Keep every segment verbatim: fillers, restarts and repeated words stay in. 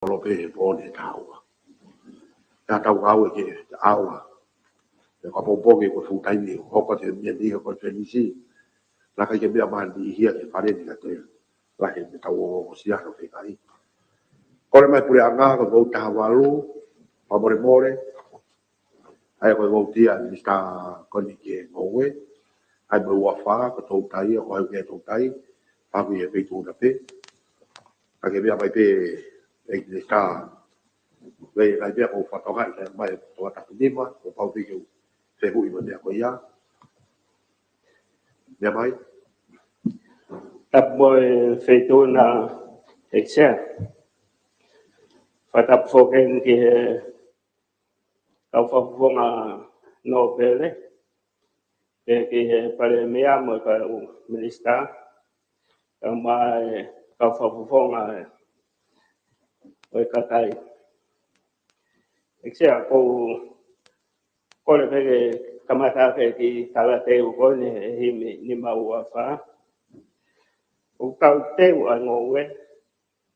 Kolope he pō ni he taha ua. Taha tau ngāue ke taha ua. He ka poupou ke ko full time ni, hoko te mia ni, hoko te nisi. Laka ke mea mani hia ke fale ni ka te. Lahi me tau o o sia no fekai. Kole mai puleʻanga ko vou taha valu, fakamolemole. ʻAi ko e vouti ʻa Minisitā Konike Ngoue. ʻAi mo e ua fā, ko Toutai, ko hai ke Toutai. Paku ia pei tūna pē. Ka ke mea mai pē, ʻEiki Minisitā. Vei, ʻai pē ko fatonga, ʻai mai ko tapu nima, ko pau pē ke u fehuʻi mo e meʻa ko ia. Mea mai. Tapu mo e feituʻu na ʻEiki Sea. Fakatapu foki ki he kau fakafofonga nōpele, pea ki he Palēmia mo e kau Minisitā, kae ʻumaʻā e kau fakafofonga ʻo e kakai. ʻEiki Sea, ʻoku ou kole pē ke kamata pē ki he talateu ko eni he himi nima ua fā. ʻOku tau teu ʻa e ngoue,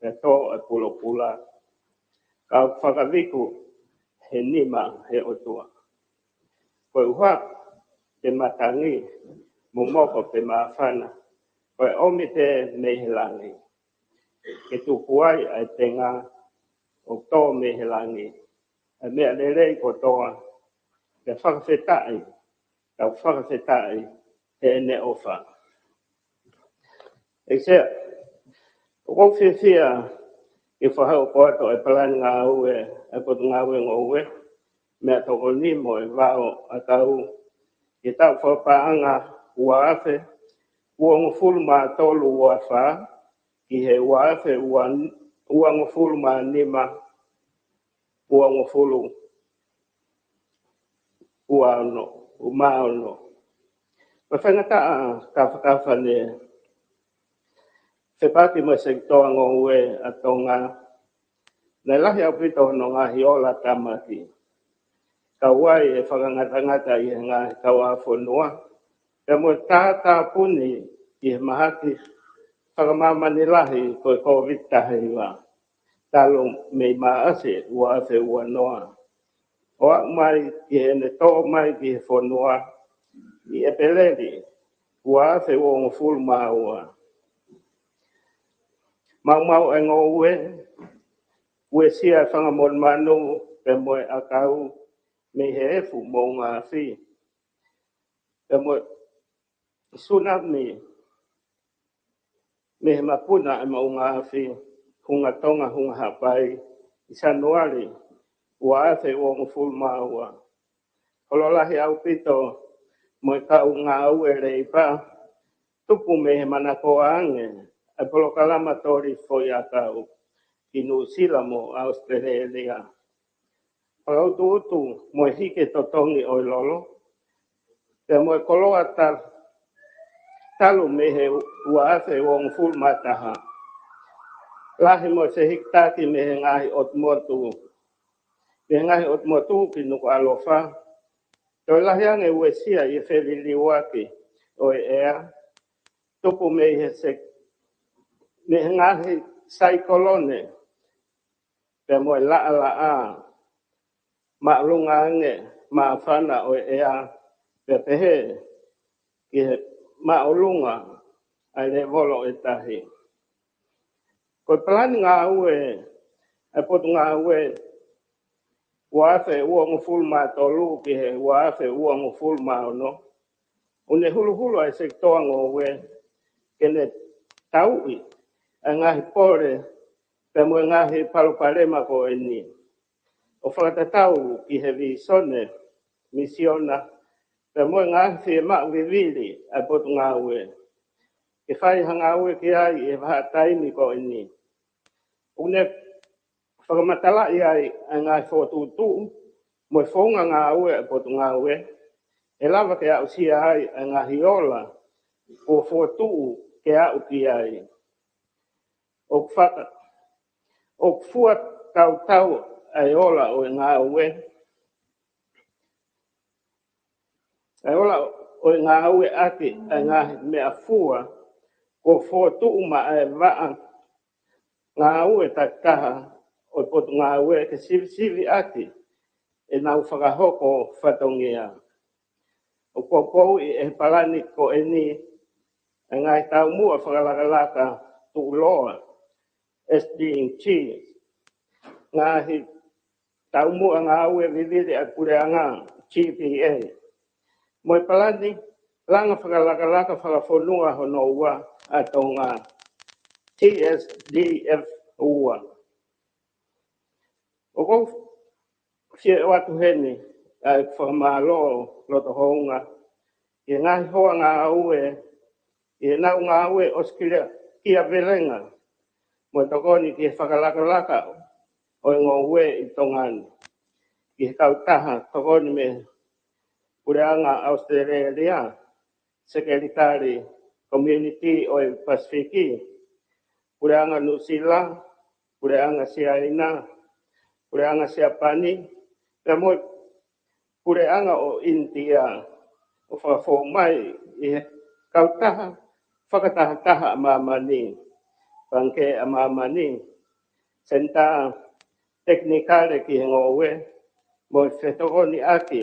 pea tō ʻa e pulopula. Ka ʻoku fakaviku he nima he ʻOtua. Ko e ʻuha pē matangi, momoko pē māfana, ko e ʻomi pē mei he langi. Ke tupu ai ʻa e tenga ʻoku tō mei he langi. ʻA e meʻa lelei kotoa, pea fakafetaʻi, tau fakafetaʻi heʻene ʻofa. ʻEiki Sea, ʻoku ou fiefia ke fakahoko atu e palani ngāue ʻa e Potungāue Ngoue, meʻatokoni mo e vaoʻakau, ki he taʻu fakapaʻanga ua afe uangofulu mā tolu ua fā, ki he ua afe uangofulu mā nima uangofulu ua ono, ua mā ono. Ko e faingataʻa kafakafa ne fepaki mo e sekitoa ngoue ʻa Tonga, naʻe lahi ʻaupito hono ngaahi ola tāmaki. Kau ai e fakangatangata ʻi he ngaahi kauʻāfonua, pea mo e tātāpuni ʻi he mahaki fakamāmani lahi ko e Kōviti taha hiva, talu mei Maʻasi ua afe ua noa, ʻo aʻu mai ki heʻene tō mai ki he fonua ʻi ʻEpeleli ua afe uangofulu mā ua. Maumau e ngoue, uesia e fanga monumanu pea mo e ʻakau mei he efu moʻunga afi, pea mo e sunami mei he mapuna e moʻunga afi, Hunga Tonga, Hunga Haʻapai, ʻi Sānuali ua afe uangofulu mā ua. Holo lahi ʻaupito mo e kau ngāue leipa, tupu mei he manakoa ange ʻa e polokalama toli foʻiʻakau ki Nuʻusila mo ʻAositelēlia. Fakautuutu mo e hiki totongi ʻo e lolo, pea mo e koloa ta-, talu mei he ua afe uangofulu mā taha. Lahi mo e fehikitaki mei he ngaahi ʻotu motu, mei he ngaahi ʻotu motu ki Nukuʻalofa. Toe lahi ange uesia ʻi he feliliuaki ʻo e ʻea, tupu mei he se-, mei he ngaahi saikolone, pea mo e laʻalaʻā māʻolunga ange māfana ʻo e ʻea, pea pehē ki he māʻolunga ʻa e lēvolo ʻo e tahi. Ko e palani ngāue ʻa e Potungāue ua afe uangofulu mā tolu ki he ua afe uangofulu mā ono, ʻoku ne huluhulu ʻa e sekitoa ngoue ke ne tauʻi ʻa e ngaahi pole pea mo e ngaahi palopalema ko eni, ʻo fakatatau ki he vīsone, misiona, pea mo e ngaahi fiemaʻu vivili ʻa e Potungāue ke fai ha ngāue ki ai ʻi he vahaʻa taimi ko eni. ʻOku ne fakamatalaʻi ai ʻa e ngaahi fokotuʻutuʻu mo e founga ngāue ʻa e Potungāue, ʻe lava ke aʻusia ai ʻa e ngaahi ola kuo fokotuʻu ke aʻu ki ai. ʻOku faka-, ʻoku fua tautau ʻa e ola ʻo e ngāue, ʻa e ola ʻo e ngāue ʻaki ʻa e ngaahi meʻafua kuo fokotuʻu maʻa e vaʻa ngāue takitaha ʻo e Potungāue ke sivisiviʻaki ʻenau fakahoko fatongia. ʻOku poupouʻi ʻe he palani ko eni ʻa e ngaahi taumuʻa fakalakalaka tuʻuloa, S D Gs, ngaahi taumuʻa ngāue vivili ʻa e puleʻanga, G P A, mo e palani langa fakalakalaka fakafonua hono ua ʻa Tonga, T S D F ua. ʻOku ou fie ʻoatu heni ʻa e fakamālō loto houngaʻia ki he ngaahi hoa ngāue ʻi heʻenau ngāue ʻosikiavelenga mo e tokoni ki he fakalakalaka ʻo e ngoue ʻi Tonga ni, ki he kautaha tokoni mei he Puleʻanga ʻAositelēlia, Sekelitali Community ʻo e Pasifiki, Puleʻanga Nuʻusila, Puleʻanga Siaina, Puleʻanga Siapani, pea mo e Puleʻanga ʻo ʻInitia, ʻo fakafou mai ʻi he kautaha fakatahataha ʻa māmani, Pangikē ʻa Māmani, Senitā Tekinikale ki he Ngoue mo e Fetokoniʻaki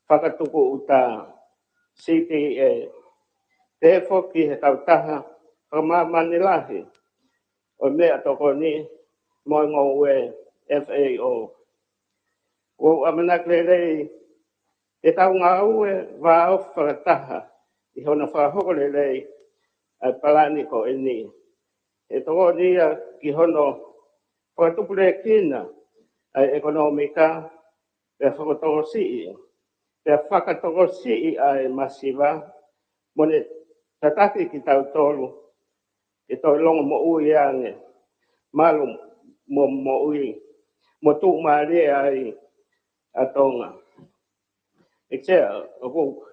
Fakatukuʻuta, C T A, pehē foki ki he kautaha fakamāmani lahi ʻo e meʻatokoni mo e ngoue, F A O. ʻOku ou ʻamanaki lelei te tau ngāue vāofi fakataha ʻi hono fakahoko lelei ʻa e palani ko eni. ʻE tokoni ia ki hono fakatupulekina ʻa e ʻekonōmika, pea fakatokosiʻi, pea fakatokosiʻi ʻa e masiva, mo ne tataki kitautolu ke toe longomoʻui ange, malu mo moʻui, mo tuʻumālie ai ʻa Tonga. ʻEiki Sea, ʻoku ou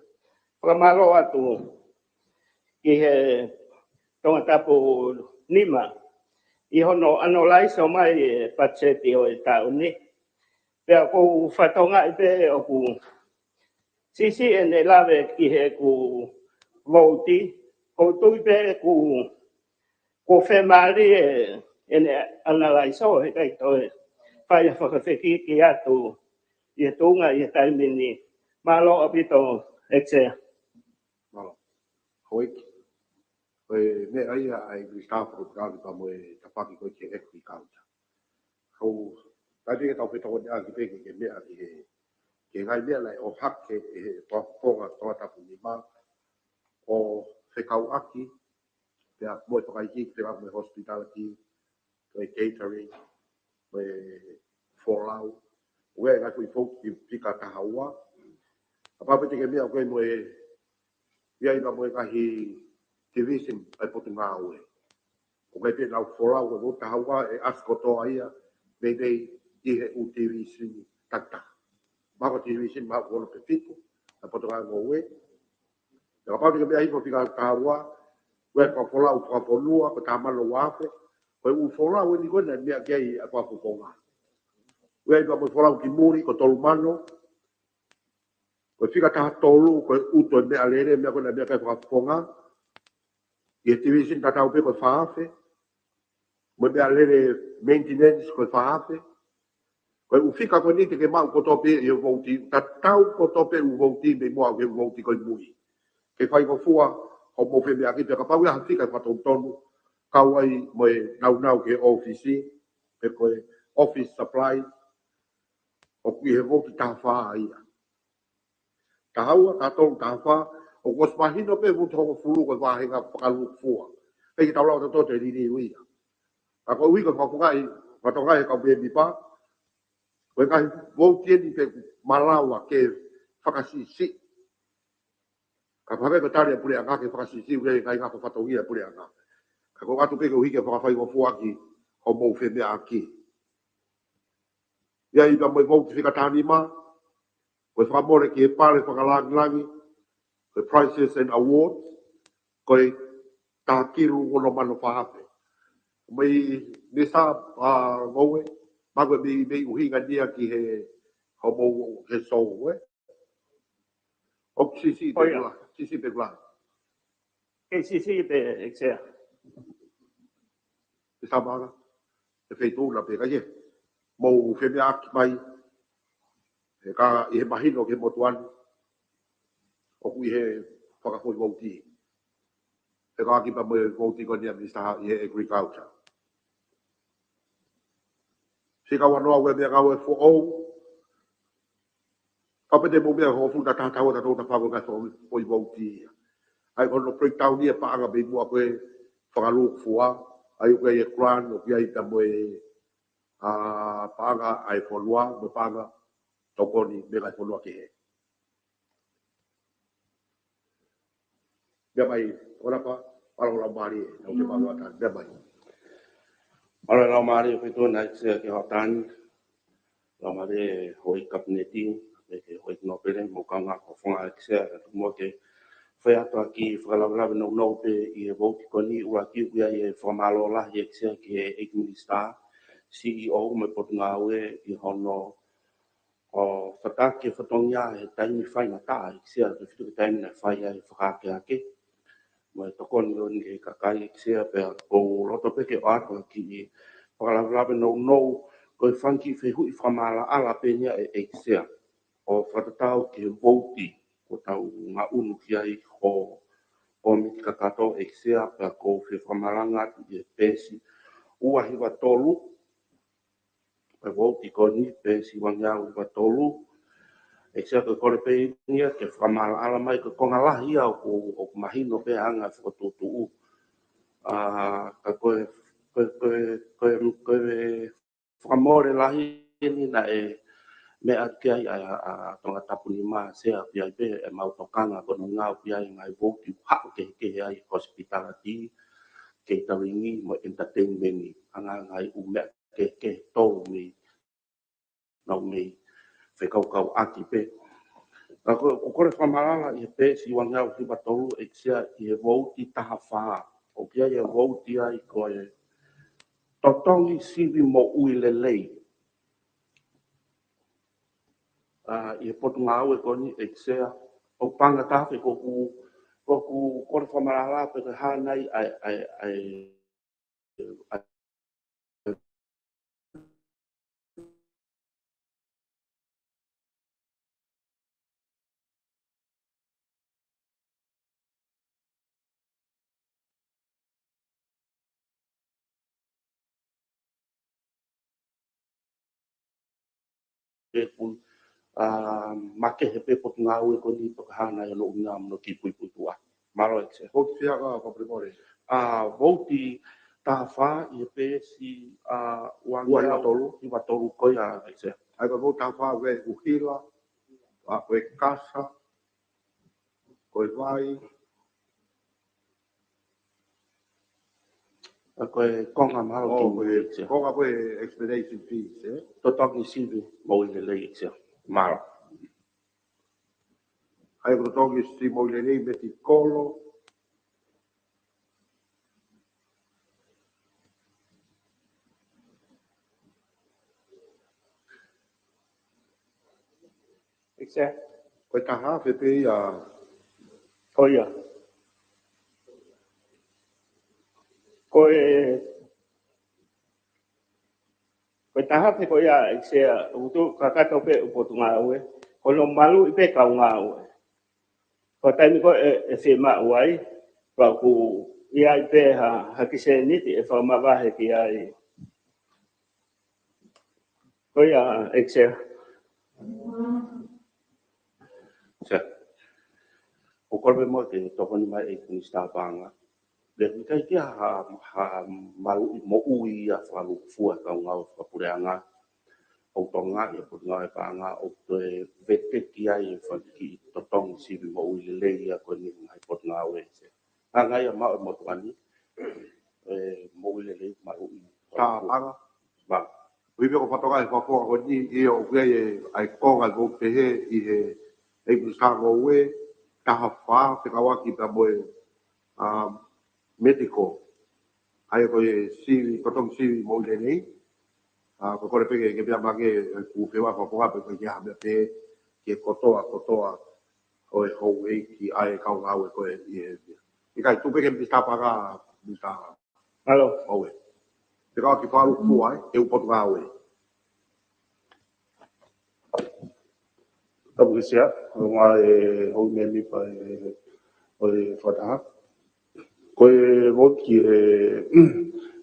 fakamālō atu ki he Tongatapu nima ʻi hono ʻanalaiso mai e patiseti ʻo e taʻu ni. Pea ʻoku ou fakatokangaʻi pē ʻoku siʻisiʻi ʻene lave ki heʻeku vouti, ʻoku ou tui pē ʻoku, ʻoku fiemālie ʻene ʻanalaiso, heʻikai toe fai ha fakafekiki atu ʻi he tuʻunga ʻi he taimi ni. Mālō ʻaupito, ʻEiki Sea. Mālō. Houʻeiki. Ko e meʻa ia ʻa e English Staff Group ka ʻoku pau mo e tafaʻaki ko ē ki he agriculture. Ko e taimi ke tau fetokoniʻaki pē ke, ke meʻa ki he, ki he ngaahi meʻa naʻe ʻohake ʻe he Tongatapu nima ʻo fekauʻaki, pea mo e fakaikiiki pea mo e hospitality, ko e catering, mo e folau, ʻoku ʻi ai e ngaahi foʻi fou ki fika taha ua. Kapau pē te ke meʻa ko ē mo e, ʻi ai pē mo e ngaahi division ʻa e Potungāue. ʻOku ʻi ai pē ʻenau folau ko e taha ua ʻe ʻasi kotoa ia, meimei ʻi he ʻū division takitaha. Mahalo ko e division mahalo ko hono pe fitu, ʻa e Potungāue Ngoue. Pea kapau te ke meʻa hifo fika taha ua, ʻoku ʻi ai e folau fakafonua, ko e taha mano ua afe, ko e ʻū folau eni ko ē naʻe meʻa ki ai ʻa e fakafofonga. ʻOku ʻi ai pē mo e folau ki muli, ko e tolu mano, ko e fika taha tolu, ko e ʻuto e meʻalele, meʻa ko ē naʻe meʻa ki ai e fakafofonga. ʻI he division tatau pē ko e fā afe, mo e meʻalele maintenance ko e fā afe. Ko e ʻū fika ko eni te ke maʻu kotoa pē ʻi hoʻo vouti, tatau kotoa pē ʻū vouti mei muʻa ki he ʻū vouti ko ē ʻi mui. Ke faingofua hoʻomou femeʻaʻaki pea kapau ʻe ʻi ai ha fika ʻe fakatonutonu, kau ai mo e nāunau ki he ʻōfisi, pe ko e office supply, ʻoku ʻi he vouti taha fā ia. Taha ua, taha tolu, taha fā, ʻoku ʻosi mahino pē vouti hongofulu ko e vāhenga fakalūkufua. ʻIkai ke tau lava tautolu ʻo liliu ia. Ka koeʻuhi ko e fakafofongaʻi, fakatokangaʻi ʻe he kau mēmipa, ko e ngaahi vouti eni pē ʻoku malava ke fakasiʻisiʻi. Ka ko e hangē ko e tali ʻa e puleʻanga ke fakasiʻisiʻi ʻa e ngaahi ngako fatongia ʻa e puleʻanga. Ka ko e ʻoatu pē koeʻuhi ke fakafaingofuaʻaki hoʻomou femeʻaʻaki. ʻI ai pē mo e vouti fika taha nima, ko e fakamole ki he pale fakalangilangi, ko e prizes and awards, ko e taha kilu ono mano fā afe. Mei, mei sa, ʻa, Ngoue, mahalo ko e mei, mei ʻuhinga ia ki he, hoʻomou, he sou, ē? ʻOku siʻisiʻi pē ʻOia. Kula, siʻisiʻi pē kula. Kei siʻisiʻi pē, ʻEiki Sea. Ke sa mara. he feituʻu na pē ka ʻi he mou femeʻaʻaki mai, he ka ʻi he mahino ki he motuʻa ni, ʻoku ʻi he fakafoʻi vouti. He ka kipa mo e vouti ko eni ʻa Minisitā ʻi he Agriculture. Fika ua noa ua meʻangāue foʻou, kapete mo meʻa ho funa taha taha ua tatou na fako ka foʻi vouti ia. ʻA ia ko hono breakdown ia paʻanga pē muʻa ko e fakalūkufua, ʻa ia ʻoku ʻi ai e grant, ʻoku ʻi ai pea mo e, ʻa, paʻanga ʻa e fonua, mo e paʻanga tokoni mei he ngaahi fonua kehe. Meʻa mai, ʻoua pa, ʻoua ʻoua mālie, nau ke mālō atu, meʻa mai. Mālō e laumālie ʻo e feituʻu na ʻEiki Sea ki he hoʻatā ni. Laumālie houʻeiki Kapineti, pea ki he houʻeiki nōpele, mo e kaungā fakafofonga ʻEiki Sea, kae tuku muʻa ke fai atu ha kiʻi fakalavelave nounou pē ʻi he vouti ko eni. ʻUluaki, ʻoku ʻi ai e fakamālō lahi ʻEiki Sea ki he ʻEiki Minisitā, C E O mo e Potungāue ʻi hono ʻo fakahoko e fatongia he taimi faingataʻa ʻEiki Sea, ʻoku tefito ki he taimi naʻe fai ai e fakahākeake mo e tokoni ko eni ki he kakai ʻEiki Sea, pea ʻoku ou loto pē ke ʻoatu ha kiʻi fakalavelave nounou, ko e fanga kiʻi fehuʻi fakamaʻalaʻala pē eni ia ʻEiki Sea, ʻo fakatatau ki he vouti kuo tau ngaʻunu ki ai ho kōmiti kakato ʻEiki Sea, pea ʻoku ou fie fakamalanga atu ʻi he peesi ua hiva tolu, e vouti ko eni, peesi ua ngeau hiva tolu. ʻEiki Sea, ko e kole pē eni ia ke fakamaʻalaʻala mai, ko e konga lahi ia ʻoku, ʻoku mahino pē anga e fakatuʻutuʻu. ʻA, ka ko e, ko e, ko e, ko e, ko e fakamole lahi eni naʻe meʻa ki ai ʻa, ʻa, ʻa Tongatapu nima, Sea, ʻoku ʻi ai pē ʻemau tokanga ko hono ngāue ʻoku ʻi ai e ngaahi vouti ʻoku haʻu kehekehe ai hospitality, catering mo entertainment, ʻa e ngaahi, ngaahi ʻū meʻa kehekehe ʻoku tau mei, nau mei fekaukauʻaki pē. Ka ko, ʻoku ou kole fakamaʻalaʻala ʻi he peesi ua ngeau hiva tolu ʻEiki Sea ʻi he vouti taha fā. ʻOku ʻi ai e vouti ai ko e totongi sivi moʻui lelei. ʻA, ʻi he Potungāue ko eni ʻEiki Sea, ʻoku paʻanga taha pē, ko ʻeku, ko ʻeku kole fakamaʻalaʻala pē ko e hā nai ʻa e, ʻa e, ʻa e, ʻa e, ʻe pun, ʻa, makehe pē Potungāue ko eni pe ko e hā nai hono ʻuhinga mo hono kiʻi puipuituʻa. Mālō ʻEiki Sea. Vouti fiha ka, ka pule mole. ʻA, vouti taha fā ʻi he peesi, ʻa, ua ngeau hiva tolu. Hiva tolu ko ia ʻEiki Sea. ʻA ia ko e vouti taha fā ʻoku ʻi ai e ʻuhila, ʻa, ko e kasa, ko e vai. ʻA, ko e konga mālō. ʻO, ki ko e ʻEiki Sea. Konga ko e explanation fees, ē? Totongi sivi moʻui lelei ʻEiki Sea. Mālō. ʻA ia ko e totongi sivi moʻui lelei medical. ʻEiki Sea. Ko e taha afe pē ia. Ko ia. Ko e, ko e taha afe ko ia ʻEiki Sea, ʻoku tuʻu kakato pē ʻa e Potungāue. Ko hono maluʻi pē kau ngāue. Ko e taimi ko ē ʻe, ʻe fiemaʻu ai, pea ʻoku ʻi ai pē ha, ha kiʻi sēniti ʻe fakamavahe ki ai. Ko ia, ʻEiki Sea. Sea. ʻOku ou kole pē muʻa ke tokoni mai ʻEiki Minisitā Paʻanga. Pea ʻoku ʻikai ke ʻi ai ha, ha maluʻi moʻui ia fakalūkufua ʻa e kau ngāue fakapuleʻanga ʻo Tonga ʻi he Potungāue Paʻanga ʻoku toe veteki ai e fanga kiʻi totongi sivi moʻui lelei ia ko eni ʻa e ngaahi potungāue. Hanga ia ʻo maʻu ʻe he motuʻa ni e moʻui lelei maʻu ʻi. Ka paʻanga. Mālō. ʻUhi pē ko e fatongia ʻo e fakafofonga ko eni ʻoku ʻi ai e, ʻa e konga ʻoku pehē ʻi he, ʻEiki Minisitā Ngoue, taha fā, fekauʻaki pea mo e, ʻa, medical. ʻA ia ko e sivi, totongi sivi moʻui lelei. ʻA, ʻoku ou kole pē ke, ke meʻa mai ange ʻeku fehuʻi fakafofonga pe ko e hā e meʻa pehē ki he kotoa, kotoa ʻo e houʻeiki ʻa e kau ngāue ko ē ʻi he. ʻIkai, tuku pē ki he Minisitā Paʻanga, Minisitā. Mālō. Ngoue. Te kau ki falu fua, ʻe, ʻe ʻū Potungāue. Tapu ki he Sea, ʻo ngā e hou mēmipa ʻe, ʻo e fakataha. Ko e vouti ki he,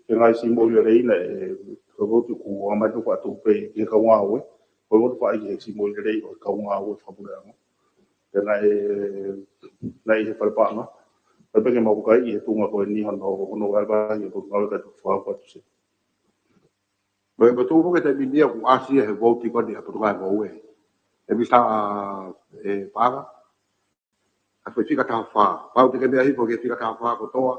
he ngaahi siʻi moʻui lelei naʻe, ko e vouti kuo ʻomai atu fakatupu pē ki he kau ngāue. Ko e vouti faʻa ki he siʻi moʻui lelei ʻo e kau ngāue fakapuleʻanga. Pea naʻe, naʻe ʻi he fale paʻanga. Pea pehē ke mau kai ʻi he tuʻunga ko eni hono, hono vaivai ʻo e Potungāue kae tuku fakahoko atu Sea. Mo e, mo e tuʻu foki e taimi ni ʻoku ʻasi ia he vouti ko eni ʻa e Potungāue Ngoue. ʻE Misa, ʻe Paʻanga. ʻA e fika taha fā. Pau te ke meʻa hifo ki he fika taha fā kotoa.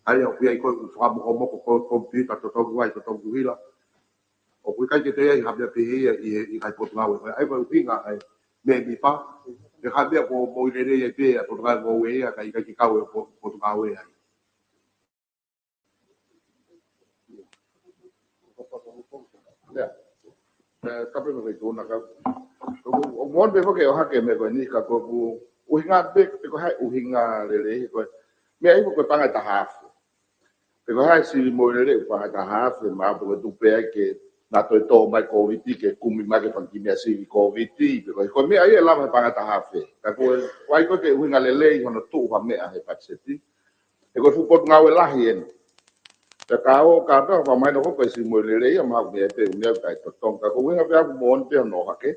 ʻA ia ʻoku ʻi ai ko e ʻū fakamokomoko ko e komipiuta totongi vai, totongi ʻuhila. ʻOku ʻikai ke toe ʻi ai ha meʻa pehē ia ʻi he, ʻi he ngaahi Potungāue. ʻA ia ko e ʻuhinga ʻa e mēmipa. ʻE ha meʻa ko e moʻui lelei ai pē ʻa e Potungāue Ngoue ia, kae ʻikai ke kau e po-, Potungāue ai. ʻIo. ʻE, tapu mo e Feituʻuna ka. ʻOku, ʻoku moʻoni pē foki ʻo hake meʻa ko eni ka ko ʻeku ʻuhinga pē, pe ko e hā e ʻuhinga lelei, ko e meʻa ʻi he ko e paʻanga ʻe taha afe. Pe ko e hā e sivi moʻui lelei ʻo e paʻanga ʻe taha afe, mahalo ko e tuku pē ai ke na toe tō mai Kōviti ke kumi mai ke fanga kiʻi meʻa sivi Kōviti, pe ko e, ko e meʻa ia ʻe lava he paʻanga ʻe taha afe. Ka ko e, ʻoku ʻikai ko e ʻuhinga lelei hono tuʻu ha meʻa he pakiseti. He ko e fuʻu Potungāue lahi eni. Pea ka ō ka tau fakamahino ko e siʻi moʻui lelei ia mahalo ko e meʻa pē ʻoku meʻa kae totongi. Ka ko e ʻuhinga pē ʻaku moʻoni pē hono hake.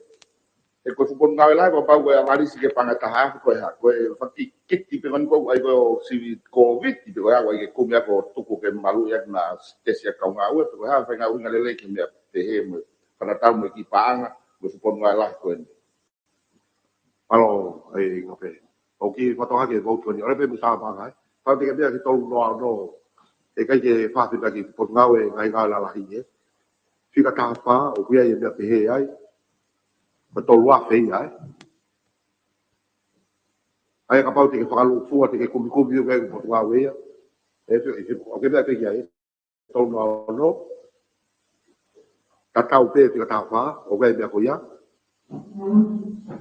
He ko e fuʻu Potungāue lahi, kapau ko e ʻavalisi ki he paʻanga ʻe taha afe ko e hā, ko e fanga kiʻi keti pē ko eni ko e ʻai ko e sivi Kōviti, pe ko e hā, ʻai ke kumi ʻaki ʻo tuku ke maluʻi ʻaki na tesi ʻa e kau ngāue, pe ko e hā, fai ngaahi ʻuhinga lelei ki he meʻa pehē mo e fakatatau mo e kiʻi paʻanga, mo e fuʻu Potungāue lahi ko eni. Mālō, ʻe, ʻi ngā pē. ʻOku ou kiʻi fakatokangaʻi e vouti ko eni. ʻOku ʻi ai pē Misa Paʻanga, ʻe. Pau te ke meʻa ki he tolu noa ono. ʻE ʻikai ke fāfita ki he Potungāue ngaahi ngāue lalahi, ʻe. Fika taha fā, ʻoku ʻi ai e meʻa pehē ai. Ko e tolu afe ia, ʻe. ʻA ia kapau te ke fakalūkufua, te ke kumikumi ʻo ke Potungāue ia. ʻE, ʻe, ʻe, ʻoku ke meʻa pē ki ai. Tolu noa ono. Tatau pē fika taha fā, ʻoku ʻi ai e meʻa ko ia.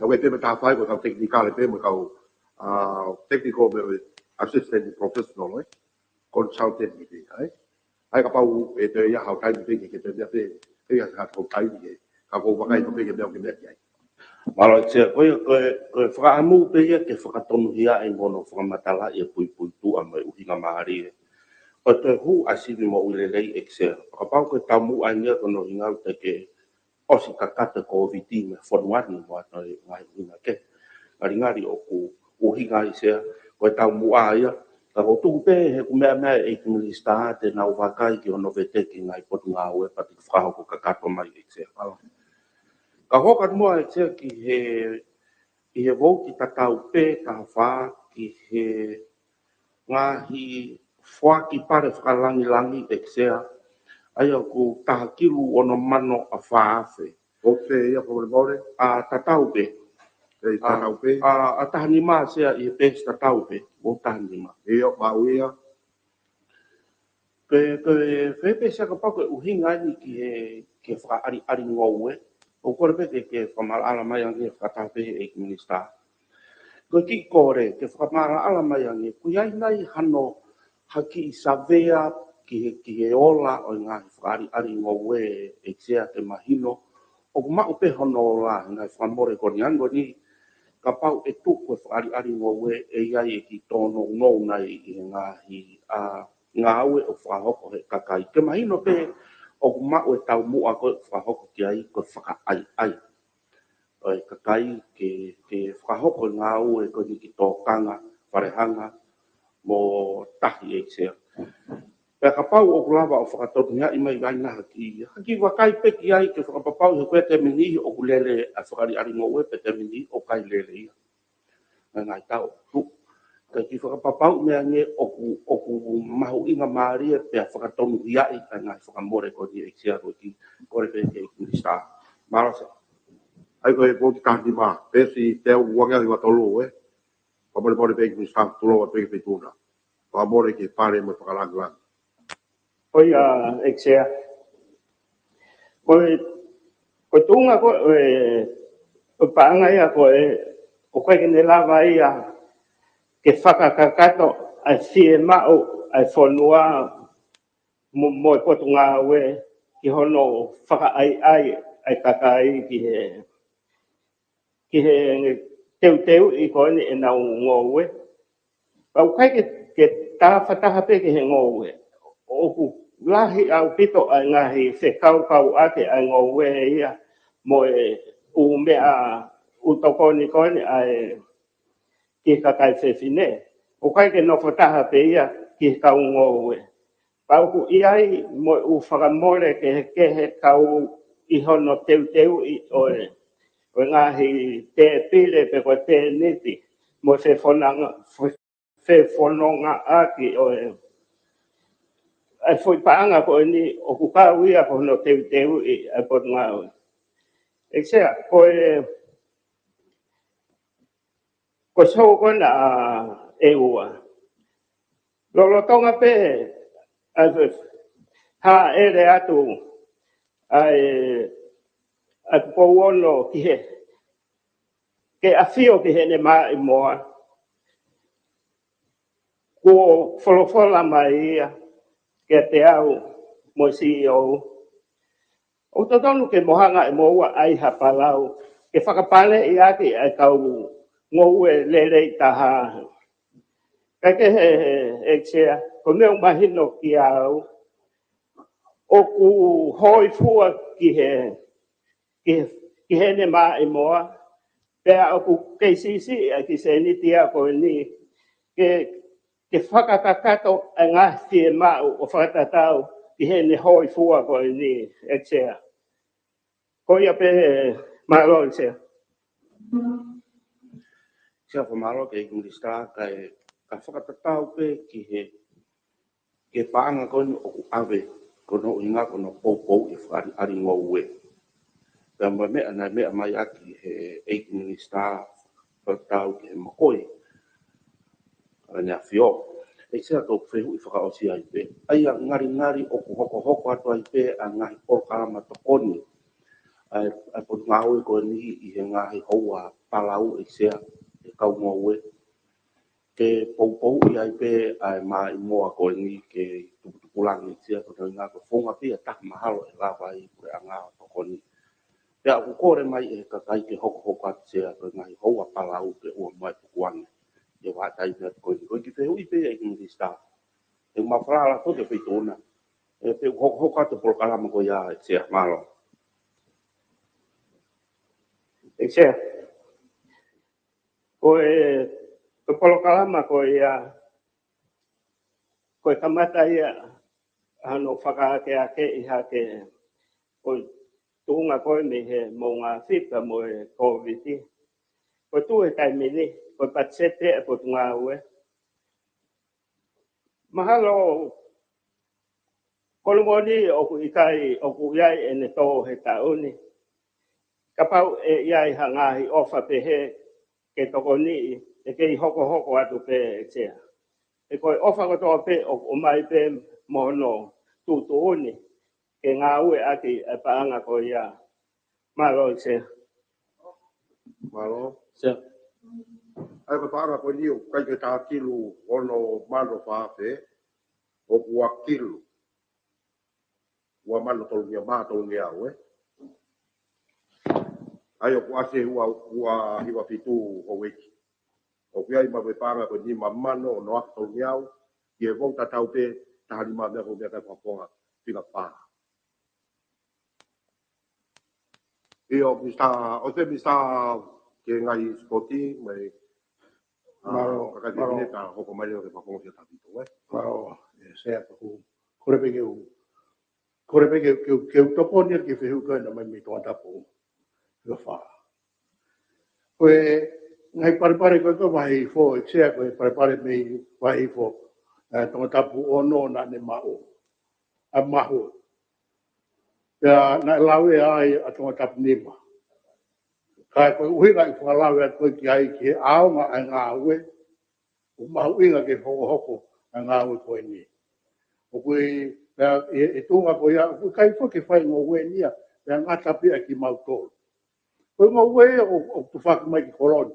ʻOku ʻi ai pē meʻa taha fā, ko e kau technical pē, mo e kau, ah, technical mo e assistant professional, ʻe. Consultant pē, ʻe. ʻA ia kapau ʻe toe ʻi ai haʻo taimi pē ke, ke toe meʻa pē, ʻe ʻi ai haʻo taimi ke, ka ʻoku ou vakai ko e pē ke meʻa ke meʻa ki ai. Mālō ʻEiki Sea, ko ia, ko e, ko e fakaʻamu pē ia ke fakatonuhiaʻi mo hono fakamatalaʻi e puipuituʻa mo e ʻuhinga mālie ʻo e toe hū ʻa e sivi moʻui lelei ʻEiki Sea. Kapau ko e taumuʻa eni ia ko hono ʻuhinga ʻoku teʻeki ke ʻosi kakato e Kōviti mei he fonua ni mo ʻene ngaahi ʻuhinga kehe. Ngalingali ʻoku ʻuhinga ʻEiki Sea, ko e taumuʻa ia. Ka ʻoku ou tuku pē he ʻoku meʻa mai e ʻEiki Minisitā te nau vakai ki hono veteki e ngaahi Potungāue pea te ke fakahoko kakato mai ʻEiki Sea. Ka hoko atu muʻa ʻEiki Sea ki he, ʻi he vouti tatau pē taha fā ki he ngaahi foaki pale fakalangilangi ʻEiki Sea. ʻA ia ʻoku taha kilu ono mano ʻa fā afe. Vouti ia fakamolemole. ʻA tatau pē. ʻE tatau pē. ʻA, ʻa taha nima Sea ʻi he peesi tatau pē. Vouti taha nima. ʻIo, maʻu ia. Ko e, ko e, fēfē Sea kapau ko e ʻuhinga eni ki he, ki he fakaʻaliʻali ngoue. ʻOku ou kole pē ke, ke fakamaʻalaʻala mai ange fakataha pē he ʻEiki Minisitā. Ko e kiʻi kole, ke fakamaʻalaʻala mai ange, ʻoku ʻi ai nai hano ha kiʻi savea ki he, ki he ola ʻo e ngaahi fakaʻaliʻali ngoue ʻEiki Sea ke mahino ʻoku maʻu pē hono ola he ngaahi fakamole ko eni ange ko eni, kapau ʻe tuku e fakaʻaliʻali ngoue ʻe ʻi ai e kiʻi tōnounou nai ʻi he ngaahi, ah, ngāue ʻoku fakahoko he kakai. Ke mahino pē ʻoku maʻu e taumuʻa ko ē ʻoku fakahoko ki ai ko e fakaʻaiʻai ʻo e kakai ke, ke fakahoko e ngāue ko eni ki tōkanga, falehanga, mo tahi ʻEiki Sea. Pea kapau ʻoku lava ʻo fakatonuhiaʻi mai ʻa e ngaahi kiʻi, ha kiʻi vakai pē ki ai ke fakapapauʻi he ko e taimi ni ʻoku lele ʻa e fakaʻaliʻali ngoue pe taimi ni ʻoku ʻikai lele ia. Ngaahi, ngaahi tau. Ka kiʻi fakapapauʻi meʻa ange ʻoku, ʻoku mahuʻinga mālie pea fakatonuhiaʻi ʻa e ngaahi fakamole ko eni ʻEiki Sea, ko e kiʻi kole pē ki he ʻEiki Minisitā. Mālō Sea. ʻA ia ko e vouti taha nima, peesi teau ua ngeau hiva tolu, ʻe. Fakamolemole pē ʻEiki Minisitā, tulou atu pē ki he Feituʻuna. Fakamolemole ki he pale mo e fakalangilangi. ʻOi, ʻa, ʻEiki Sea. Ko e, ko e tuʻunga ko ē, ko e paʻanga ia ko ē, ʻoku ʻikai ke ne lava ia ke fakakakato ʻa e fiemaʻu ʻa e fonua mo, mo e Potungāue ki hono fakaʻaiʻai ʻa e kakai ki he, ki he teuteuʻi ko eni ʻenau ngoue. Pea ʻoku ʻikai ke, ke tafataha pē ki he ngoue. ʻOku lahi ʻaupito ʻa e ngaahi fekaukauʻaki ʻa e ngoue ia mo e ʻū meʻa ʻū tokoni ko eni ʻa e ki he kakai fefine. ʻOku ʻikai ke nofo taha pē ia ki he kau ngoue. Pea ʻoku ʻi ai mo e ʻū fakamole kehekehe kau ʻi hono teuteuʻi ʻo e, ʻo e ngaahi tēpile pe ko e tēniti mo e fefononga, fe-, fefonongaʻaki ʻo e, ʻa e foʻi paʻanga ko eni ʻoku kau ia ko hono teuteuʻi ʻa e Potungāue. ʻEiki Sea, ko e, ko e sou ko ena ʻa e ua. Lolotonga pē ʻa e hāʻele atu ʻa e, ʻa e Tupou Ono ki he, ke ʻafio ki heʻene maʻimoa. Kuo folofola mai ia kiate au mo e C E O. ʻOku totonu ke mou hanga ʻe moua ʻo ʻai ha palau ke fakapaleʻi ʻaki ʻa e kau ngoue lelei taha. Kae kehe, ʻEiki Sea, ko e meʻa ʻoku mahino kiate au, ʻoku hōifua ki he, ki he, ki heʻene maʻimoa, pea ʻoku kei siʻisiʻi ʻa e kiʻi sēniti ia ko eni, ke, ke fakakakato ʻa e ngaahi fiemaʻu ʻo fakatatau ki heʻene hōifua ko eni, ʻEiki Sea. Ko ia pē, mālō, ʻEiki Sea. Sea, fakamālō ki he ʻEiki Minisitā, kae, ka fakatatau pē ki he, ki he paʻanga ko eni ʻoku ʻave, ko hono ʻuhinga ko hono poupouʻi e fakaʻaliʻali ngoue. Pea mo e meʻa naʻe meʻa mai ʻaki he ʻEiki Minisitā, fakatatau ki he mokoʻi ʻa ʻEne ʻAfio. ʻEiki Sea, ko e fehuʻi fakaʻosi ai pē, ʻa ia ngalingali ʻoku hokohoko atu ai pē ʻa e ngaahi polokalama tokoni ʻa e, ʻa e Potungāue ko eni ʻi he ngaahi houa palau, ʻEiki Sea, ʻe kau ngoue, ke poupouʻi ai pē ʻa e maʻimoa ko eni ke tuputupulangi, ʻEiki Sea, ko hono ʻuhinga ko e founga pē ia ʻe taha mahalo ʻe lava ai e puleʻanga ʻo tokoni. Pea ʻoku kole mai ʻe he kakai ke hokohoko atu, Sea, ko e ngaahi houa palau ke ʻoua muʻa ʻe tukuange ʻi he vahaʻa taimi atu ko eni. Ko e kiʻi fehuʻi pē ia, ʻEiki Minisitā. ʻE mau falala atu ki he feituʻu na. ʻE, pe ʻoku hokohoko atu e polokalama ko ia, ʻEiki Sea, mālō. ʻEiki Sea, ko e, ko e polokalama ko ia, ko e kamata ia ʻa hono fakaakeakeʻi hake ʻo e tuʻunga ko ē mei he moʻunga afi pea mo e Kōviti. Ko e tuʻu he taimi ni, ko e patiseti ʻa e Potungāue. Mahalo, ko hono moʻoni ʻoku ʻikai, ʻoku ʻi ai ʻene tō he taʻu ni. Kapau ʻe ʻi ai ha ngaahi ʻofa pehē ke tokoniʻi, ʻe kei hokohoko atu pē, ʻEiki Sea. He ko e ʻofa kotoa pē ʻoku ʻomai pē mo hono tuʻutuʻuni ke ngāueʻaki e paʻanga ko ia. Mālō, ʻEiki Sea. Mālō. Sea. ʻA ia ko e paʻanga ko eni ʻoku ʻikai ke taha kilu ono mano fā afe, ʻoku ua kilu ua mano tolungeau, mā tolungeau, ē. ʻA ia ʻoku ʻasi he ua, ua hiva fitu houʻeiki. ʻOku ʻi ai mo e paʻanga ko e nima mano ono afe tolungeau, ʻi he vouti tatau pē, taha nima meʻa ko e meʻa kai fakafofonga, fika fā. ʻIo, Minisitā, ʻosi Minisitā ki he ngaahi sipoti, mai, ʻa, Mālō, kakai mālō. Fefine ka hoko mai leva ki he fakafofonga fika taha fitu, ē. Mālō, ʻe Sea, ka ʻoku kole pē ke u, kole pē ke, ke, ke u tokoni ki he fehuʻi ko ē naʻe ʻomai mei Tongatapu. Fika fā. Ko e ngaahi palepale ko ē ko e vahe hifo, ʻEiki Sea, ko e palepale mei vahe hifo, ē, Tongatapu ono naʻa ne maʻu ʻa e mahu. Pea naʻe lave ai ʻa Tongatapu nima. Ka ko e ʻuhinga ʻeku fakalave atu ko ē ki ai ki he ʻaonga ʻa e ngāue, ʻoku mahuʻinga ke hokohoko ʻa e ngāue ko eni. ʻOku ʻi, pea ʻi, ʻi he tuʻunga ko ia, ʻoku ʻikai foki ke fai ngoue ni ia, pea ngata pē ʻa kimautolu. Ko e ngoue ia ʻoku, ʻoku tufaki mai ki Kolo ni.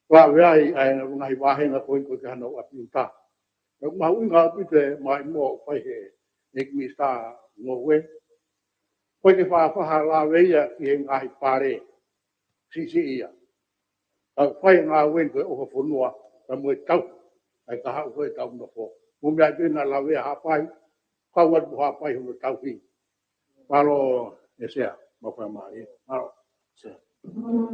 Lave ai ʻa e ngaahi vāhenga ko ē ko ē ki hano ʻapi ʻuta. Pea ʻoku mahuʻinga ʻaupito e maʻimoa ʻoku fai he, ʻEiki Minisitā Ngoue, ko e ke faʻa faʻa lave ia ki he ngaahi pale siʻisiʻi ia. Ka fai ngāue ko e ʻofa fonua, ka mo e tau, ʻa e kahaʻu ko e tau nofo. Mo meʻa pē naʻa lave ʻa Haʻapai, kau atu Haʻapai hono tauhi. Mālō ʻe Sea, mau fakamālō. Mālō. Sea.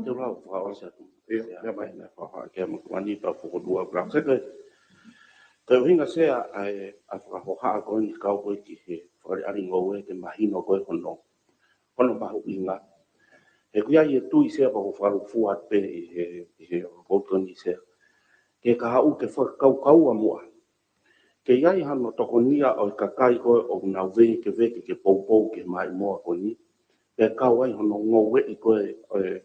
Te u lau fakaʻosi atu. ʻIo, Sea, meʻa mai. Meʻa fakaʻosi ke ma kuani tau fokodua kura. Sea, ko e, ko e ʻuhinga Sea ʻa e, ʻa e fakahohaʻa ko eni kau ko e ki he fakaʻaliʻali ngoue ke mahino ko e hono, hono mahuʻinga. He ʻoku ʻi ai e tui Sea pea ʻoku ou fakalūkufua pē ʻi he, ʻi he ʻoku ou tui ni Sea. Ke kahaʻu ke fakakaukaua muʻa. Ke ʻi ai hano tokonia ʻo e kakai ko ē ʻoku nau vekeveke ke poupou ki he maʻimoa ko eni. Pea kau ai hono ngoueʻi ko ē, ʻo e,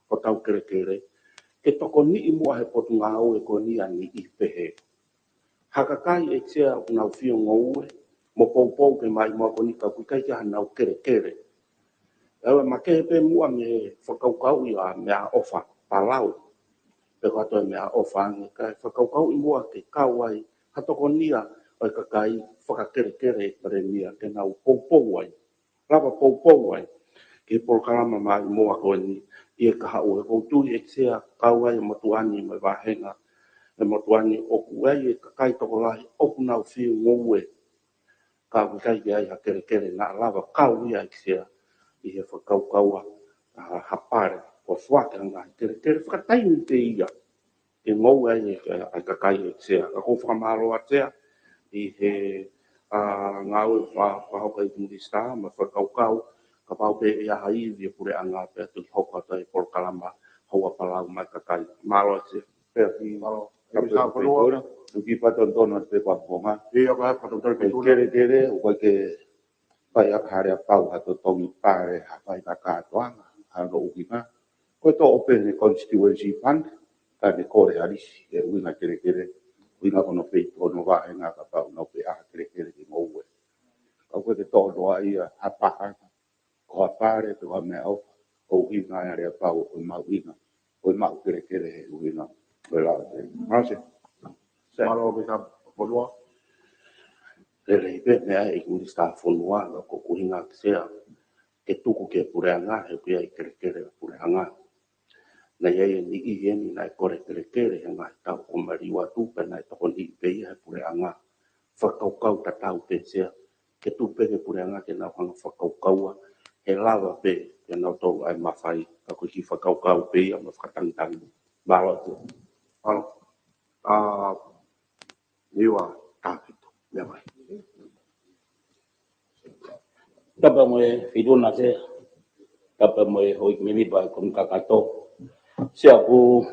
hotau kelekele. Ke tokoniʻi muʻa he potungāue ko eni ʻa e niʻihi pehē. Ha kakai ʻEiki Sea ʻoku nau fie ngoue, mo poupou ki he maʻimoa ko eni ka ʻoku ʻikai ke ʻi ai hanau kelekele. ʻE ua makehe pē muʻa mei he fakakaukauʻi ʻa e meʻaʻofa palau. Pe ko e toe meʻaʻofa ange, kae fakakaukauʻi muʻa ke kau ai ha tokonia ʻo e kakai fakakelekele ʻEiki Palēmia ke nau poupou ai. Lava poupou ai ki he polokalama maʻimoa ko eni ʻi he kahaʻu he ʻoku ou tui ʻEiki Sea kau ai e motuʻa ni mo e vāhenga e motuʻa ni ʻoku ʻi ai e kakai tokolahi ʻoku nau fie ngoue. Ka ʻoku ʻikai ke ʻi ai ha kelekele naʻa lava kau ia ʻEiki Sea ʻi he fakakaukauʻi ʻa ha pale ko e foaki ʻa e ngaahi kelekele fakataimi pē ia. Ke ngoue ai e, ʻa e kakai ʻEiki Sea. Ka ʻoku ou fakamālō atu Sea ʻi he, ʻa, ngāue fa-, fakahoko ʻa e Minisitā mo e fakakaukau, kapau pē ʻe ʻi ai ha ivi ʻa e puleʻanga pea toki hoko atu e polokalama houa palau mai kakai. Mālō ʻEiki Sea. Pea ki Mālō. Ka ʻEiki Minisitā Fonua. Uki fatontono atu pē ko e ponga. ʻIo, ko e fatontono pē ko e tuna. Kelekele, ʻoku ʻikai ke fai ʻaki ha aleapau ha totongi pale ha faʻahinga kātoanga, ʻa hono ʻuhinga. Ko e toʻo pē ʻene constituency fund, kae ne kole ha lisi, ʻe ʻuhinga kelekele, ʻuhinga ko hono feituʻu hono vāhenga kapau nau pē ʻa ha kelekele ke ngoue. Ka ʻoku ʻikai ke toʻo noa ia ha paha, ko ha pale, pe ko ha meʻaʻofa, ʻoku ʻuhinga ai aleapau ʻo e maʻu ʻuhinga, ʻo e maʻu kelekele he ʻuhinga, ʻo e lao te. Mālō Sea. Sea. Mālō Minisitā Fonua. Lelei pē meʻa ʻa e Minisitā Fonua, ka ko e ʻuhinga ʻEiki Sea, ke tuku ki he puleʻanga, he ʻoku ʻi ai e kelekele ʻa e puleʻanga. Naʻe ʻi ai e niʻihi eni naʻe kole kelekele he ngaahi taʻu kuo maliu atu pea naʻe tokoniʻi pē ia he puleʻanga. Fakakaukau tatau pē Sea, ke tuku pē ki he puleʻanga ke nau hanga fakakaukaua, he lava pē ke nau tau ai mafai, ka ko e kiʻi fakakaukau pē ia mo e fakatangitangi. Mālō atu. Mālō. ʻA, Niua Tākito, meʻa mai. Tapu mo e Feituʻu na Sea, tapu mo e houʻeiki mēmipa ʻo e Kōmiti Kakato. Sea ʻoku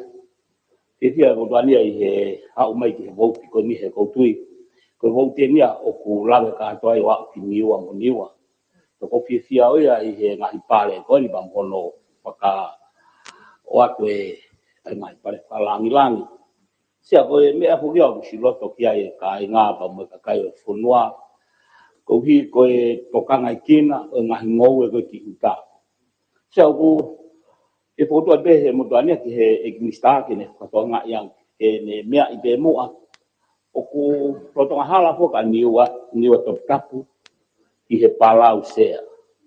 fiefia ʻa e motuʻa ni ʻi he haʻu mai ki he vouti ko eni he ʻoku ou tui. Ko e vouti eni ia ʻoku lave kātoa ai ʻo aʻu ki Niua mo Niua. Ko e fiefia ʻo ia ʻi he ngaahi pale ko eni pea mo hono faka-, ʻoatu e, e ngaahi pale fakalāngilangi. Sea ko e meʻa foki ia ʻoku siʻi loto ki ai e kāinga pea mo e kakai ʻo e fonua. Koeʻuhi ko e tokangaʻi kina ʻo e ngaahi ngoue ko ē ki ʻuta. Sea ʻoku ke fokotuʻu pē he motuʻa ni ia ki he ʻEiki Minisitā ke ne fakatokangaʻi ange, ke ne meaʻi pē muʻa. ʻOku lolotonga hala foki ʻa Niua, Niua Toputapu, ʻi he palau Sea.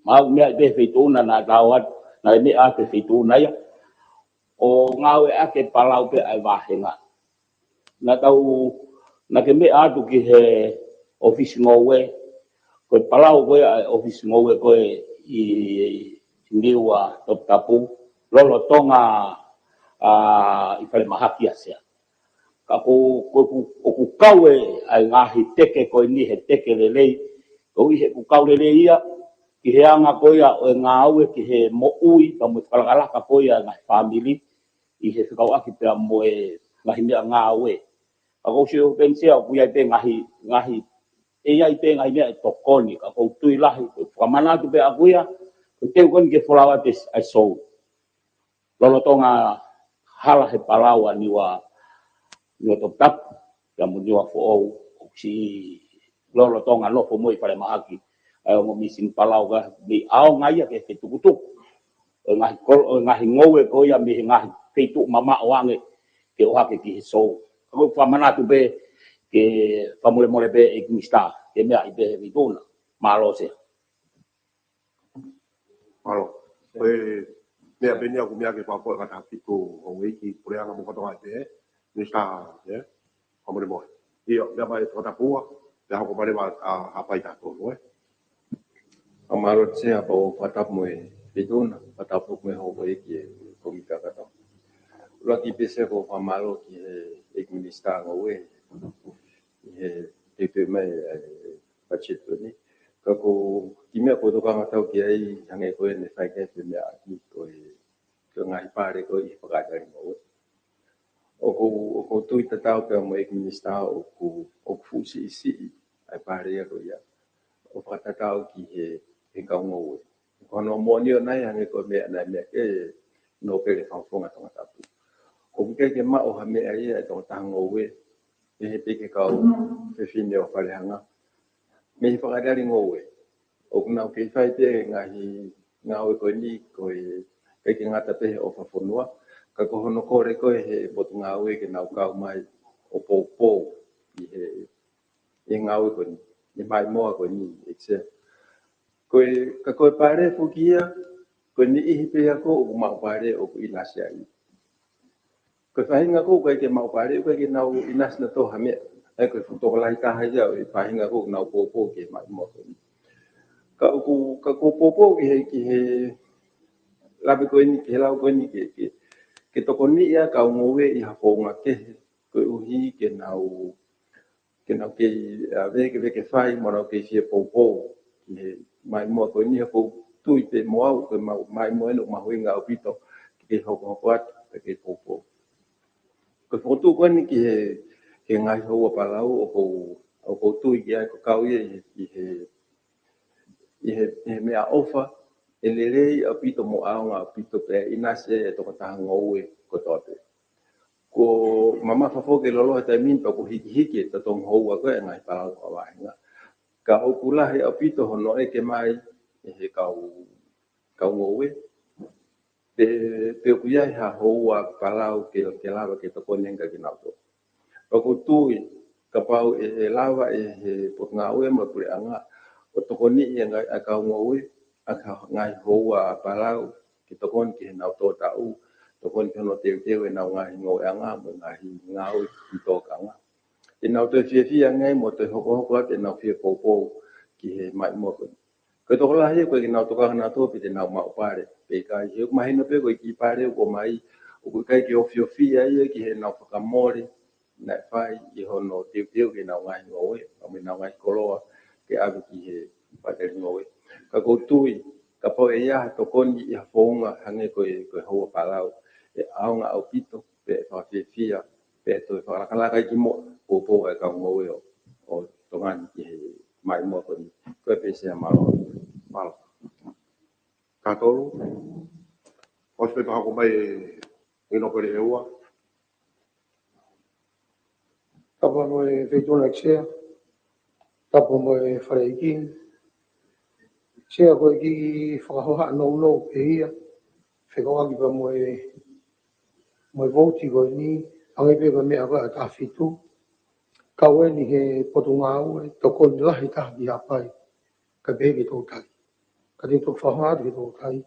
Mau meaʻi pē he feituʻu na naʻa tau atu, naʻe meʻa atu he feituʻu na ia. ʻO ngāueʻaki e palau pē ʻa e vāhenga. Naʻa tau, naʻa ke meʻa atu ki he ʻōfisi ngoue, ko e palau ko ē ʻa e ʻōfisi ngoue ko ē ʻi, ʻi Niua Toputapu, lolotonga, ʻa, ʻi falemahaki ʻa Sea. Ka ko, ko, ko, ʻoku kau e, ʻa e ngaahi teke ko eni he teke lelei, koeʻuhi he ʻoku kau lelei ia, ki he anga ko ia ʻo e ngāue ki he moʻui, pea mo e fakalakalaka ko ia ʻa e ngaahi fāmili, ʻi he fekauʻaki pea mo e ngaahi meʻangāue. Ka ʻoku ou sio pē Sea ʻoku ʻi ai pē ngaahi, ngaahi, ʻe ʻi ai pē ngaahi meʻa ʻe tokoni, ka ʻoku ou tui lahi, ʻoku ou fakamanatu pē ʻaʻaku ia, ko e teu ko eni ke folau atu e, ʻa e sou. Lolotonga hala he palau ʻa Niua, Niua Toputapu, pea mo Niua Foʻou, ʻoku siʻi lolotonga nofo mo ʻi falemahaki ʻa e ongo mīsini palau ka mei ʻaonga ia ke fetukutuku ʻo e ngaahi kolo, ʻo e ngaahi ngoue ko ia mei he ngaahi feituʻu mamaʻo ange ke ʻohake ki he sou. Ka ʻoku ou fakamanatu pē ke fakamolemole pē ʻEiki Minisitā, ke meaʻi pē he feituʻu na. Mālō Sea. Mālō. Ko e meʻa pē eni ʻoku meʻa ke fakafoʻou ʻe he Tangataʻeiki, Houʻeiki, Puleʻanga mo e fatongia ʻe, Minisitā, ē? Fakamolemole. ʻIo, meʻa mai Tongatapu ua, pea hoko mai leva ʻa Haʻapai taha tolu, ē? Mālō Sea, pea ʻoku ou fakatapu mo e Feituʻuna, fakatapu mo e Houʻeiki ʻo e Kōmiti Kakato. ʻUluaki pē Sea, ʻoku ou fakamālō ki he ʻEiki Minisitā Ngoue ʻi he teuteu mai ʻa e budget ko eni. Ka ko e kiʻi meʻa ʻoku ou tokanga atu ki ai, hangē ko ʻene fai ki ai e meʻa ʻaki ko e, ko e ngaahi pale ko ē ʻi he fakaʻaliʻali ngoue. ʻOku ou, ʻoku ou tui tatau pē mo e ʻEiki Minisitā ʻoku, ʻoku fuʻu siʻisiʻi ʻa e pale ia ko ia ʻo fakatatau ki he, he kau ngoue. Ko hono moʻoni ʻoku ʻi ai hangē ko e meʻa naʻe meʻa ke nōpele fakafofonga Tongatapu. ʻOku ʻikai ke maʻu ha meʻa ia ʻe he tokotaha ngoue, pehē pē ki he kau fefine ʻo Falehaʻanga, mei he fakaʻaliʻali ngoue. ʻOku nau kei fai pē ngaahi ngāue ko eni ko e ʻikai ke ngata pē he ʻofa fonua, ka ko hono kole ko ē he Potungāue ke nau kau mai ʻo poupou ʻi he, ʻi he ngāue ko eni, ʻi he maʻimoa ko eni, ʻEiki Sea. Ko e, ka ko e pale foki ia, ko e niʻihi pē ia ko ē ʻoku maʻu pale ʻoku ʻinasi ai. Ko e faʻahinga ko ē ʻoku ʻikai ke maʻu pale, ʻoku ʻikai ke nau ʻinasi nautolu ha meʻa. ʻA ia ko e fuʻu tokolahi taha ia ʻo e faʻahinga ko ē ʻoku nau poupou ki he maʻimoa ko eni. Ka ʻoku, ka ʻoku ou poupou ki he, ki he lave ko eni, ki he lau ko eni, ke, ke, ke tokoniʻi ʻa e kau ngoue ʻi ha founga kehe, koeʻuhi ke nau ke nau kei, ʻa, veke, veke fai, mo nau kei fie poupou ki he maʻimoa ko eni. ʻOku ou tui pē mo au, ko e maʻu, maʻimoa eni ʻoku mahuʻinga ʻaupito ke kei hokohoko atu, ke kei poupou. Ko e fokotuʻu ko eni ki he, ki he ngaahi houa palau, ʻoku ou, ʻoku ou tui ki ai, ʻoku kau ia ʻi he, ʻi he, ʻi he, ʻi he meʻaʻofa, ʻe lelei ʻaupito mo ʻaonga ʻaupito pea ʻinasi ai e tokotaha ngoue kotoa pē. Kuo mamafa foki e loloa he taimi ni pea kuo hikihiki e totongi houa ko ē ʻa e ngaahi palau fakavahenga. Ka ʻoku lahi ʻaupito hono ʻeke mai ʻe he kau, kau ngoue. Pe, pe ʻoku ʻi ai ha houa palau ke, ke lava ke tokoni ange kia kinautolu. Pea ʻoku ou tui, kapau ʻe, ʻe lava ʻe he Potungāue mo e Puleʻanga ʻo tokoniʻi ʻa e ngaahi, ʻa e kau ngoue, ʻa e ngaahi houa palau, ke tokoni ki heʻenau tō taʻu, tokoni ki hono teuteu ʻenau ngaahi ngoueʻanga mo e ngaahi ngāue ki tōkanga. Te nau toe fiefia ange ai mo toe hokohoko atu ʻenau fie poupou ki he maʻimoa ko eni. Ko e tokolahi ʻoku ʻikai ke nau tokanga nautolu pe te nau maʻu pale pe ʻikai. He ʻoku mahino pē ko e kiʻi pale ʻoku ʻomai, ʻoku ʻikai ke ofiofia ia ki heʻenau fakamole naʻe fai ʻi hono teuteu ki heʻenau ngaahi ngoue, pea mo ʻenau ngaahi koloa ke ʻave ki he fakaʻaliʻali ngoue. Ka ʻoku ou tui, kapau ʻe ʻi ai ha tokoni ʻi ha founga hangē ko e, ko e houa palau, ʻe ʻaonga ʻaupito, pea ʻe fakafiefia, pea ʻe toe fakalakalaka ai ki muʻa, poupou ʻa e kau ngoue ʻo, ʻo Tonga ni ki he maʻimoa ko eni. Ko ia pē Sea, mālō. Mālō. Taha tolu. ʻOsi pē pea hoko mai ʻe Nōpele ʻe ua. Tapu mo e Feituʻuna ʻEiki Sea. Tapu mo e Faleʻeiki. Sea, ko e kiʻi fakahohaʻa nounou pē ia. Fekauʻaki pea mo e, mo e vouti ko eni. Hangē pē ko e meʻa ko ē ʻa e taha fitu. Kau eni he Potungāue, tokoni lahi taha ki Haʻapai. Ka pehē ki Toutai. Ka te u toki fakahohaʻa atu ki Toutai.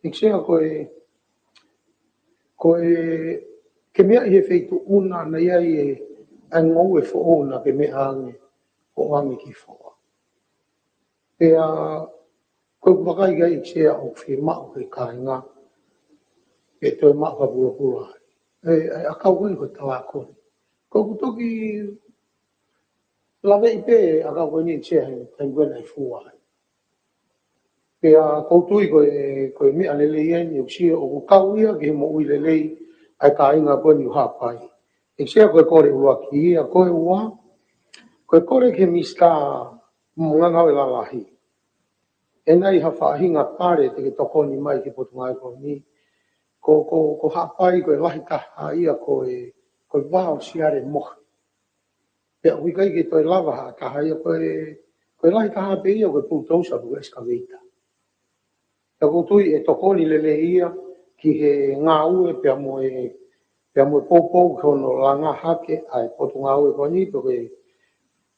ʻEiki Sea, ko e, ko e, ke meaʻi he Feituʻuna naʻe ʻi ai e, ʻa e ngoue foʻou naʻa ke meʻa ange, ʻo ʻoange ki Foa. Pea, ko ʻeku vakai ki ai ʻEiki Sea ʻoku fiemaʻu ke kāinga, ke toe maʻu fakapulopula ai. ʻE, ʻe, ʻakau ko eni ko e talākoni. Ko ʻeku toki laveʻi pē ʻakau ko eni ʻEiki Sea he, taimi ko ē naʻe fua ai. Pea ʻoku ou tui ko e, ko e meʻa lelei eni ʻoku sio ʻoku kau ia ki he moʻui lelei ʻa e kāinga ko eni ʻo Haʻapai. ʻEiki Sea, ko e kole ʻuluaki ia, ko e ua, ko e kole ki he Minisitā mo e Ngāue Lalahi. ʻE ʻi ai ha faʻahinga pale te ke tokoni mai ki he Potungāue ko eni. Ko, ko, ko Haʻapai ko e lahi taha ia ko e, ko e vao siale mohe. Pea ʻoku ʻikai ke toe lava ha taha ia, ko e, ko e lahi taha pē ia ko e pulutousa pe ko e excavator. Pea ʻoku ou tui ʻe tokoni lelei ia ki he ngāue pea mo e, pea mo e poupou ki hono langa hake ʻa e Potungāue ko eni pe ko e,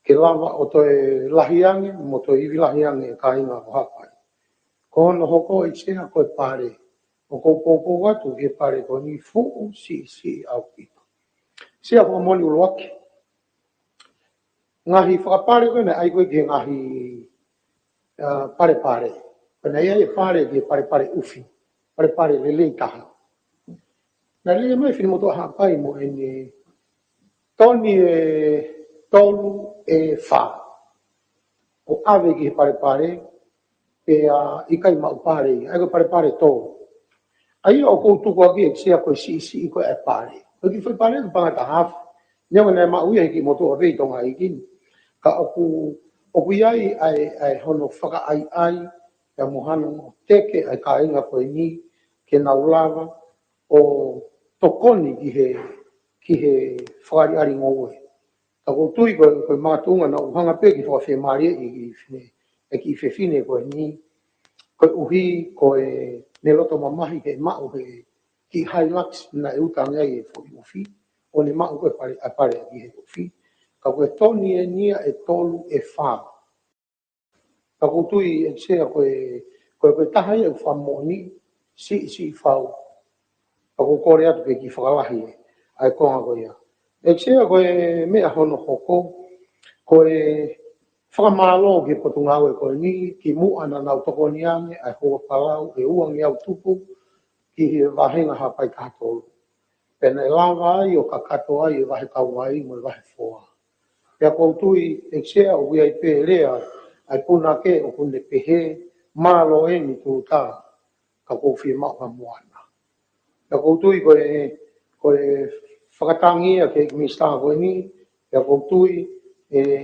ke lava ʻo toe lahi ange, mo toe ivi lahi ange e kāinga ʻo Haʻapai. Ko hono hoko ʻEiki Sea ko e pale. ʻOku ou poupou atu ki he pale ko eni fuʻu siʻisiʻi ʻaupito. Sea, fakamoʻoni ʻuluaki. Ngaahi fakapale ko ē naʻe ʻai ko ē ki he ngaahi, ā, palepale. Ko ē naʻe ʻai e pale ki he palepale ʻufi. Palepale lelei taha. Naʻe lele mai e finemotuʻa Haʻapai mo ʻene toni ʻe tolu ʻe fā. ʻO ʻave ki he palepale, pea ʻikai maʻu pale ia, ʻa ia ko e palepale tō. ʻA ia ʻoku ou tukuakiʻi ʻEiki Sea ko e siʻisiʻi ko ē ʻa e pale. Ko e kiʻi foʻi pale ko e paʻanga ʻe taha afe. Neongo naʻe maʻu ia ʻe he kiʻi motuʻa vei Tonga ʻi heni. Ka ʻoku, ʻoku ʻi ai ʻa e, ʻa e hono fakaʻaiʻai, pea mo hono teke ʻa e kāinga ko eni, ke nau lava ʻo tokoni ki he, ki he fakaʻaliʻali ngoue. Ka ʻoku ou tui ko, ko e makatuʻunga naʻa ku hanga pē ke fakafiemālieʻi e kiʻi fefine, e kiʻi fefine ko eni, koeʻuhi ko ʻene loto mamahi ke maʻu e kiʻi Hilux naʻe uta ange ai e foʻi ʻufi, ʻo ne maʻu ko e pale, ʻa e pale ki he ʻufi. Ka ko e toni eni ia ʻe tolu ʻe fā. Ka ʻoku ou tui ʻEiki Sea ko e, ko e, ko e taha ia ʻoku fakamoʻoni, siʻisiʻi fau. Ka ʻoku ou kole atu ke kiʻi fakalahi ʻa e konga ko ia. ʻEiki Sea, ko e meʻa hono hoko, ko e fakamālō ki he Potungāue ko eni, kimuʻa naʻa nau tokoni ange ʻa e hoa palau ʻe uangeau tupu ki he vāhenga Haʻapai taha tolu. Pea naʻe lava ai ʻo kakato ai e vahe kauvai mo e vahe foa. Pea ʻoku ou tui ʻEiki Sea ʻoku ʻi ai pē lea ʻa e punake ʻoku ne pehē, mālō eni Tulutā, ka ʻoku ou fiemaʻu ha moana. Pea ʻoku ou tui ko e, ko e fakatangi ia ki he Minisitā ko eni, pea ʻoku ou tui ʻe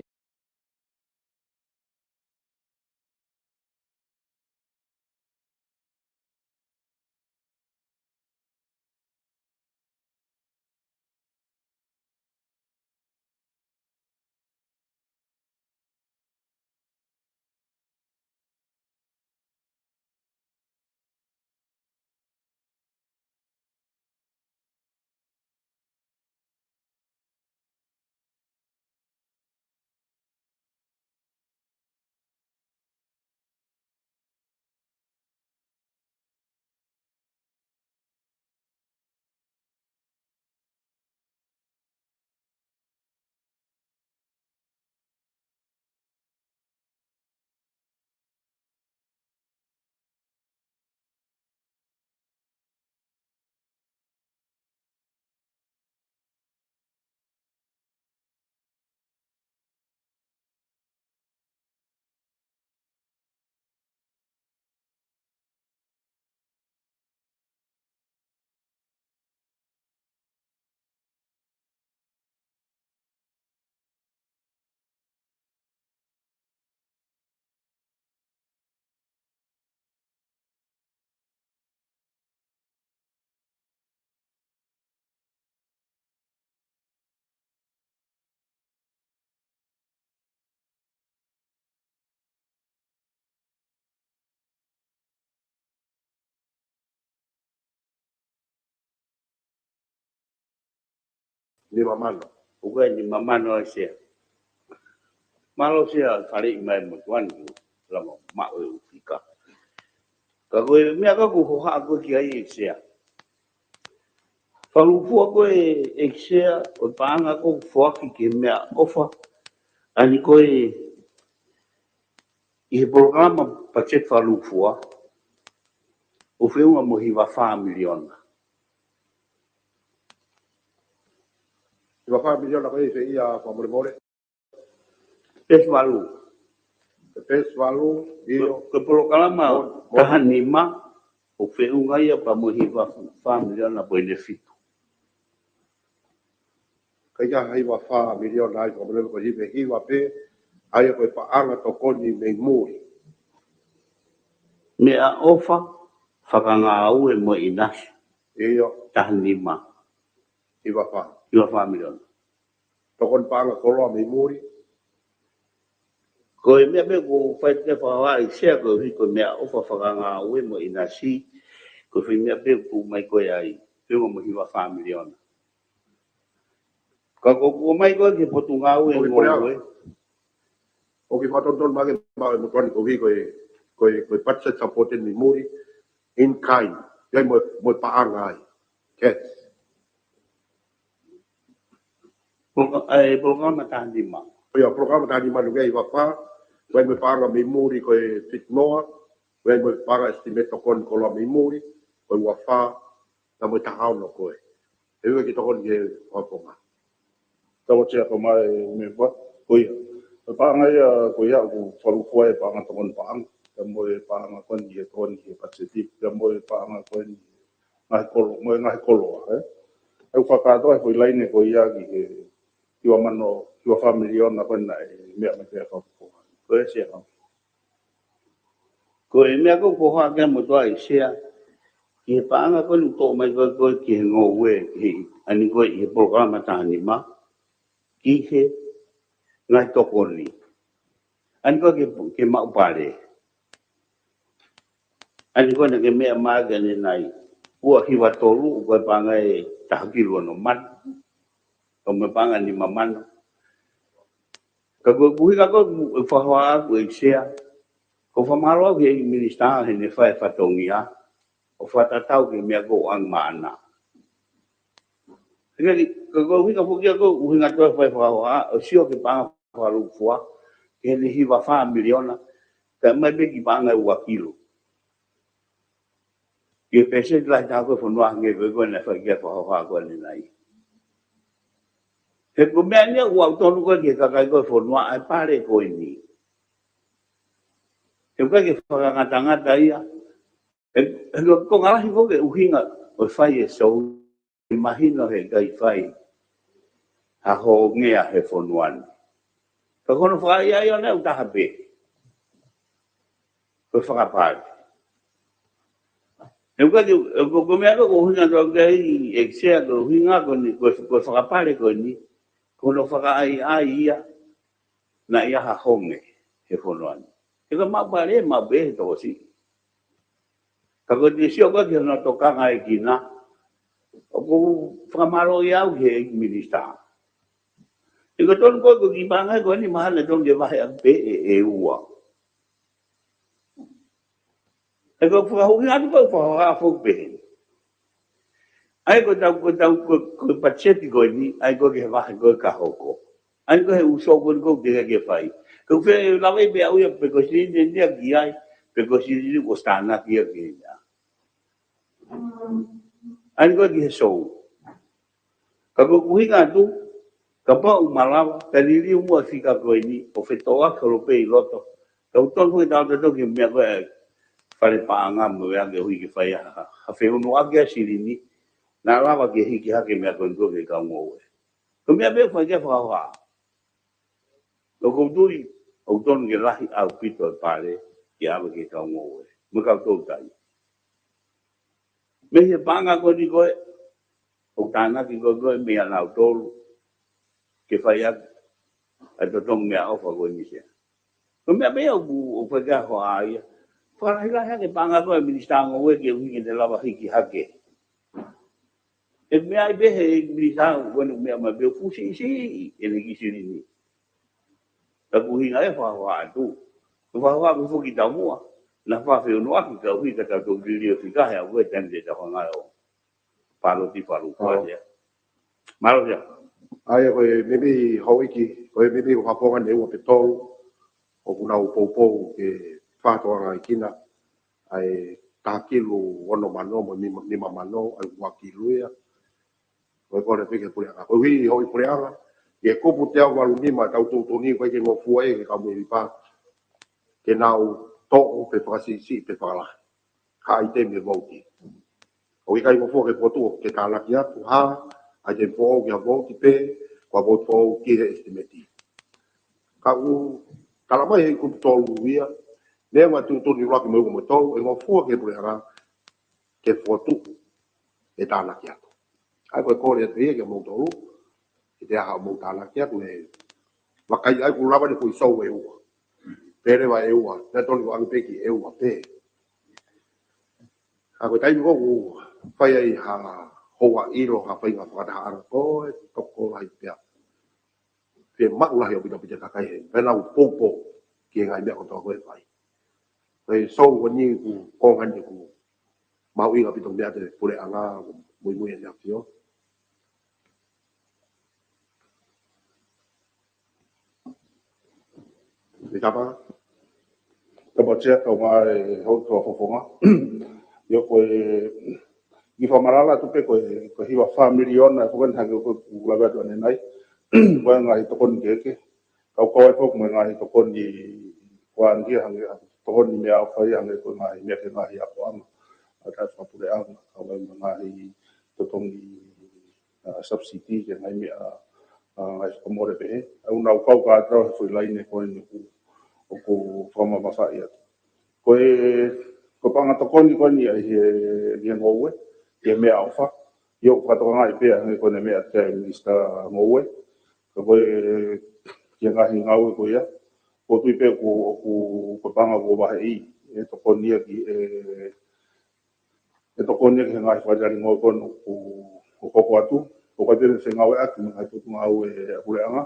Nima mano. ʻOku ʻi ai e nima mano ʻa e Sea. Mālō Sea, faleʻi mai mo tuan tu, lama maʻu e ʻufi ka. Ka ko e meʻa ka ʻoku ou hohaʻa ko ē ki ai ʻEiki Sea. Fakalūkufua ko ē ʻEiki Sea, ʻo e paʻanga ʻoku foaki ki he meʻaʻofa. ʻA eni ko ē ʻi he polokalama patiseti fakalūkufua, ʻoku feʻunga mo e hiva fā miliona. Hiva fā miliona ko e fē ia fakamolemole? Peesi valu. Peesi valu, ʻio. Ko, ko e polokalama mo, mo taha nima, ʻoku feʻunga ia pea mo e hiva fā miliona poini fitu. ʻIkai ha hiva fā miliona ai, fakamolemole, ko e hiva, hiva pē, ʻa ia ko e paʻanga tokoni mei muli. Meʻaʻofa, fakangāue mo e ʻinasi. ʻIo. Taha nima. Hiva fā. Hiva fā miliona. Tokoni paʻanga koloa mei muli. Ko e meʻa pē ʻoku fai ke fakavaʻi Sea koeʻuhi ko e meʻaʻofa, fakangāue mo e ʻinasi. Ko e foʻi meʻa pē ʻoku tuʻu mai ko ē ai. Feʻunga mo e hiva fā miliona. Ka ʻoku ʻomai ko ē ki he Potungāue Ngoue. ʻOku fakatonutonu mai ke maʻu ʻe he motuʻa ni koeʻuhi ko e, ko e, ko e budget supported mei muli, in kind, ʻi ai mo, mo e paʻanga ai. Cash. Poloka-, ʻa e polokalama taha nima. ʻIo, polokalama taha nima ʻoku ʻi ai ʻi he vafa, ʻi ai mo e paʻanga mei muli ko e fitnoa, ʻi ai mo e paʻanga estimate tokoni koloa mei muli, ko e uafā, na mo e taha ono ko ē. ʻE ui ke tokoni ki he fakafofonga. Tau ʻosi ako mai e meʻa, ko ia. Ko e paʻanga ia, ko ia ʻoku fakalūkufua e paʻanga tokoni paʻanga. Pea mo e paʻanga ko eni he tokoni he paseti. Pea mo e paʻanga ko eni ngaahi kolo, mo e ngaahi koloa, ē. ʻOku fakakātoa e foʻi laine ko ia ki he hiva mano, hiva fā miliona ko ena ʻe meʻa mai pē fakafofonga. Ko e sia kau. Ko e meʻa ko ē ʻoku ou hohaʻa ki ai motuʻa ʻi Sea, ki he paʻanga ko eni ʻoku toʻo mai ko ē, ko ē ki he ngoue, ki he, ʻa eni ko ē ʻi he polokalama taha nima, ki he ngaahi tokoni. ʻA eni ko ē ke, ke maʻu pale. ʻA eni ko ē naʻa ke meʻa mai ki ai ʻanenai. Ua hiva tolu, ko e paʻanga ʻe taha kilu ono mano. Ko e meʻa paʻanga nima mano. Ka ko e ʻuhinga ko ē ʻeku fakahohaʻa ʻaʻaku ʻi Sea, ʻoku ou fakamālō au ki he minisitā heʻene fai e fatongia ʻo fakatatau ki he meʻa ko ē ʻoku ʻange maʻana. Ka ko e, ka ko e ʻuhinga foki ia ko e ʻuhinga ʻoku ou fai e fakahohaʻa, ʻo sio ki he paʻanga fakalūkufua, ki heʻene hiva fā miliona, kae ʻomai pē ki he paʻanga ʻe ua kilu. Ki he pēseti lahi taha ko ē e fonua hangē ko ē naʻe fai ki ai e fakahohaʻa ko ē ʻanenai. He ko e meʻa ni ia ʻoku tonu ko ē ki he kakai ko ē e fonua ʻa e pale ko eni. He ʻoku ʻikai ke fakangatangata ia. He, he ko e konga lahi foki e ʻuhinga ʻo e fai e sou, ʻe mahino he ʻikai fai ha hongea he fonua ni. Ka ko hono fakaʻaiʻai ʻoʻona ʻoku taha pē. Ko e fakapale. He ʻoku ʻikai ke, ko, ko e meʻa ko ē ʻoku ou ʻuhinga atu ki ai ʻi Sea ko e ʻuhinga ko eni, ko e, ko e fakapale ko eni, ko hono fakaʻaiʻai ia, naʻe ʻi ai ha honge he fonua ni. He ko e maʻu pale, maʻu pē he tokosiʻi. Ka ko e te sio ko ē ki hono tokangaekina, ʻoku ou fakamālō au ki he minisitā. He ko e tonu ko ē ko e kiʻi paʻanga ko eni mahalo naʻe tonu ke vahe ʻaki pē ʻe, ʻe ua. He ko e fakahohaʻa atu ko e fakahohaʻa foki pehē ni. ʻA ia ko ʻetau, ko ʻetau, ko, ko e patiseti ko eni, ʻa ia ko e ki he vahe ko ē ka hoko. ʻA ia ko e ʻū sou ko eni ʻoku teʻeki ke fai. Ka ʻoku fie lava pē ʻe au ia pe ko e silini eni ia ki ai, pe ko e silini kuo ʻosi tānaki ia ki ai. ʻA ia ko e ki he sou. Ka ko e ʻuhinga atu, kapau ʻoku malava, ka liliu muʻa e fika ko eni, ʻo fetōʻaki holo pē ʻi loto. Ka ʻoku tonu ke tau tautau ki he meʻa ko ē fale paʻanga mo e ʻai ke ui ke fai ha, ha fehunuʻaki ʻa e silini, naʻa lava ke hiki hake meʻa ko eni ko ē ki he kau ngoue. Ko e meʻa pē ʻoku fai ki ai e fakahohaʻa. ʻOku ou tui, ʻoku tonu ke lahi ʻaupito e pale, ke ʻave ki he kau ngoue. Mo e kau toutai. Mei he paʻanga ko eni ko ē, ʻoku tānaki ko ē ko ē meia nautolu, ke fai ʻaki ʻa e totongi meʻaʻofa ko eni Sea. Ko e meʻa pē ia ʻoku, ʻoku fai ki ai e hohaʻa ia. Fakalahilahi hake paʻanga ko ē minisitā ngoue ke ui ke ne lava hiki hake. ʻE meʻa ai pē he minisitā ngoue ʻoku meʻa mai pē ʻoku fuʻu siʻisiʻi ʻene kiʻi silini. Ka ko e ʻuhinga e fakahohaʻa atu. Ko e fakahohaʻa ko ē foki taumuʻa. Naʻa faʻa fehunuʻaki ka ui ka tau toki liliu e fika he ʻoku ʻi ai e taimi te tau hanga ʻo paloti falu. ʻO. Mālō Sea. Mālō Sea. ʻA ia ko e meimei houʻeiki, ko e meimei ʻoku fakapoongi ʻe ua pe tolu, ʻoku nau poupou ke fakatokangaekina ʻa e taha kilu ono mano mo e nima, nima mano, ʻa e ua kilu ia. Ko e kole pē ki he puleʻanga. Koeʻuhi houʻeiki puleʻanga, ʻi he kupu teau valu nima ʻoku tau tuʻutuʻuni, ʻoku ʻikai ke ngofua ia ki he kau mēmipa ke nau toʻo pe fakasiʻisiʻi pe fakalahi ha ʻaitemi he vouti. ʻOku ʻikai ngofua ki he potu ke tānaki atu ha ʻaitemi foʻou ki ha vouti pe ko ha vouti foʻou ki he ʻesitimeti. Ka ʻoku tala mai he kupu tolu ia, neongo e tuʻutuʻuni ʻuluaki mo e ua mo e tolu, ʻe ngofua ki he puleʻanga ke fokotuʻu e tānaki atu. ʻA ia ko e kole atu ia kia moutolu, ʻi he ʻaho ʻoku mou tānaki atu ʻe vakai ai kuo lava ʻene foʻi sou ʻe ua. Pe leva ʻe ua, naʻe tonu ʻoange pē ki he ʻe ua pē. ʻA ia ko e taimi ko ē ʻoku fai ai ha houa ʻilo ha faʻahinga fakatahaʻanga ko e tokolahi pea fiemaʻu lahi ʻaupito ʻaupito e kakai he, pea nau poupou. ki he ngaahi meʻa kotoa ko ē ʻe fai. Ko e sou ko eni ʻoku konga ni ʻoku mahuʻinga ʻaupito meiate puleʻanga, muimui ʻEne ʻAfio. Mita pa. Tapa tia kau ngā e hou tua fofonga. Io ko e, ʻi fakamalala atu pē ko e, ko e hiva fā miliona, ko e hake ko e kula atu ʻanenai. Ko e ngaahi tokoni kehekehe. Kau kau ai foki mo e ngaahi tokoni kuangia hangē, tokoni meʻaʻofa ia hangē ko e ngaahi meʻa ki he ngaahi akoʻanga. ʻA e fakapuleʻanga, kau ai mo e ngaahi totongi, ʻa, subsidy ki he ngaahi meʻa, ʻa, ngaahi fakamole pehē. ʻOku nau kau kātoa he foʻi laine ko eni ʻoku, ʻoku fakamamafaʻi atu. Ko e, ko e paʻanga tokoni ko eni ʻa e, ʻa e ngoue, ʻa e meʻaʻofa. ʻIo, ʻoku fakatokangaʻi pē ʻa e, ko eni meʻa ʻa e Minisitā Ngoue. Ka ko e, ki he ngaahi ngāue ko ia, ʻoku ou tui pē ʻoku, ʻoku, ko e paʻanga ʻoku vaheʻi, ʻe tokoni ia ki he, ʻe tokoni ia ki he ngaahi falealingou ko eni ʻoku, ʻoku hoko atu, ʻoku ʻikai pē fengāueʻaki mo e ngaahi potungāue ʻa e puleʻanga,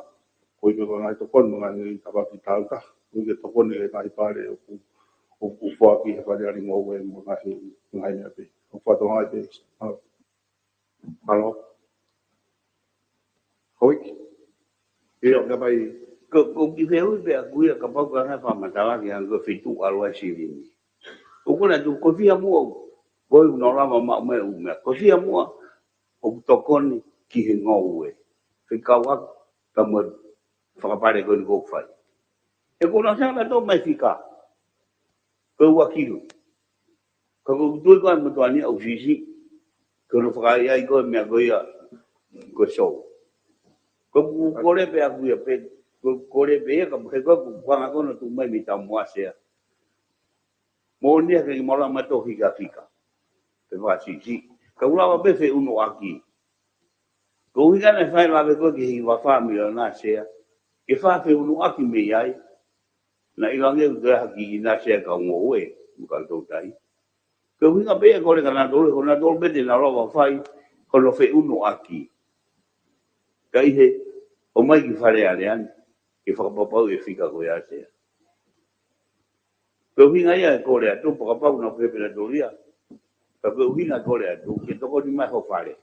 ʻoku ʻi ai pē ko e ngaahi tokoni mo e ngaahi kavaki tāuta, ʻoku ʻikai ke tokoni ki he ngaahi pale ʻoku, ʻoku foaki ʻe he falealingou mo e ngaahi, ngaahi meʻa pehē. ʻOku fakatokangaʻi pē. Mālō. Houʻeiki. ʻIo, ka pai. Ko, ko ki feu pē ʻa e kui ʻa kapau ka ngai fakamatala ki hanga ko e fitu ʻalu ai silini. ʻOku na tu ko fia mua, ko e ʻuno lava maʻu mai ʻū meʻa. Ko fia mua, ʻoku tokoni ki he ngoue. Fekau atu, ka mo e fakapale ko eni ʻoku fai. ʻE ko na sa na tō mai fika. Ko e ua kilu. Ka ko e tui ko e motuʻa ni ʻoku sisi. Ko hono fakaʻaiʻai ko e meʻa ko ia ko e sou. Ko e kole pē ʻaku ia pē, ko e kole pē ia ka he ko e kuanga ko hono tuʻu mai mei Taumuʻa Sea. Moʻoni ia ke ke maʻu lava mai tō fika fika. Pē fakasisi. Ka ʻoku lava pē feʻunuʻaki. Ko e ʻuhinga naʻe fai lave ko ē ki he hiva fā miliona Sea. Ke fai feʻunuʻaki mei ai. Naʻe ʻiloange ʻoku toe haki ʻi na Sea ka ngoue, mo ka tau tai. Ko e ʻuhinga pē ia ko e kole ka na tolu, ko na tolu pē te na lava fai, ko hono feʻunuʻaki. Ka ʻi he, ʻomai ki Fale Alea ni, ke fakapapauʻi e fika ko ia Sea. Ko e ʻuhinga ia e kole atu, fakapapauʻi na pē pē na tolu ia. Ka ko e ʻuhinga e kole atu, ke tokoni mai ho fale.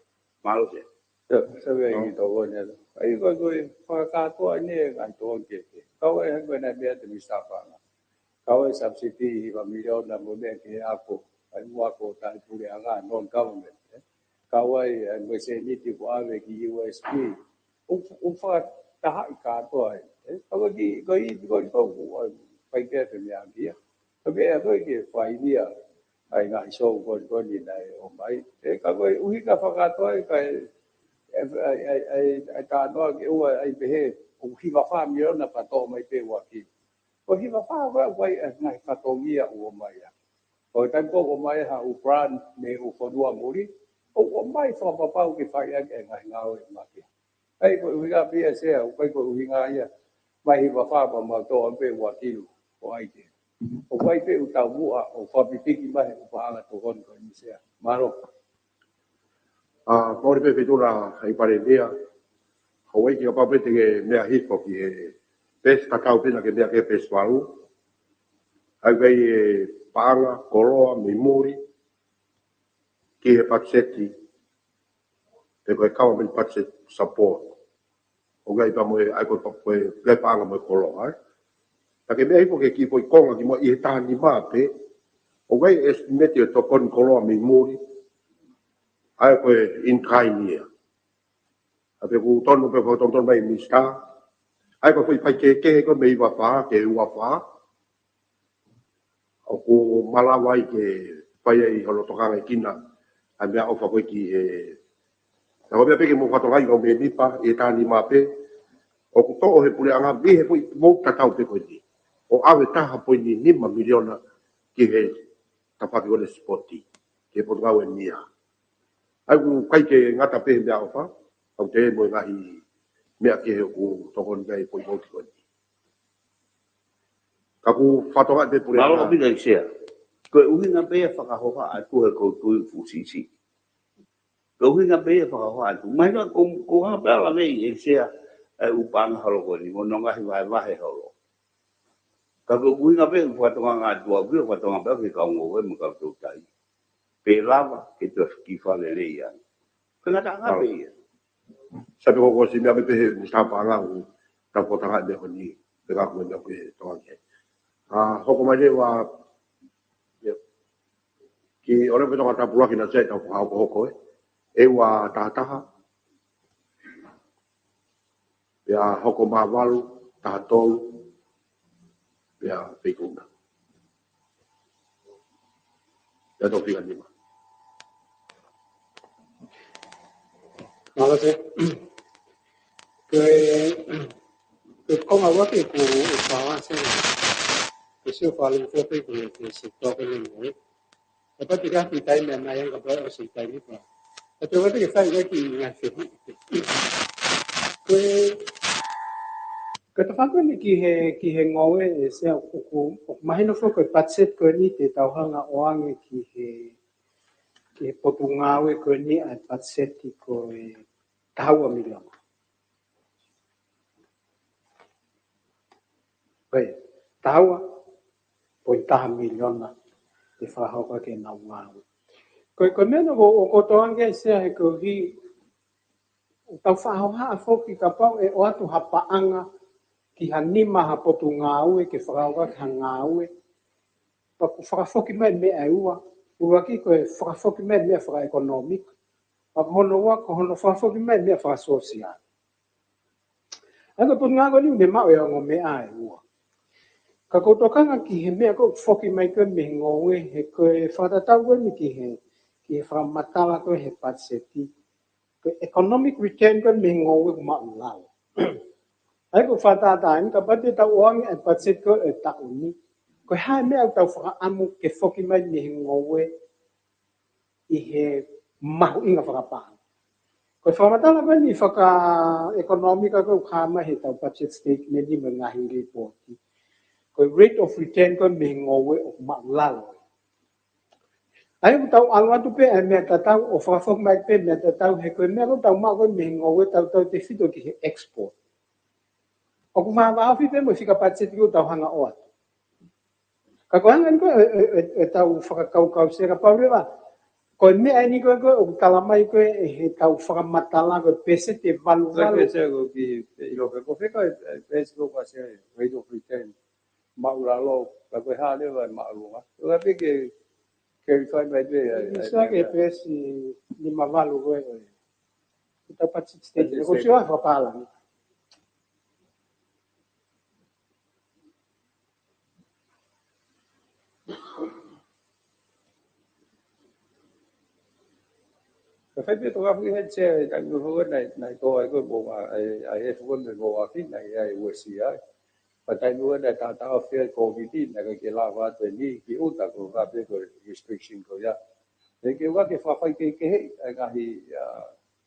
Mālō Sea. Ia, sa vea i tokoni atu. ʻAi ko e, ko e fakakātoa ni e ngaahi tokoni kehekehe. Kau ai hangē ko e naʻe meʻa ʻa e Minisitā Paʻanga. Kau ai subsidy hiva miliona mo e meʻa ki he ako. ʻAi mo e ako taʻepuleʻanga, non-government, ē. Kau ai, ʻai mo e sēniti kuo ʻave ki U S P. ʻO, ʻo fakatahaʻi kātoa ai, ē. Kau ai ki, ko i, ko i, ko i, ʻai, pai ke te meʻa kia. Ka meʻa ko e ke fai ia, ʻai ngaahi sou ko eni ko eni naʻe ʻomai. Ē, ka ko e ʻuhinga fakakātoa ai, ka e, e, e, e, e, e talanoa ke ʻoua ʻai pehē, ʻoku hiva fā miliona pea toʻo mai pē ua kilu. Ko e hiva fā ko ē ʻoku ʻai e ngaahi fatongia ʻoku ʻomai ia. Ko e taimi ko ē ʻoku ʻomai ha ʻū grant mei he ʻū fonua muli, ʻoku ʻomai fakapapau ke fai ʻaki e ngaahi ngāue ʻe makehe. ʻAi ko e ʻuhinga pē ia Sea, ʻoku ʻikai ko e ʻuhinga ia. Mai hiva fā pea mau toʻo pē ua kilu, ʻo ʻai ke. ʻOku ʻai pē ʻū taumuʻa, ʻo fakapipiki mai he ʻū paʻanga tokoni ko eni Sea. Mālō. ʻA, maʻuli pē Feituʻu, ʻai pale ia. Houʻeiki, kapau pē te ke meʻa hifo ki he peesi tatau pē naʻa ke meʻa ki he peesi valu. ʻAi pē e paʻanga koloa mei muli ki he patiseti, pe ko e government budget support. ʻOku ʻi ai pē mo e, ʻai ko e pa-, ko e, ko e paʻanga mo e koloa, ē. Naʻa ke meʻa hifo ki he kiʻi foʻi konga ki muʻa ʻi he taha nima pē, ʻoku ʻi ai e estimate ʻo e tokoni koloa mei muli, ʻai ko e in kind ia. ʻA pē ʻoku tonu pē fakatonutonu mai Minisitā, ʻai ko e foʻi pai kehekehe ko ē mei hiva fā ki he ua fā, ʻoku malava ai ke fai ai hono tokangaʻi kina ʻa e meʻaʻofa ko ē ki he. Naʻa ko e meʻa pē ke mou fakatokangaʻi kau mēmipa, ʻi he taha nima pē, ʻoku toʻo he puleʻanga mei he foʻi vote tatau pē ko eni. ʻO ʻave taha poini nima miliona ki he tafaʻaki ko eni sipoti, ki he potungāue ʻe nima. ʻAi ʻoku ʻikai ke ngata pē he meʻaʻofa, ʻoku toe mo e ngaahi meʻa kehe ʻoku tokoni ki ai e foʻi vote ko eni. Ka ʻoku fakatokangaʻi pē puleʻanga. Mālō ʻaupito ʻEiki Sea. Ko e ʻuhinga pē ia fakahoha atu he ʻoku ou tui fuʻu sisi. Ko e ʻuhinga pē ia fakahoha atu. Mahino ko, ko e hā pē ʻa e lave ʻEiki Sea, e ʻū paʻanga holo ko eni, mo hono ngaahi vahevahe holo. Ka ko e ʻuhinga pē ʻoku fakatokanga atu au ki ai, ʻoku fakatokanga pē ki he kau ngoue mo e kau toutai. Pe lava ke toe kiʻi fakalelei ange. Ko e ngataʻanga pē ia. Sai pē ko e kiʻi meʻa pē he musapaʻanga ʻoku tau fakatokanga atu ki ai, pe ka ko e meʻa pē tokanga ki ai. ʻA, hoko mai leva, ia. Kiʻi ʻoua pē tokanga tāpuaki naʻa sai tau fakahokohoko ē. ʻE ua taha taha. Pea hoko mā valu, taha tolu, pea fekuna. Pea tau fika nima. Mālō Sea. Ko e, ko e konga ua ke ku e pāwa Sea. Ke sio fale fua pē ko e, ko e se toke le mo. Ka pati ka ki taimi ʻanai anga pea ʻosi taimi pē. Ka te wate ke fai wai ki ngā fehuʻi. Ko e, ko e tafaʻaki ni ki he, ki he ngoue ʻe Sea ʻoku, ʻoku mahino foki ko e patiseti ko eni te tau hanga ʻo ʻoange ki he, ki he potungāue ko eni ʻa e patiseti ko e taha ua miliona. Ko e taha ua poini taha miliona te fakahoko ʻaki ʻenau ngāue. Ko e, ko e meʻa naʻa ku, ʻoku ou tokanga ki ai Sea he koeʻuhi ʻoku tau faʻa hohaʻa foki kapau ʻe ʻoatu ha paʻanga ki ha nima ha potungāue ke fakahoko ʻaki ha ngāue. Pea ʻoku fakafoki mai meʻa ʻe ua, ʻuluaki ko e fakafoki mai meʻa fakaʻekonōmika. Pea ko hono ua, ko hono fakafoki mai meʻa fakasōsiale. ʻA ia ko e potungāue ko eni ʻoku ne maʻu e ongo meʻa ʻe ua. Ka ʻoku ou tokanga ki he meʻa ʻoku foki mai ko ē mei he ngoue, he ko e fakatatau ko eni ki he, ki he fakamatala ko ē he patiseti. Ko e economic return ko ē mei he ngoue ʻoku māʻulalo. ʻA ia ko e fakatātā eni kapau te tau ʻoange ʻa e patiseti ko ē taʻu ni. Ko e hā e meʻa ʻoku tau fakaʻamu ke foki mai mei he ngoue ʻi he mahuʻinga fakapaʻanga. Ko e fakamatala ko eni fakaʻekonōmika ko ē ʻoku hā mai he tau budget statement ni mo e ngaahi lipooti. Ko e rate of return ko ē mei he ngoue ʻoku māʻulalo. ʻA ia ʻoku tau ʻalu atu pē ʻa e meʻa tatau ʻo fakafoki mai pē meʻa tatau he ko e meʻa ʻoku tau maʻu ko ē mei he ngoue tautautefito ki he export. ʻOku vāvāofi pē mo e fika patiseti ʻoku tau hanga ʻo ʻoatu. Ka ko e anga eni ko ē, ʻe, ʻe, ʻe, ʻe tau fakakaukau Sea kapau leva. Ko e meʻa eni ko ē, ko ē, ʻoku tala mai ko ē, ʻe he tau fakamatala ko e peseti ʻe valu valu. Ko e peseti ko ē ki, ʻilo pē ko fē ko e, ʻe, peseti ko ē ko e Sea, rate of return. Māʻulalo, ka ko e hā leva ʻe māʻolunga. Ko e pē ke, ke clarify mai pē, ʻe, ʻe, Sea ke ʻe, peseti nima valu ko ē, ko e. Ko e tau budget statement, ko e sio fakapālangi. Ka fai pē tokanga foki he Sea, taimi ko ē naʻe, naʻe tō ai ko ē mo ma, ʻa e, ʻa e he foki mo ma fina, ʻa e uesia ai. Pea taimi ko ē naʻe taʻataʻofi ai Covid, naʻe ʻikai ke lava atu eni ki ʻuta ko e ngaahi pē ko e restriction ko ia. ʻE ke ua ke fafai kehekehe, ʻa e ngaahi, ʻa,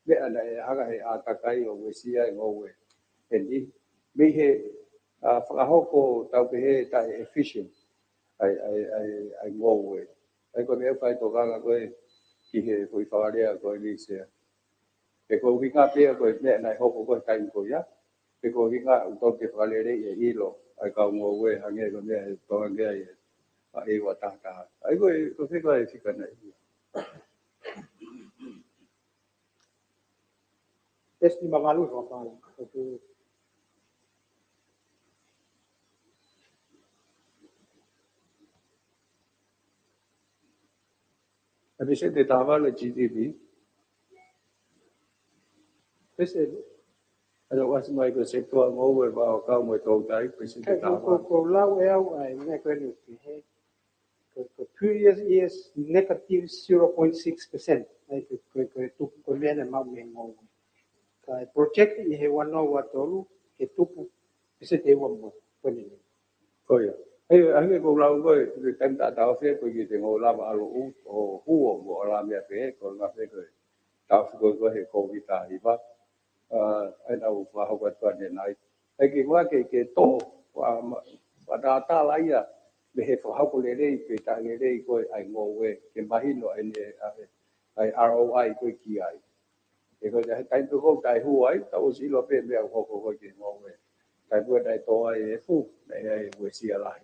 meʻa naʻe hanga he ʻātakai ʻo uesia e ngoue eni. Mei he, ʻa, fakahoko taukehe taʻe efficient ʻa e, ʻa e, ʻa e, ʻa e ngoue. ʻA ia ko e meʻa ʻoku fai tokanga ko ē ki he foʻi fakalea ko eni Sea. He ko e ʻuhinga pē ia ko e meʻa naʻe hoko ko ē taimi ko ia. He ko e ʻuhinga ʻoku tau ke fakaleleiʻi e ʻilo ʻa e kau ngoue hangē ko e meʻa ʻe tokanga ki ai ʻa e ua taha taha. ʻA ia ko e, ko fē ko e fika naʻe ua. Peseti nima valu fakapālangi. ʻA e peseti taha valu G D P. Peseti. ʻA ia ʻoku ʻasi mai ko e sekitoa ngoue, vaoʻakau mo e toutai, peseti taha valu. Ko, ko, ko e lau ʻe au ʻa e meʻa ko eni ʻoku pehē. Ko, ko e previous year's negative zero point six percent. ʻA ia ko, ko, ko e tupu ko e meʻa naʻe maʻu mei he ngoue. Ka e project ʻi he ua noa ua tolu, ke tupu peseti ʻe ua mo, ko eni. Ko ia. ʻA ia, hangē ko e lau ko ē, ko e taimi taʻataʻofi ko ē ki he ngoue lava ʻalu ʻo, ʻo huo mo e ʻalā meʻa pē, ko e ngaahi pē ko e taʻofi ko ē ko ē he Covid taha hiva. ʻA, ʻa ia naʻa ku fakahoko atu ʻanenai. ʻA ia ke ua ke, ke tō, ʻa, ma, ʻa tātala ia, mei he fakahoko lelei, pe taʻelelei ko ē ʻa e ngoue, ke mahino ʻa ʻene, ʻa e, ʻa e R O I ko ē ki ai. He ko e taimi pē ko ē taʻehua ai, tau ʻosi ʻilo pē meʻa ʻoku hoko ko ē ki he ngoue. Taimi pē ko ē naʻe tō ai e fū, naʻe ʻi ai e uesia lahi.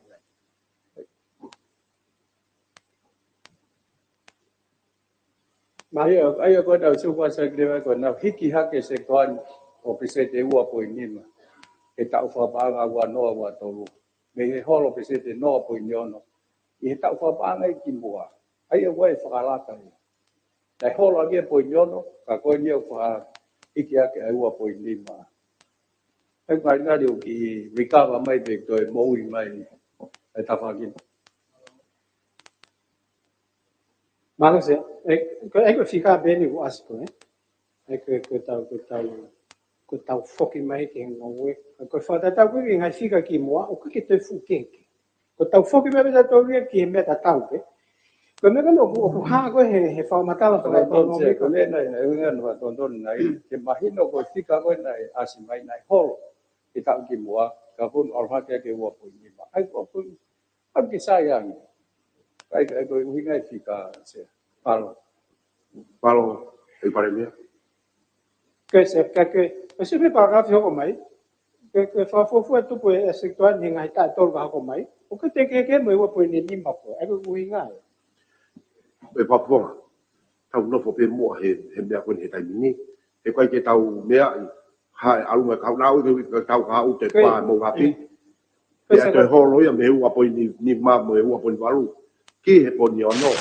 Mālie, ʻa ia ko e tau sio ʻa Saikileva ko e nau hiki hake e sekitoa ni ʻo peseti ua poini nima he taʻu fakapaʻanga ua noa ua tolu. Mei he holo peseti noa poini ono ʻi he taʻu fakapaʻanga ʻi ki muʻa. ʻA ia ʻoku ʻi ai e fakalaka ia. Naʻe holo ange ʻa e poini ono, ka ko eni ʻoku fakahiki hake ʻa e ua poini nima. ʻE ngalingali ʻoku kiʻi recover mai pe toe moʻui mai e tafaʻaki. Mālō Sea, ʻe, ko e, ʻe ko e fika pē eni ʻoku ʻasi ko ē. ʻE ko e, ko e tau, ko e tau, ko e tau foki mai ki he ngoue. Ko e fakatatau ko ē ki he ngaahi fika ki muʻa, ʻoku ʻikai ke toe fuʻu kehekehe. Ko e tau foki mai pē tautolu ia ki he meʻa tatau pē. Ko e meʻa ko eni ʻoku, ʻoku hā ko ē he, he fakamatala fakaʻekonōmika. Ko e meʻa naʻe, naʻe ʻuhinga naʻe fakatonutonu naʻe, ke mahino ko e fika ko ē naʻe ʻasi mai naʻe holo he taʻu ki muʻa, ka ko eni ʻalu hake ki he ua poini nima. ʻA ia ko e ʻoku ʻalu ke sai ange. ʻA ia, ʻa ia ko e ʻuhinga e fika Sea. Mālō. Mālō, ʻEiki Palēmia. Ko e Sea, ka ko e, ko e Sea pē parakalafi hoko mai. Ko e, ko e fakafuofua tupu e sekitoa ni he ngaahi taʻu ʻe tolu ka hoko mai. ʻOku ʻikai te kehekehe mo e ua poini nima ko ē. ʻA ia ko e ʻuhinga ia. ʻE Papuonga. Tau nofo pē muʻa he, he meʻa ko eni he taimi ni. He ʻoku ʻikai ke tau meaʻi ha e ʻalunga kau nau i ke tau ka ʻute Ko e, pā mo hapi. ʻE. Ko e Pea Sea toe ka holo ia mei he ua poini nima mo e ua poini valu ki he poini ono.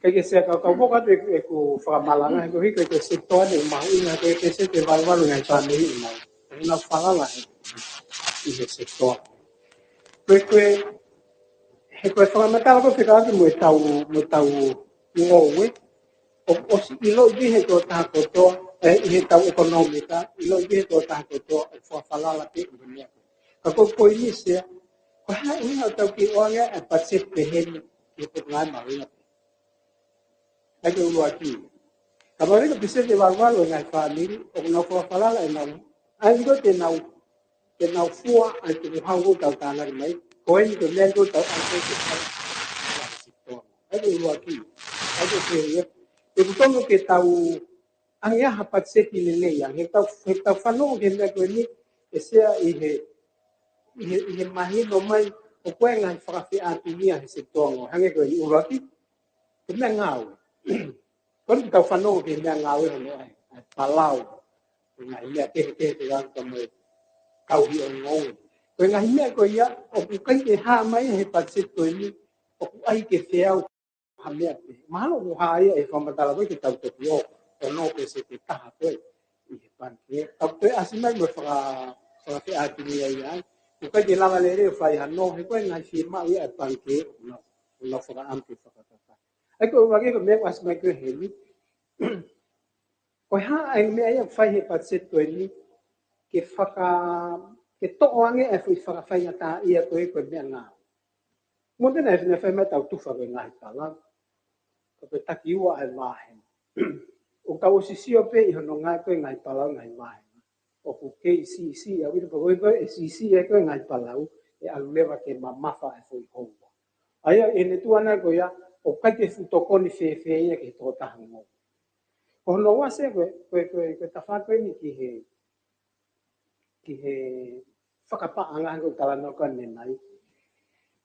Ka ko e Sea ka, ka ʻoku ʻoatu ʻeku, ʻeku fakamalanga, he ko e hiki ko e sekitoa ni ʻoku mahuʻinga ko e peseti ʻe valu valu ngaahi fāmili ʻi mai. ʻOku nau falala he, ʻi he sekitoa. Ko e, ko e, he ko e fakamatala ko ē fekauʻaki mo e tau, mo e tau ngoue. ʻO, ʻosi ʻiloʻi ʻe he tokotaha kotoa, ʻe, ʻi he tau ʻekonōmika, ʻiloʻi ʻe he tokotaha kotoa ʻoku fakafalala pē ʻi he meʻa ko ē. Ka ko e poini Sea, ko e hā e ʻuhinga ʻoku tau kiʻi ʻoange ʻa e patiseti pehē ni ʻi he Potungāue Māʻolunga pē. ʻA ia ko e ʻuluaki. Ka mahino ko e peseti ʻe valu valu e ngaahi fāmili, ʻoku nau fakafalala ʻenau, ʻa ia ko ē te nau, te nau fua ʻa e tukuhau ʻoku tau tānaki mai, ko eni ko e meʻa ʻoku tau ʻai ko ē ke fai. ʻA ia ko e ʻuluaki. ʻA ia ko e, ʻoku totonu ke tau ʻange ha patiseti lelei ange, he tau, he tau fanongo ki he meʻa ko eni, ʻe Sea ʻi he, ʻi he, ʻi he mahino mai, ʻoku ʻi ai e ngaahi fakafeʻātungia he sekitoa ngoue, hangē ko e ʻuluaki, ko e meʻangāue. Ko eni tau fanongo ki he meʻangāue hono ʻai, ʻai palau, ko e ngaahi meʻa kehekehe ke langa ka mo e kau hiʻo ngoue. Ko e ngaahi meʻa ko ia, ʻoku ʻikai ke hā mai he patiseti ko eni, ʻoku ʻai ke feau ha meʻa pē. Mahalo ʻoku hā ia he fakamatala ko ē ke tau toki ō, ʻo nofo peseti ʻe taha ko ē ʻi he pangikē. Tau toe ʻasi mai mo e faka-, fakafeʻātungia ia ai. ʻOku ʻikai ke lava lelei ʻo fai hano, he ko e ngaahi fiemaʻu ia ʻa e pangikē, ʻo nau, ʻo nau fakaʻamu ke fakakakato. ʻA ia ko e ʻuluaki ko e meʻa ʻoku ʻasi mai ko ē heni. Ko e hā ʻa e meʻa ia ʻoku fai he patiseti ko eni, ke faka-, ke toʻo ange ʻa e foʻi fakafaingataʻaʻia ko ē ko e meʻangāue. Mo e meʻa naʻe fai mai tau tufa ko e ngaahi palau. Ka ko e taki ua ʻa e vāhenga. ʻOku tau ʻosi sio pē ʻi hono ngaahi ko e ngaahi palau ngaahi vāhenga. ʻOku kei siʻisiʻi, ʻa ia ko e, ko e, ko e siʻisiʻi ʻa e ko e ngaahi palau, ʻe ʻalu leva ke mamafa ʻa e foʻi houa. ʻA ia, ʻi heʻene tuʻu ʻana ko ia, ʻoku ʻikai ke fuʻu tokoni fēfē ia ki he tokotaha ngoue. Ko hono ua Sea ko e, ko e, ko e, ko e tafaʻaki ko eni ki he, ki he fakapaʻanga ko e talanoa ko ē ʻanenai.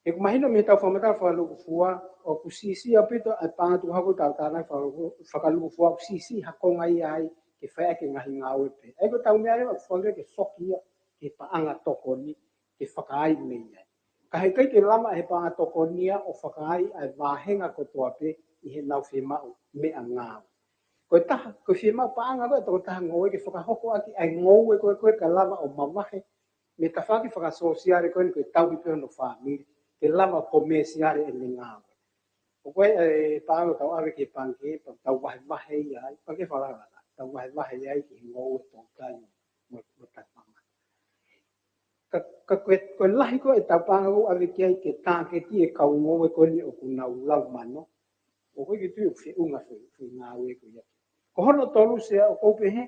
He ʻoku mahino mei he tau fakamatala fakalūkufua, ʻoku siʻisiʻi ʻaupito ʻa e paʻanga tukuhau ʻoku tau tānaki fakaluku-, fakalūkufua, ʻoku siʻisiʻi ha konga ia ai ke fai ʻaki e ngaahi ngāue pē. ʻA ia ko e tau meʻa leva ʻoku fakaʻamu ke foki ia ki he paʻanga tokoni, ke fakaai mei ai. Ka heʻikai ke lava ʻe he paʻanga tokoni ia ʻo fakaai ʻa e vāhenga kotoa pē ʻi heʻenau fiemaʻu meʻangāue. Ko e taha, ko e fiemaʻu paʻanga ko ē ʻa e tokotaha ngoue ke fakahoko ʻaki ʻa e ngoue ko ē ko ē kae lava ʻo mavahe mei he tafaʻaki fakasōsiale ko eni ko e tauhi pē hono fāmili, ke lava ʻo komēsiale ʻene ngāue. ʻOku ʻi ai e paʻanga ʻoku tau ʻave ki he pangikē, pea tau vahevahe ia ai, pangikē fakalaka, tau vahevahe ia ai ki he ngoue toutai mo, mo taʻepama. Ka, ka ko e, ko e lahi ko ē ʻetau paʻanga ʻoku ʻave ki ai ke tāketi e kau ngoue ko eni ʻoku nau lau mano. ʻOku ʻikai ke tui ʻoku feʻunga foʻi, foʻi ngāue ko ia. Ko hono tolu Sea ʻoku ou pehē,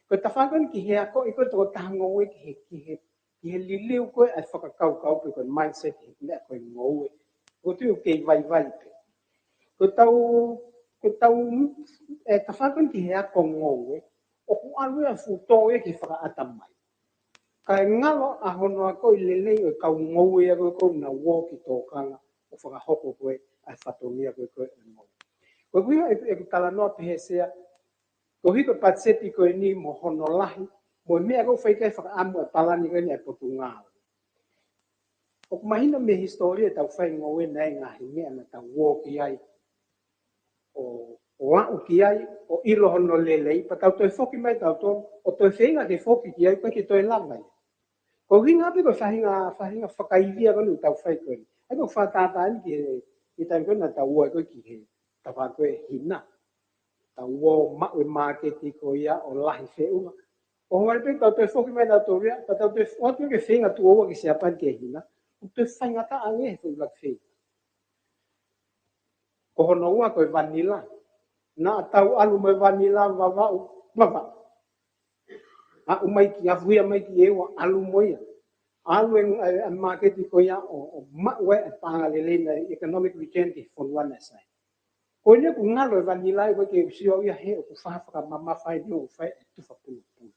ko e tafaʻaki ko eni ki he akoʻi ko ē tokotaha ngoue ki he, ki he, ki he liliu ko ē ʻa e fakakaukau pe ko e mindset he meʻa ko e ngoue. ʻOku ou tui ʻoku kei vaivai pē. Ko e tau, ko e tau, ʻe, tafaʻaki ko eni ki he ako ngoue, ʻoku ʻalu ia fuʻu tō ia ki he fakaʻatamai. Kae ngalo ʻa hono akoʻi lelei ʻo e kau ngoue ia ko ē ʻoku nau ō ki tōkanga ʻo fakahoko ko ē ʻa e fatongia ko ē ko ē ʻo e ngoue. Ko e ʻuhinga ʻeku, ʻeku talanoa pehē Sea, koeʻuhi ko e patiseti ko eni mo hono lahi, mo e meʻa ʻoku fai ki ai e fakaʻamu e palani ko eni ʻa e Potungāue. ʻOku mahino mei he hisitōlia ʻetau fai ngoue naʻe ngaahi meʻa naʻa tau ō ki ai, ʻo, ʻo aʻu ki ai, ʻo ʻilo hono lelei, pea tau toe foki mai tautolu, ʻo toe feinga ke foki ki ai, ʻikai ke toe lava ia. Ko e ʻuhinga pē ko e faʻahinga, faʻahinga fakaivia ko eni ʻoku tau fai ko eni. ʻA ia ko e fakatātā eni ki he, ki he taimi ko ē naʻa tau ō ai ko ē ki he tafaʻaki ko ē Hina. Tau ō maʻu e māketi ko ia ʻo lahi feʻunga. ʻOhovale pē tau toe foki mai tautolu ia, pea tau toe foki ke feinga tuʻo ua ki Siapani ki he Hina. ʻOku toe faingataʻa ange he foʻi ʻuluaki feinga. Ko hono ua ko e vanila. Naʻa tau ʻalu mo e vanila Vavaʻu, Vavaʻu. Aʻu mai ki, afuhia mai ki ʻEua, ʻalu mo ia. ʻAlu e, e, e māketi ko ia ʻo, ʻo maʻu ai e paʻanga lelei mo e economic return ki he fonua naʻe sai. Ko eni ʻoku ngalo e vanila ʻoku ʻikai ke u sio ia he ʻoku faʻa fakamamafa ai ʻoku fai e tufa pulupulu.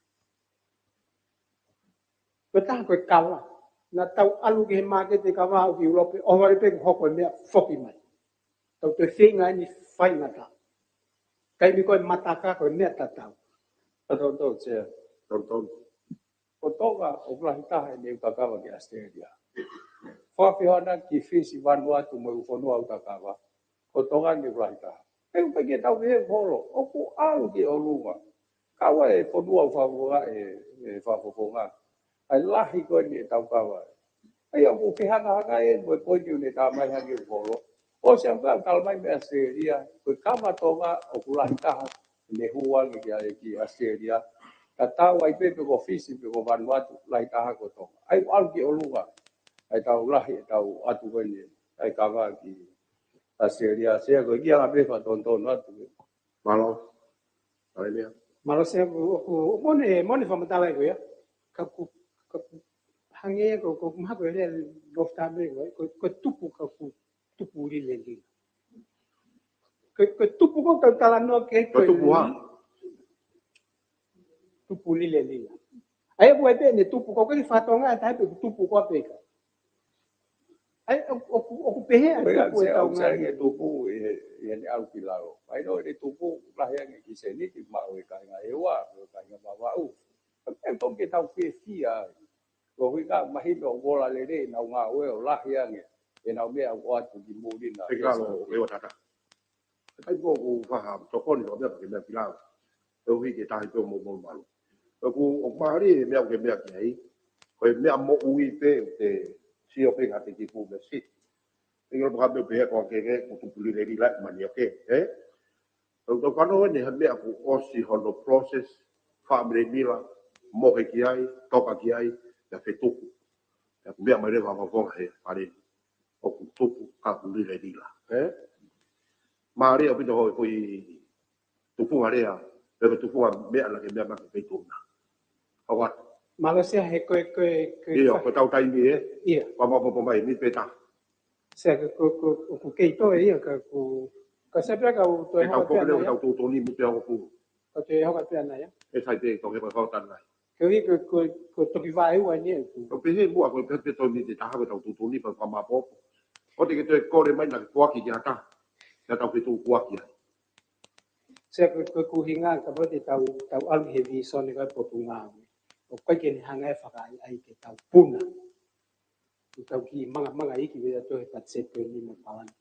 Ko e taha ko e kava. Naʻa tau ʻalu ki he māketi kava ʻo ki ʻIulope, ʻohovale pē kuo hoko e meʻa foki mai. Tau toe feinga eni faingataʻa. Taimi ko e mataka ko e meʻa tatau. Tau, tau, Sea. Tau, tau. Ko Tonga ʻoku lahi taha ʻene ʻū kakava ki ʻAositelēlia. Fakafehoanaki ki Fisi, Vanuatu mo e ʻū fonua ʻū kakava, ko Tonga ʻene ʻū lahi taha. He ʻoku ʻikai ke tau pehē holo, ʻoku ʻalu ki ʻolunga. Kau ai e fonua ʻoku fakafofonga, e, e fakafofonga. ʻA e lahi ko eni ʻetau kava. ʻA ia ʻoku fehangahanga eni mo e poini ʻoku ne tā mai hangē ʻoku holo. ʻOsi ange ʻa e tala mai mei ʻAositelēlia, ko e kava Tonga ʻoku lahi taha ʻene hū ange ki, ki ʻAositelēlia. Tatau ai pē pe ko Fisi, pe ko Vanuatu, lahi taha ko Tonga. ʻA ia ʻoku ʻalu ki ʻolunga. ʻA ia tau lahi, ʻetau ʻatu ko eni, ʻa e kava ki ʻAositelēlia, Sea, ko e kiʻi anga pē fakatonutonu atu. Mālō. Mālō meʻa. Mālō Sea, ʻoku, ʻoku, ʻoku mone, mone fakamatala ko ia. Ka ʻoku, ka ʻoku hangē ko, ko, ko mahalo ko e lea loft time ko, ko, ko e tupu ka ʻoku tupu lilelila. Ko, ko e tupu ko ʻoku tau talanoa ki ai Ko e ko e tupu hā? Tupu lilelila. ʻA ia ʻoku ʻai pē ʻene tupu ko ʻikai ke fakatonga ʻe taha pe ʻoku tupu ko ā pe ʻikai. ʻA ia ʻoku, ʻoku, ʻoku pehē ʻa e Ko ia, tupu ʻe Sea, tau ʻoku Sea ngaahi. ke tupu ʻi he, ʻi heʻene ʻalu ki lalo. ʻA ia ʻoku ʻene tupu lahi ange ki he sēniti, maʻu ʻe he kāinga ʻEua, ʻe he kāinga Vavaʻu. ʻOku totonu ke tau fiefia ai. Koeʻuhi ka mahino ʻoku ola lelei ʻenau ngāue ʻo lahi ange ʻenau meʻa ʻoku ʻoatu ki muli na. Pea ki lalo, ʻEua tata. ʻIkai ko ʻeku faʻa tokoni ko e meʻa pea ke meʻa ki lalo. Koeʻuhi ke tahi pē ʻo mo mo malu. ʻOku, ʻoku mālie e meʻa ʻoku ke meʻa ki ai. Ko e meʻa moʻui pē ʻoku te sio pē ngā te kipu me si. ʻIkai ke lava pē ʻo pehē ko ā ke ke ʻoku tupu lilelila ʻi mani ʻoku ke, ē? ʻOku tau kano eni ha meʻa kuo ʻosi hono process, faʻa mileniala, mohe ki ai, toka ki ai, pea fetuku. Pea ʻoku meʻa mai leva fakafofonga he fale ʻoku tupu ka ʻoku lilelila, ē? Mālie ʻaupito hoʻo foʻi tufunga lea, pe ko e tufunga meʻa naʻa ke meʻa mai ki he feituʻu na. Hau atu. Mālō Sea he ko e, ko e, ko e ʻIo, fa- ko e tau taimi, ē? ʻIo. Ko e mapopo mai, ni pē taha. Sea ko, ko, ko, ʻoku kei toe ia ka ʻoku, ka Sea pea ka u toe Ke tau hoko pē koke leo, ana ia. tau tuʻutuʻuni mo te au ʻoku. Ka toe hoko pē ana ia. ʻE sai pē, tau he ko e kau tana. Koeʻuhi ko, ko, ko e toki vaeua eni ʻoku. Ko e pehē muʻa, ko e pehē pē tau ni te taha ko e tau tuʻutuʻuni pea ka mapopo. ʻOua te ke toe kole mai naʻa ke kuaki ki ha taha. Naʻa tau ke tuʻu kuaki ai. Sea ko, ko, ko e ʻuhinga ka ʻoku tau, tau ʻalu he vīsone ko e Potungāue. ʻOku ʻikai ke ne hanga ʻe fakaʻaiʻai ke tau puna. ʻOku tau kiʻi mangamanga iiki vea toe he patiseti ko eni mo e palani.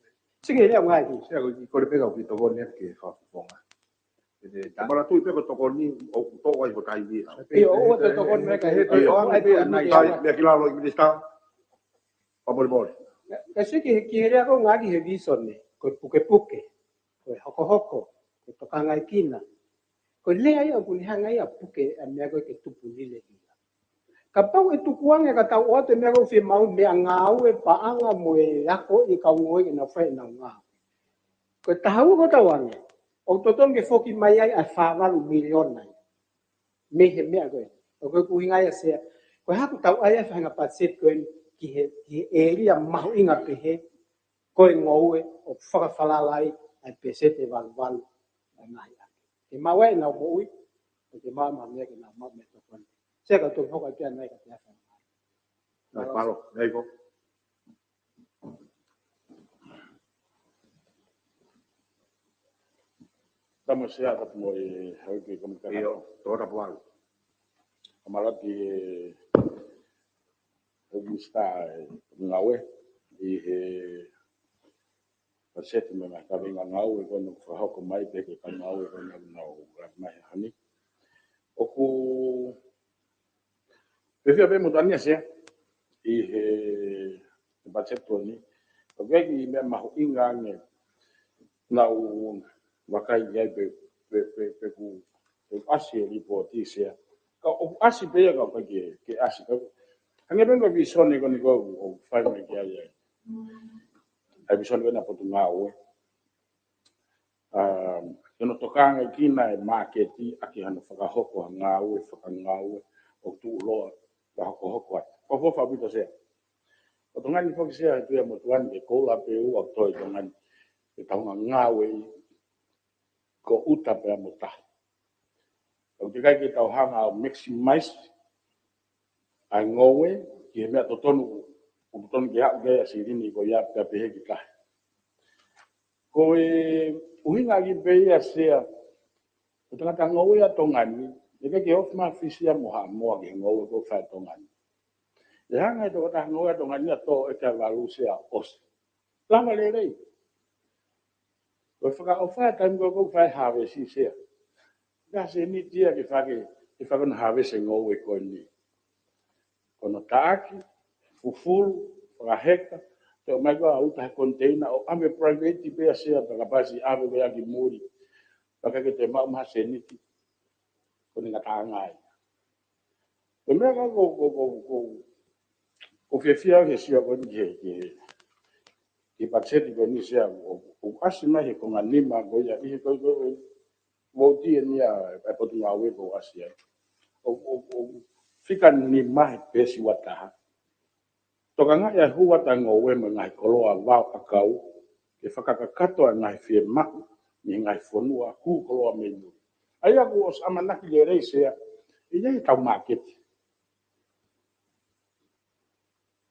Sike lea mai ki. Sea ko e kole pē ka u kiʻi tokoni ke fakafofonga. ʻE te ta- Mara tui pē ko e tokoni ʻoku toʻo ai ho taimi ʻa. ʻIo, ʻoua te tokoni mai ka he ʻIo, ʻoua te pē ʻa nai. Meʻa ki lalo ʻi Minisitā. Fakamolemole. Ka sike ki he lea ko e ngaahi he vīsone, ko e pukepuke. Ko e hokohoko, ko e tokangaekina. Ko e lea ia ʻoku ne hanga ia ʻo puke ʻa e meʻa ko ē ke tupu lilelila. Kapau ʻe tuku ange ka tau ʻoatu e meʻa ko ē ʻoku fiemaʻu, meʻangāue, paʻanga mo e ako ʻi he kau ngoue ke nau fai ʻenau ngāue. Ko e taha ua ko ē tau ange, ʻoku totonu ke foki mai ai ʻa e fā valu miliona ia. Mei he meʻa ko ē. ʻOku ʻuhinga ia Sea. Ko e hā ʻoku tau ʻai ai e faʻahinga patiseti ko eni ki he, ki he ʻēlia mahuʻinga pehē, ko e ngoue ʻoku fakafalala ai ʻa e peseti ʻe valu valu ʻa e ngaahi ʻapi. Ke maʻu ai ʻenau moʻui, ʻo ke maʻu e meʻa ke nau maʻu mei he tokoni. Sea ka u toki hoko atu pē ana ia ka te afa. Mālō. Mālō, ʻe ʻi ai ko. Tama Sea, tapu mo e hau ki kami kaka. ʻIo, tō tapu ʻalu. Kamalati e, e Minisitā e Ngāue ʻi he paseti mo e ngaahi kaveinga ngāue ko ena ʻoku fakahoko mai pē ki he kau ngāue ko ena ʻoku nau lave mai he ʻaho ni. ʻOku fiefia pē mo Tania Sea ʻi he, he paseti ko eni. ʻOku ʻi ai e kiʻi meʻa mahuʻinga ange naʻa ku vakai ki ai pē, pē, pē, pē ʻoku, ʻoku ʻasi e lipooti Sea. Ka ʻoku ʻasi pē ia ka ʻoku ʻikai ke, ke ʻasi. Ka hangē pē ko e visone ko eni ʻoku, ʻoku fai mai ki ai ai. ʻA e visone ko ena Potungāue. Um, ke ne tokangaʻi kinaua e māketi ʻaki hano fakahoko ha ngāue, fakangāue ʻoku tuʻuloa, ka hokohoko atu. Ko e fuofua ʻaupito Sea. ʻO Tonga ni foki Sea, ʻi he tuʻu ia mo Tonga ni, ke koula pē ʻoku toe Tonga ni, ke tau ngāue ʻi ko ʻuta pea mo tahi. ʻOku ʻikai ke tau hanga ʻo maximize ʻa e ngoue ki he meʻa totonu, ʻoku totonu ke aʻu ki ai ʻa e silini ko ia pea pehē ki tahi. Ko e ʻuhinga ʻaki pē ia Sea, ko e tangata ngoue ʻa Tonga ni, ʻikai ke ofi mai Fisi mo Haʻamoa ki he ngoue ʻoku fai ʻe Tonga ni. ʻE hanga ʻe he tokotaha ngoue ʻa Tonga ni ʻo toʻo e ʻeka valu Sea ʻosi. Lava lelei. Ko e fakaʻofa e taimi ko ē ʻoku fai e harvest Sea. Ka seniti ia ke fai ke, ke fai ko ena harvest e ngoue ko eni. Ko hono taʻaki, fufulu, fakaheka, toe ʻomai ko ē ʻo ʻuta he container ʻo ʻave private pē ia Sea, pea kapau ʻe ʻave ko ia ki muli. Pea ʻikai ke toe maʻu mai ha seniti. Ko eni ngataʻanga ia. Ko e meʻa ko ē ʻoku, ʻoku, ʻoku, ʻoku, ʻoku fiefia au he Sea ko eni ki he, ki he, ki he paseti ko eni Sea ʻoku, ʻoku ʻasi mai he konga nima ko ia ʻi he ko, ko, ko, vouti eni ʻa e Potungāue ʻoku ʻasi ai. ʻOku, ʻoku, ʻoku fika nima he peesi uataha. Tokangaʻi ʻa e hū atu ʻa e ngoue mo e ngaahi koloa vao ʻakau, ke fakakakato ʻa e ngaahi fiemaʻu mei he ngaahi fonua hū koloa mei muli. ʻA ia ʻoku ʻosi ʻamanaki lelei Sea, ʻi ai ʻetau māketi.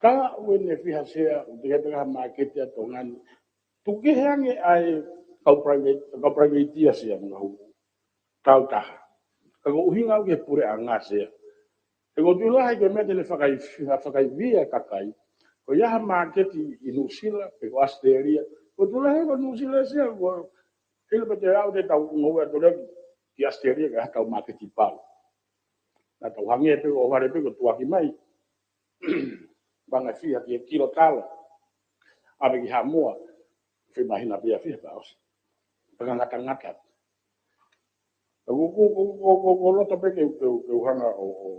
Ka ʻoku ʻi ai ʻene fiha Sea, ʻoku tekeʻi pē ha māketi ʻa Tonga ni. Tuku kehe ange ʻa e kau private, kau private ia Sea mo e ngaahi hū. Tau taha. Ka ko e ʻuhinga ʻoku ke puleʻanga Sea. He ʻoku ou tui lahi ko e meʻa te ne fakai-, fakaivia e kakai. Ko ia ha māketi ʻi Nuʻusila, pe ko ʻAositelēlia. ʻOku ou tui lahi ko Nuʻusila Sea, ko ʻilo pē te aʻu te tau ngoue atu leva ki ʻAositelēlia ka ʻi ai haʻatau māketi pau. Naʻa tau hangē pē ko e vale pē ko e tuʻaki mai. Vanga fiha ki he kilo talo. ʻAve ki Haʻamoa. Fiha māhina pē ia fiha pea ʻosi. Fakangatangata. Ko, ko, ko loto pē ke, ke, ke u hanga ʻo, ʻo,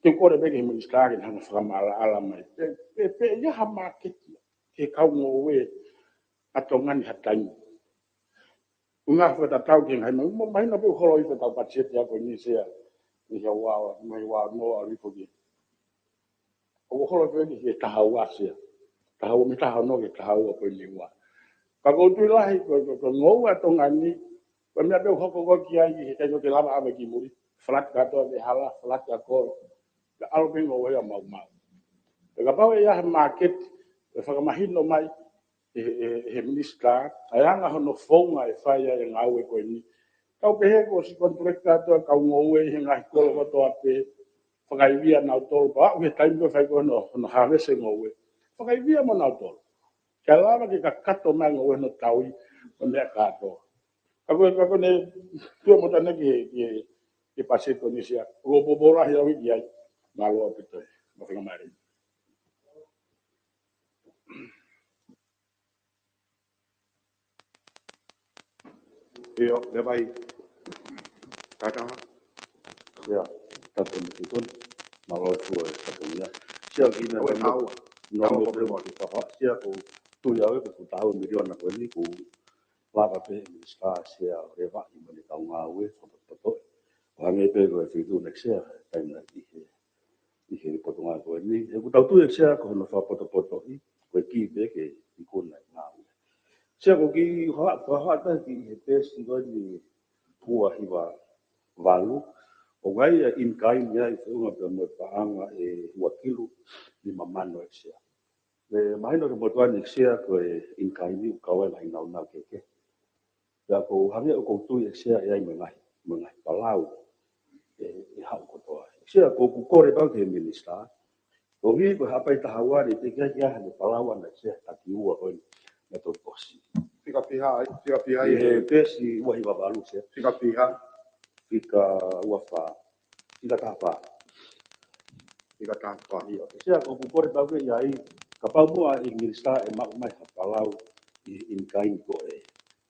ke u kole pē ki he Minisitā ke ne hanga fakamaʻalaʻala mai. Pe, pe, pe, ʻi ai ha māketi ke kau ngoue ʻa Tonga ni ha taimi. ʻUhinga fakatatau ki he ngaahi ma-, ma-, mahino pē ʻoku holo hifo ʻetau paseti ko eni Sea. ʻI he ua, mei he ua noa ʻalu hifo ki he ʻoku holo pē ki he taha ua Sea. Taha ua mei he taha ono ki he taha ua poini ua. Ka ʻoku ou tui lahi ko, ko, ko e ngoue ʻa Tonga ni, ko e meʻa pē ʻoku hoko ko ē ki ai ʻi he kai ko ke lava ʻave ki muli. Flat kātoa mei he hala, flat ʻa e kolo. Ka ʻalu pē ngoue ia ʻo maumau. Pea kapau ʻe ʻi ai ha māketi, ʻe fakamahino mai, ʻe, ʻe, ʻe he Minisitā, ʻa e anga hono founga ʻe fai ai e ngāue ko eni. Tau pehē kuo ʻosi contract kātoa e kau ngoue ʻi he ngaahi kolo kotoa pē, fakaivia nautolu, pea aʻu ki he taimi ko ē fai ko ē hono, hono harvest e ngoue. Fakaivia mo nautolu. Kae lava ke kakato mai e ngoue hono tauhi, mo e meʻa kātoa. Ka ko e, ka ko ʻene tuʻu mo Tania ki he, ki he, ki he paseti ko eni Sea. ʻOku ou poupou lahi au ki ai. Mālō ʻaupito e mahuʻinga mālie. ʻIo, leva ai. Kātaki. Sea, tapu mo e feituʻu. Mālō ʻaupito e tapu ia. Sea, kiʻi meʻa ʻoku ʻi ai e taha ua. Nō, taha ua mo e taha ua. Sea, ʻoku ou tui au ʻe ʻoku taha ua miliona ko eni ʻoku lava pē ʻe he Minisitā Sea ʻo levaʻi mo ʻene kau ngāue fakapotopoto. ʻO hangē pē ko e feituʻu ʻEiki Sea, taimi naʻe ʻi he ʻi he Potungāue ko eni. He ʻoku tau tui ʻEiki Sea ko hono fakapotopotoʻi, ko e kī pē ke ikuna e ngāue. Sea, ko e kiʻi ha-, ha-, ha-, taha ki he peesi ko eni ua hiva valu, ʻoku ʻi ai e in kind ia ʻi feʻunga pea mo e paʻanga ʻe ua kilu nima mano ʻEiki Sea. ʻE mahino ki he motuʻa ni ʻEiki Sea ko e in kind ʻoku kau ai e ngaahi nāunau kehekehe. Pea ʻoku ou hangē ʻoku ou tui ʻEiki Sea ʻe ʻi ai mo e ngaahi, mo e ngaahi palau ʻe, ʻe haʻu kotoa. ʻEiki Sea, ʻoku ou kole pau ki he minisitā. Koeʻuhi ko e Haʻapai Taha Ua ni, teʻeki ai ke ʻi ai haʻane palau ʻaʻana ʻEiki Sea, takiua ko eni naʻe toki ʻosi. Fika fiha ai, fika fiha ai. ʻI he peesi ua hiva valu Sea. Fika fiha. Fika ua fā. Fika taha fā. Fika taha fā. ʻIo, ʻEiki Sea, ʻoku ou kole pau ke ʻi ai, kapau muʻa ʻe minisitā ʻe maʻu mai ha palau ʻi he in kind ko ē.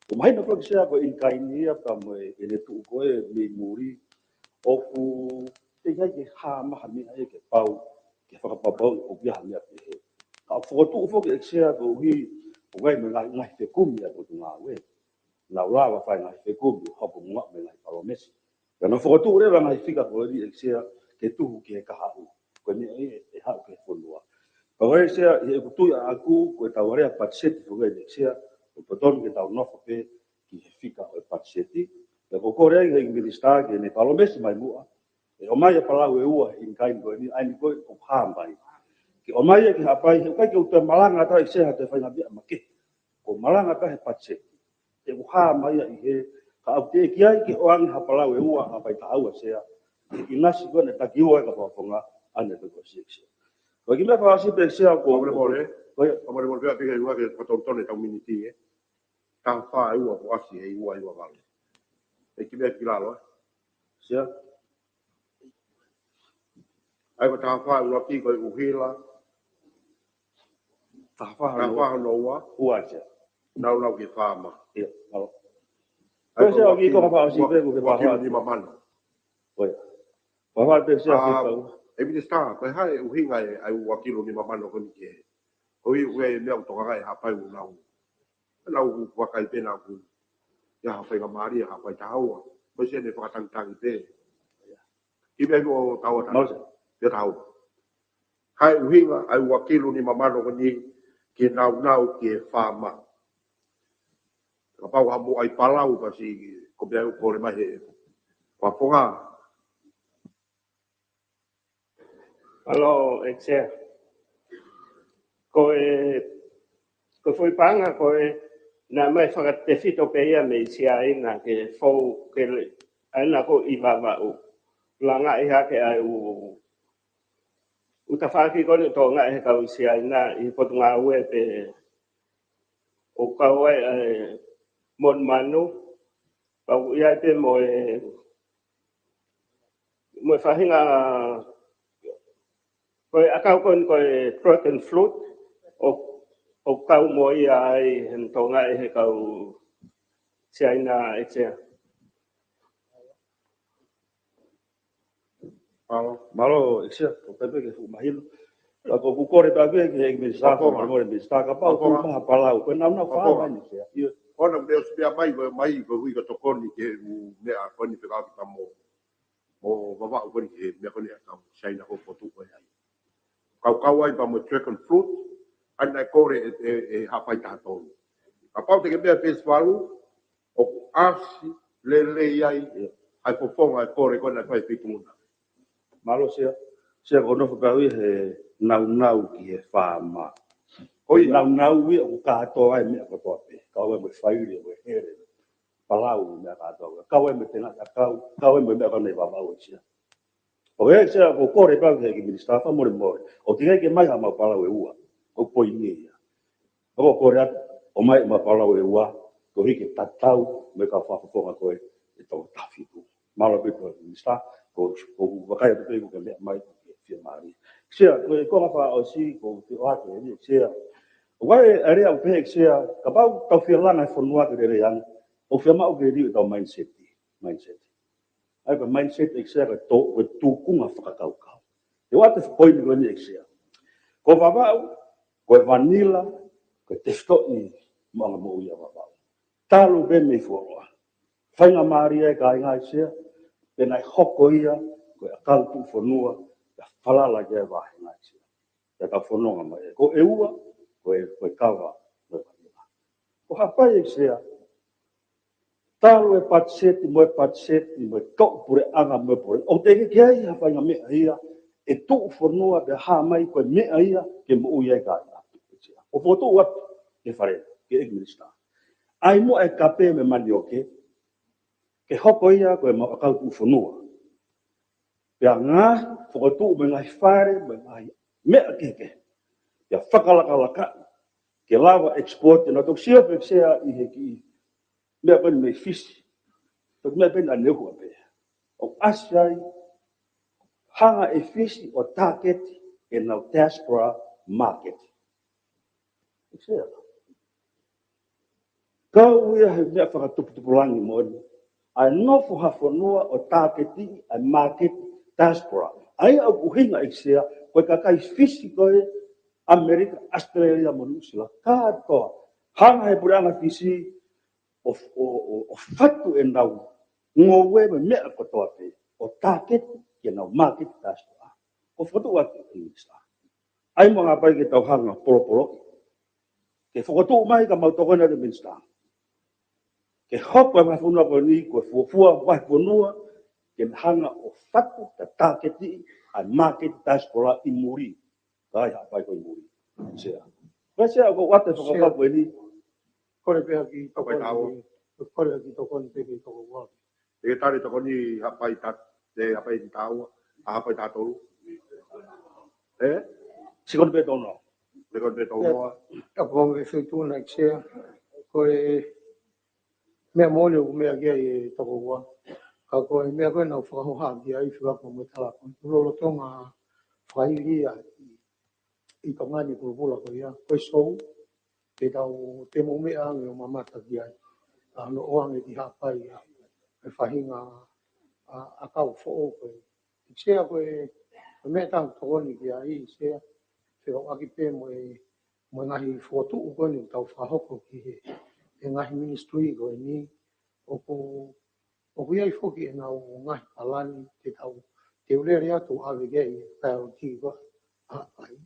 ʻOku mahino pau ʻEiki Sea ko e in kind ia pea mo e, ʻene tuʻu ko ē mei muli, ʻoku teʻeki ai ke hā mai ha meʻa ia ke pau, ke fakapapauʻi ʻoku ʻi ai ha meʻa pehē. Ka ʻoku fokotuʻu foki ʻEiki Sea koeʻuhi, ʻoku ʻi ai mo e ngaahi, ngaahi fekumi ʻa e Potungāue. Nau lava fai ngaahi fekumi, hopo muʻa mo e ngaahi palōmesi. Pea nau fokotuʻu leva ngaahi fika ko eni ʻEiki Sea ke tuhu ki he kahaʻu. Ko e meʻa ia ʻe haʻu ki he fonua. Pea ko ē ʻEiki Sea, ʻi heʻeku tui ʻaʻaku, ko ʻetau alea patiseti foki eni ʻEiki Sea, ʻoku totonu ke tau nofo pē ki he fika ʻo e patiseti. Pea ʻoku ou kole ai ki he minisitā ke ne palōmesi mai muʻa ʻe ʻomai ʻa e palau ʻe ua he in kind ko eni, ʻa eni ko ē ʻoku hā mai. Ke ʻomai ia ki Haʻapai, he ʻoku ʻikai ke u toe malanga atu ʻEiki Sea ha toe faingamālie makehe. ʻOku ou malanga atu he patiseti. He ʻoku hā mai ia ʻi he, ka ʻoku teʻeki ai ke ʻoange ha palau ʻe ua ʻa Haʻapai Taha Ua Sea, he ʻinasi ko ē naʻe takiua ʻa e kau fakafofonga ʻaʻana ʻe toki ʻosi ʻEiki Sea. Ko e kiʻi meʻa fakaʻosi pē ʻEiki Sea ʻoku ou Fakamolemole. Ko ia. Fakamolemole pē ʻa pika ua ke fakatonutonu ʻetau miniti ē. Taha fā ʻe ua kuo ʻasi he ua hiva valu. ʻE kiʻi meʻa ki lalo ē. Sea. ʻA ia ko e taha fā ʻuluaki ko e ʻuhila. Taha fā hono ua. Taha fā hono ua. Ua Sea. Nau nau ki he faama. ʻIo, mālō. ʻA ia ko e Sea, ʻoku ʻi ai ko e fakaʻosi pē ʻoku ke ua kilu fakaʻosi. Nima mano. Ko ia. Fakaʻosi pē Sea, ʻa, fika ua. ʻE minisitā, ko e hā e ʻuhinga ʻa e, ʻa e ua kilu nima mano ko eni ke. Ko e ʻuhi ʻoku ʻi ai e meʻa ʻoku tokanga ai Haʻapai ʻoku nau. Nau vakai pē naʻa ku. ʻI ai ha faingamālie ʻa Haʻapai Taha Ua. Ko e Sea ne fakatangitangi pē. Kiʻi meʻa ʻoku tau ʻatā. Mālō Sea. Pea tau. Hā e ʻuhinga ʻa e ua kilu nima mano ko eni ke nau nau ki he faama. Kapau ha moʻai palau pasi ko e meʻa ʻoku kole mai he fakafofonga. Mālō ʻEiki Sea. Ko e, ko e foʻi paʻanga ko ē naʻe ʻomai fakatefito pē ia mei Siaina ke fou ke le, ʻa ena ko ē ʻi Vavaʻu. Langaʻi hake ʻa e ʻū, ʻū tafaʻaki ko eni ʻoku tokangaʻi he kau Siaina ʻi he Potungāue pē ʻoku kau ai ʻa e monumanu, pea ʻoku ʻi ai pē mo e, mo e faʻahinga, ko e ʻakau ko eni ko e dragon fruit, ʻoku, ʻoku kau mo ia ai he tokangaʻi he kau Siaina ʻEiki Sea. Mālō. Mālō ʻEiki Sea, ʻoku ʻikai pē ke fuʻu mahino. Ka ʻoku ou kole pē au ki he minisitā, Fakafofonga. Fakamolemole minisitā, kapau ʻoku Fakafofonga. Maha palau, ko e nau nau Fakafofonga. Fāmai ni Sea. ʻIo. Ko ena ʻoku ne ʻosi pea mai, ko e mai, ko e hui ko e tokoni ki he ʻū meʻa ko eni fekauʻaki pea mo, mo Vavaʻu ko eni ki he meʻa ko eni ʻa e kau Siaina ko ē ʻoku tuʻu ko ē ai. Kau kau ai pea mo e dragon fruit, ʻa ia naʻe kole ʻe, ʻe, ʻe Haʻapai Taha Tolu. Kapau te ke meʻa peesi valu, ʻoku ʻasi lelei ai ʻa e fofonga e kole ko ē naʻe fai ʻe he Feituʻu na. Mālō Sea. Sea, ʻoku ou nofo pē au ʻi he nau nau ki he faama. Ko ia. Nau nau ia ʻoku kātoa ai e meʻa kotoa pē. Kau ai mo e faile, mo e hele. Palau mo e meʻa kātoa. Kau ai mo e tengata ʻakau, kau ai mo e meʻa ko ena ʻi Vavaʻu ʻEiki Sea. ʻOku ʻi ai Sea, ʻoku ou kole pē au ki he minisitā fakamolemole. ʻOku teʻeki ai ke ʻomai haʻamau palau ʻe ua. Ko e poini ia. ʻOku ou kole atu, ʻomai haʻamau palau ʻe ua, koeʻuhi ke tatau mo e kau fakafofonga ko ē ʻe toko taha fitu. Mālō pē ko e minisitā, ʻoku, ʻoku ou vakai atu pē ʻoku ke meʻa mai ʻoku ke fiemālie. Sea, ko e konga fakaʻosi, ʻoku ou ʻoatu eni Sea. ʻOku ʻi ai e lea ʻoku pehē Sea, kapau tau fie langa e fonua ke lelei ange, ʻoku fiemaʻu ke liliu ʻetau mindset. Mindset. ʻA ia ko e mindset ʻEiki Sea ko e tō, ko e tūkunga fakakaukau. Te u ʻoatu e poini ko eni ʻEiki Sea. Ko Vavaʻu, ko e vanila, ko e tefitoʻi moʻunga moʻui ʻa Vavaʻu. Talu pē mei fuoloa. Faingamālie e kāinga ʻEiki Sea, pea naʻe hoko ia ko e ʻakau tuʻufonua, pea falala ki ai e vāhenga ʻEiki Sea. Pea tau fononga mai. Ko e ua, ko e, ko e kava, ko e vanila. Ko Haʻapai ʻEiki Sea, talu e patiseti mo e patiseti mo e toʻu puleʻanga mo e pule. ʻOku teʻeki ke ʻi ai ha faʻahinga meʻa ia ʻe tuʻufonua pea hā mai ko e meʻa ia ke moʻui ai e kāinga. ʻOku fokotuʻu atu ki he Fale, ki he ʻEiki Minisitā. ʻAi muʻa e kape mo e manioke, ke hoko ia ko e maʻu ʻakau tuʻufonua. Pea ngaahi fokotuʻu mo e ngaahi fale, mo e ngaahi meʻa kehekehe. Pea fakalakalaka, ke lava export, naʻa tau sio pē Sea ʻi he kiʻi meʻa ko eni mei Fisi. Toki meʻa pē ʻa Nehu ʻapē. ʻO ʻasi ai, hanga ʻe Fisi ʻo target ʻenau diaspora market. Sea. Kau ia he meʻa fakatuputupulangi moʻoni. ʻA e nofo ha fonua ʻo target ʻa e market diaspora. ʻA ia ʻoku ʻuhinga ʻEiki Sea, ko e kakai Fisi ko ē, ʻAmelika, ʻAositelēlia mo Nuʻusila. Kātoa. Hanga he puleʻanga Fisi ʻo, ʻo, ʻo, ʻo fatu ʻenau ngoue mo e meʻa kotoa pē. ʻO target ki heʻenau market diaspora. Ko e fokotuʻu ʻa e Minisitā. ʻAi muʻa Haʻapai ke tau hanga ʻo polopolo. Ke fokotuʻu mai ka mau tokoni atu Minisitā. Ke hoko e vahefonua ko eni, ko e fuofua vahefonua, ke hanga ʻo fatu ka target ʻa e market diaspora ʻi muli. Ka ʻi Haʻapai ko ē ʻi muli. Sea. Ko e Sea ko ʻoatu e fakapapau eni. Kole pē ha kiʻi tokoni. Haʻapai Tāua. Kole ha kiʻi tokoni pē ki he tokoua. ʻE tali tokoni Haʻapai Ta-, ʻe Haʻapai Tāua, ʻa Haʻapai Tātolu. ʻE? Sikoni pē tonu. Sikoni pē tonu. ʻIa, ka ko e feituʻu na ʻEiki Sea. Ko e meʻa moʻoni ʻoku meʻa ki ai e tokoua. Ka ko e meʻa ko ē naʻa ku fakahoha ki ai fika ko mo e tala ko. Lolotonga fakaili ia ʻi ʻi Tonga ni pulupula ko ia, ko e sou, te tau te mo meʻa ange ʻo mamata ki ai. ʻA, no ʻoange ki Haʻapai, ʻa, e faʻahinga, ʻa, ʻakau foʻou ko ē. Sea ko e, ko e meʻa tau tokoni ki ai, Sea, fekauʻaki pē mo e, mo e ngaahi fokotuʻu ko eni tau fakahoko ki he, he ngaahi ministry ko eni, ʻoku ʻoku ʻi ai foki ʻenau ngaahi palani te tau, te u lele atu ʻave ki ai e priority ko ē ʻa Haʻapai.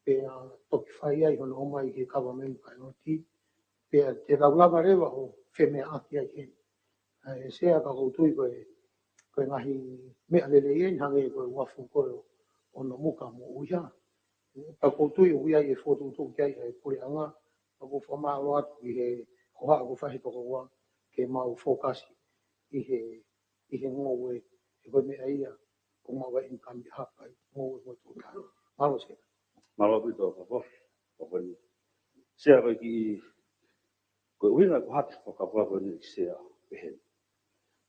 Pea toki fai ai hono ʻomai ki he government priority. Pea te tau lava leva ʻo femeʻaʻaki ai heni. ʻE Sea ka ʻoku ou tui ko e, ko e ngaahi meʻa lelei eni hangē ko e uafu ko ē ʻo Nomuka mo ʻUiha. Ka ʻoku ou tui ʻoku ʻi ai e fokotuʻutuʻu ki ai ʻa e puleʻanga, ʻoku ou fakamālō atu ʻi he hohaʻa ʻoku fai he tokoua ke mau fokasi ʻi he, ʻi he ngoue, he ko e meʻa ia, ʻoku mau ʻai income ʻi Haʻapai, ngoue mo e tuʻutāmaki. Mālō Sea. Mālō ʻaupito, Papa. Papa ni. Sea ko e kiʻi, ko e ʻuhinga ko e hake fakapapau ko eni Sea, pehē.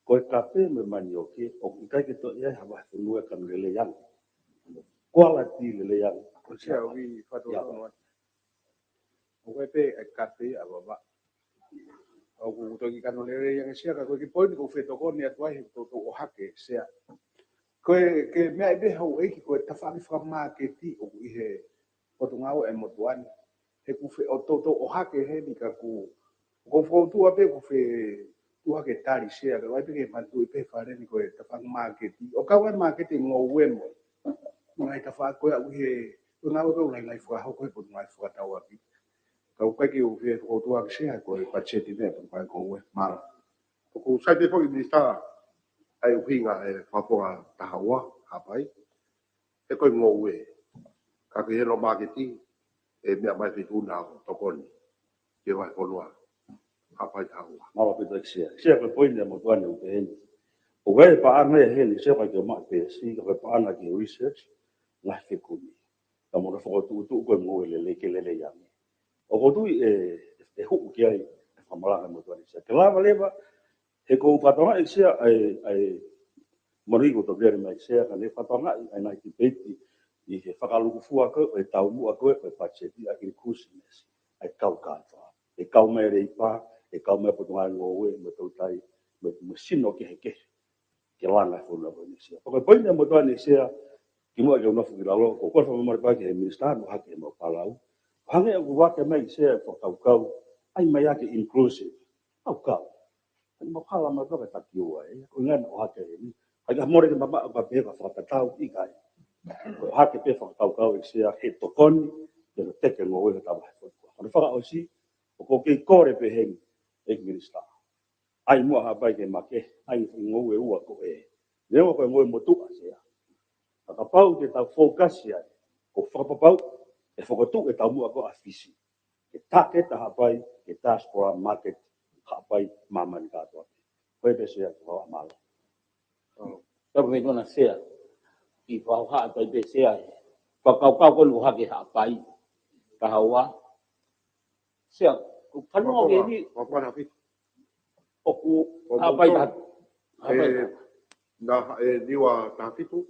Ko e kape mo e manioke, ʻoku ʻikai ke toe ʻi ai ha vahefonua ʻe kanu lelei ange. Quality lelei ange. Ko Sea ʻoku ʻi fatu ʻIa. Ono atu. ʻOku ʻi ai pē e kape ʻa Vavaʻu. ʻOku toki kanu lelei ange Sea ka ko e kiʻi poini ʻoku ou fetokoni atu ai he toutou ʻohake Sea. Ko e, ke meaʻi pē houʻeiki ko e tafaʻaki fakamāketi ʻoku ʻi he Potungāue ʻa e motuʻa ni. He ʻoku fe-, ʻo toutou ʻohake heni ka ʻoku, ʻoku ou fokotuʻu pē ʻoku fetuʻu hake tali Sea, ka ʻoku ʻi ai pē ke manatuʻi pē fale ni ko e tafaʻaki māketi. ʻO kau ai māketi ngoue mo e ngaahi tafaʻaki ko ē ʻoku ʻi he, ko e ngāue ko ē ʻoku lahi ngaahi fakahoko he Potungāue Fakatauʻaki. Ka ʻoku ʻikai ke u fie fokotuʻu hake Sea ko e patiseti ʻa e Potungāue Ngoue. Mālō. ʻOku sai pē foki Minisitā, ʻa e ʻuhinga e fakafofonga taha ua, Haʻapai. He ko e ngoue. Ka ko e helo māketi, ʻe meʻa mai feituʻu na ʻo tokoni. Ke vahefonua. Haʻapai Tāua. Mālō ʻaupito ʻEiki Sea. Sea ko e poini ʻa e motuʻa ni ʻoku pehē ni. ʻOku ʻi ai e paʻanga ia heni, Sea ʻoku ʻikai ke u maʻu pē siʻi, ka ko e paʻanga ki he research, ngaahi fekumi. Ka mo e fokotuʻutuʻu ko e ngoue lelei ke lelei ange. ʻOku ou tui ʻe, ʻe hū ki ai, e fakamalanga ʻa e motuʻa ni Sea. Ke lava leva, he ʻoku ou fakatokangaʻi Sea, ʻa e, ʻa e, mani ko e tokoni mai Sea, ka ne fakatokangaʻi, ʻa e ngaahi tipeiti, ʻi he fakalūkufua ko ē, ʻa e taumuʻa ko ē, ʻa e patiseti ʻa e inclusiveness, ʻa e kau kātoa. ʻE kau mai e leipa, ʻe kau mai e Potungāue Ngoue, mo e toutai, mo, mo e sino kehekehe. Ke langa e fonua ko eni Sea. Ko e poini ʻa e motuʻa ni Sea, kimuʻa ke u nofo ki lalo, ʻoku ou kole fakamolemole pē ki he Minisitā, ʻoku ʻohake ʻemau palau. Hangē ʻoku ʻohake mai Sea e fakakaukau, ʻai mai ʻa e inclusive. Kaukau. ʻAi mau hala mai pē ka taki ua ē. Ko e ngaahi ʻohake eni. ʻAi ka mole ke mamaʻo ka pehē ka fakatatau ʻikai. ʻOhake pē fakakaukau ʻEiki Sea ke tokoni, ke teke ngoue he tama he fonua. Ko e fakaʻosi, ʻoku ou kei kole pē heni, ʻEiki Minisitā. ʻAi muʻa Haʻapai ke makehe, ʻai e ngoue ua ko ē. Neongo ko e ngoue motuʻa Sea. Ka kapau te tau fokasi ai, ʻoku ou fakapapau, ʻe fokotuʻu e taumuʻa ko ē ʻa Fisi. Ke target ʻa Haʻapai, ke diaspora market, Haʻapai māmani kātoa. Ko e pē Sea, ko e mālō. Ka me kona Sea. ʻI he fakahā atu ai pē Sea. Fakakaukau ko eni ko e hā ke Haʻapai taha ua. Sea, ko e fanongo ke ni. Fakapana ki. ʻOku Haʻapai taha. Haʻapai taha. Na, e, Niua taha fitu.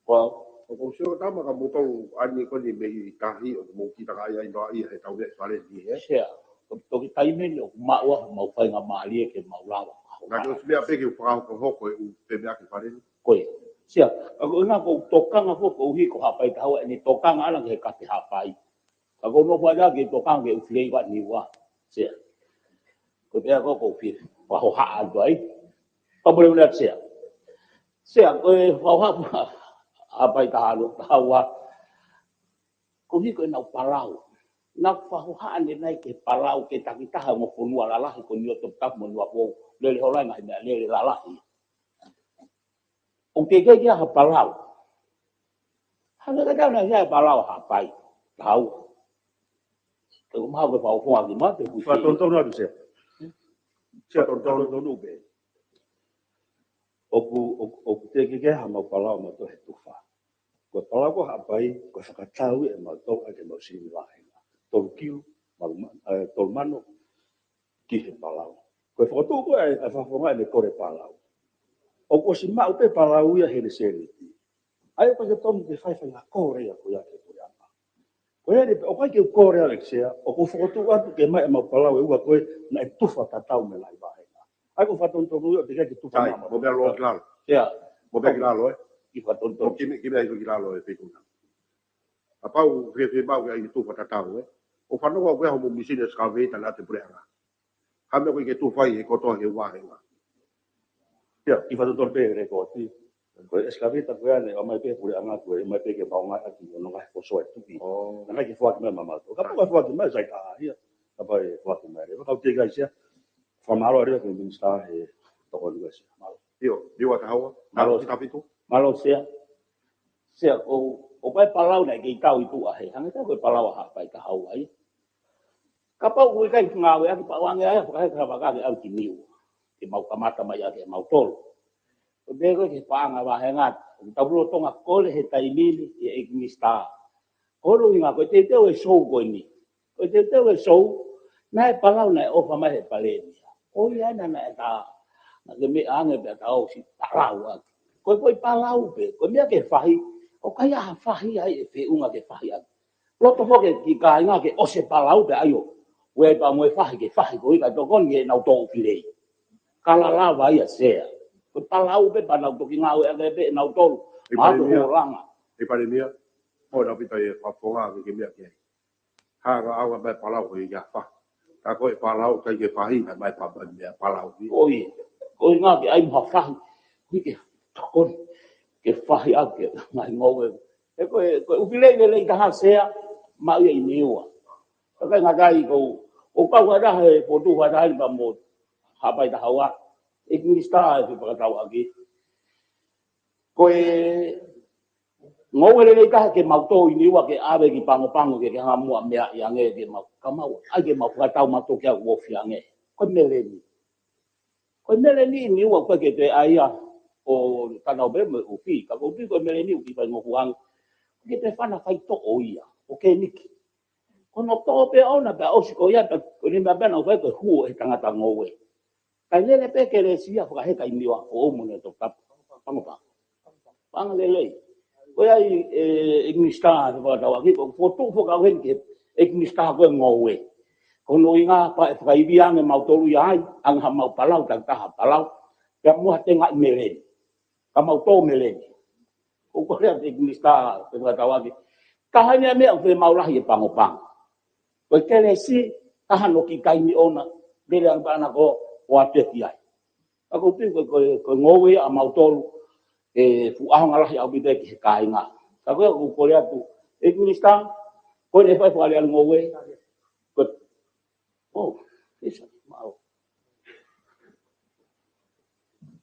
Ko au. ʻOku ou sio tama ka mou tau ani ko eni mei tahi ʻoku mou kiʻi takai ai noa ia he tau meʻa fale ni, he? Sea, ko e toki taimi ni ʻoku maʻu ai homau faingamālie ke mau lava. Na ke ʻosi meʻa pē ke u fakahoko hoko e ʻū pē meʻa ke fale ni. Ko ia. Sea, ka ko e ʻuhinga ko e tokanga foki ko e ʻuhi ko Haʻapai taha ua ʻene tokanga ʻana ki he kape Haʻapai. Ka ko hono faʻahinga ke tokanga ki he ʻū fale ʻi Niua. Sea. Ko e pea ko e ʻū fale. Fakahā atu ai. Ka mole mole atu Sea. Sea, ko e fakahā Haʻapai taha ua, taha ua. Ko e ʻuhi ko ʻenau palau. Naʻa ku fakahā ʻanenai ke palau ke takitaha mo e fonua lalahi ko Niuatoputapu mo Niuafoʻou. Lele hola ʻi he ngaahi meʻalele lalahi. ʻOku teʻeki ke ʻi ai ha palau. Hangē ka tau na ia palau Haʻapai taha ua. Te u maha ko e fakafofonga ki mate, ku Fakatonutonu atu Sea. Sea, Fakatonutonu. Fakatonutonu pē. ʻOku, ʻoku, ʻoku teʻeki ke ʻi ai ha mau palau mautolu he tufa. Ko e palau ko Haʻapai, ko e fakatau ʻe mautolu ʻa e mau sini vāhenga. Tolu kilu, malu ma-, e, tolu mano, ki he palau. Ko e fokotuʻu ko ē ʻa e, ʻa e fakafofonga ʻene kole palau. ʻOku ʻosi maʻu pē palau ia he Seneti. ʻA ia ʻoku ʻikai ke tonu ke fai faʻahinga kole ia ko ia ki he puleʻanga. Ko ia ʻoku ʻikai ke u kole ʻAlekisea, ʻoku ou fokotuʻu atu ke ʻomai ʻemau palau ʻe ua ko ē naʻe tufa tatau mei he ngaahi vāhenga. ʻA ia ʻoku ou fakatonutonu ia ʻoku teʻeki ai ke tufa Sai, mama. Mo mea loa ki lalo. Ia. Mo mea ki lalo, ē? Ki fakatonutonu. Mo ki me-, ki mea ʻi ki lalo ē, Feituʻu na. Kapau ke, ke mau ke ʻai ke tufa tatau, ē? ʻOku fanongo au ko e hā hoʻomou misini excavator naʻa te puleʻanga. Hā meʻa ko ē ke tufa ai he kotoa he vāhenga. Ia, ki fakatonutonu pē he lēkooti. Ko e excavator ko ē naʻe ʻomai pē puleʻanga ko ē, ʻomai pē ke mau ngāueʻaki ʻo nonga he kosoa e tuʻi. ʻO. Naʻe ʻikai ke foaki mai mautolu. Kapau ʻe foaki mai, sai taha ia. Kapau ʻe foaki mai. Ka ʻoku teʻeki ai Sea. Fakamālō atu ki he minisitā he tokoni ko ē Sea. Mālō. ʻIo, Niua taha ua. Mālō. Mālō ki he taha fitu. Mālō Sea. Sea, ʻoku, ʻoku ʻi ai e palau naʻe kei tau ʻi tuʻa he. Hangē ko e palau ʻa Haʻapai taha ua ia. Kapau ʻoku ʻikai ngāueʻaki pea ʻoange ai, fakaheka ha vaka ke ʻalu ki Niua. Ke mau kamata mai ʻaki ʻemautolu. Ko e meʻa ko ē ki he paʻanga vāhenga, ʻoku tau lolotonga kole he taimi ni, ʻi he ʻEiki Minisitā. Ko hono ʻuhinga ko e teuteu e sou ko eni. Ko e teuteu e sou, naʻe palau naʻe ʻofa mai he palēmia. Ko ia naʻa, naʻe tā, naʻa ke meʻa ange pea ta ʻosi palau ʻaki. Ko e foʻi palau pē, ko e meʻa ke fahi, ʻoku ʻikai ha fahi ai ʻe feʻunga ke fahi ʻaki. Loto foki ki he kāinga ke ʻosi e palau pē ʻa ia. ʻOua ʻe pā mo e fahi ke fahi ko e ʻikai tokoni ki heʻenau tō ʻū filei. Ka lava ia Sea. Ko e palau pē pea nau toki ngāueʻaki pē ʻenautolu. ʻE Palēmia. Mātuʻa Langa. ʻE Palēmia. ʻOua naʻa pita e fakafofonga ke ke meʻa ki ai. Hanga ʻo ʻomai palau ko e ʻikai fahi. Ka ko e palau ʻikai ke fahi, ʻomai pā mo e meʻa palau ni. ʻOi. Ko e ngaahi ʻai mo ha fahi. Ki ke tokoni. Ke fahi ʻaki e ngaahi ngoue. He ko e, ko e ʻū filei lelei taha Sea, maʻu ia ʻi Niua. Ka ʻikai ngata ai ko, ʻoku ou kau atu he potu ʻa e taha ni pea mo Haʻapai taha ua. ʻEiki Minisitā ʻe fepakatau ʻaki. Ko e ngoue lelei taha ke mau tō ʻi Niua ke ʻave ki Pangopango ke, ke hanga muʻa meʻa ʻi ange ke mau, ka mau, ʻai ke mau fakatau mautolu ke ʻoku ofi ange. Ko e meleni. Ko e meleni ʻi Niua ko e ke te ʻai ia ʻo tatau pē mo e ʻufi. Ka ko e ʻufi ko e meleni ʻoku ʻikai faingofua ange. Ko e ke te fana fai toʻo ia. ʻO ke niki. Ko hono toʻo pē ʻona pea ʻosi ko ia pea ko e meʻa pē naʻa nau fai ko e huo he tangata ngoue. Kae lele pē kelesi ia fakaheka ʻi Niuafoʻou mo Niuatoputapu. Pangopango. Paʻanga lelei. Ko ia ʻe, ʻEiki Minisitā, ʻe fakatau ʻaki, ko e fotu foka au heni ki he ʻEiki Minisitā ko e ngoue. Ko hono ʻuhinga pea ʻe fakaivia ange mautolu ia ai, ʻange ha mau palau, takitaha palau, pea mo ha tengaʻi meleni. Ka mau tō meleni. ʻOku ou kole atu ʻEiki Minisitā, ʻe fakatau ʻaki. Taha eni e meʻa ʻoku fiemaʻu lahi ʻe Pangopango. Ko e kelesi, taha no ki kai ni ʻona, lele ange pē ʻana ko, ʻo ʻave ki ai. Ka ko e piko ko, ko e ngoue ia ʻa mautolu, ʻe fuʻu ʻaonga lahi ʻaupito ki he kāinga. Ka ko ia ʻoku ou kole atu, ʻEiki Minisitā, ko e fai fale ʻa e ngoue. Ko, ʻo, ʻisa, mālō.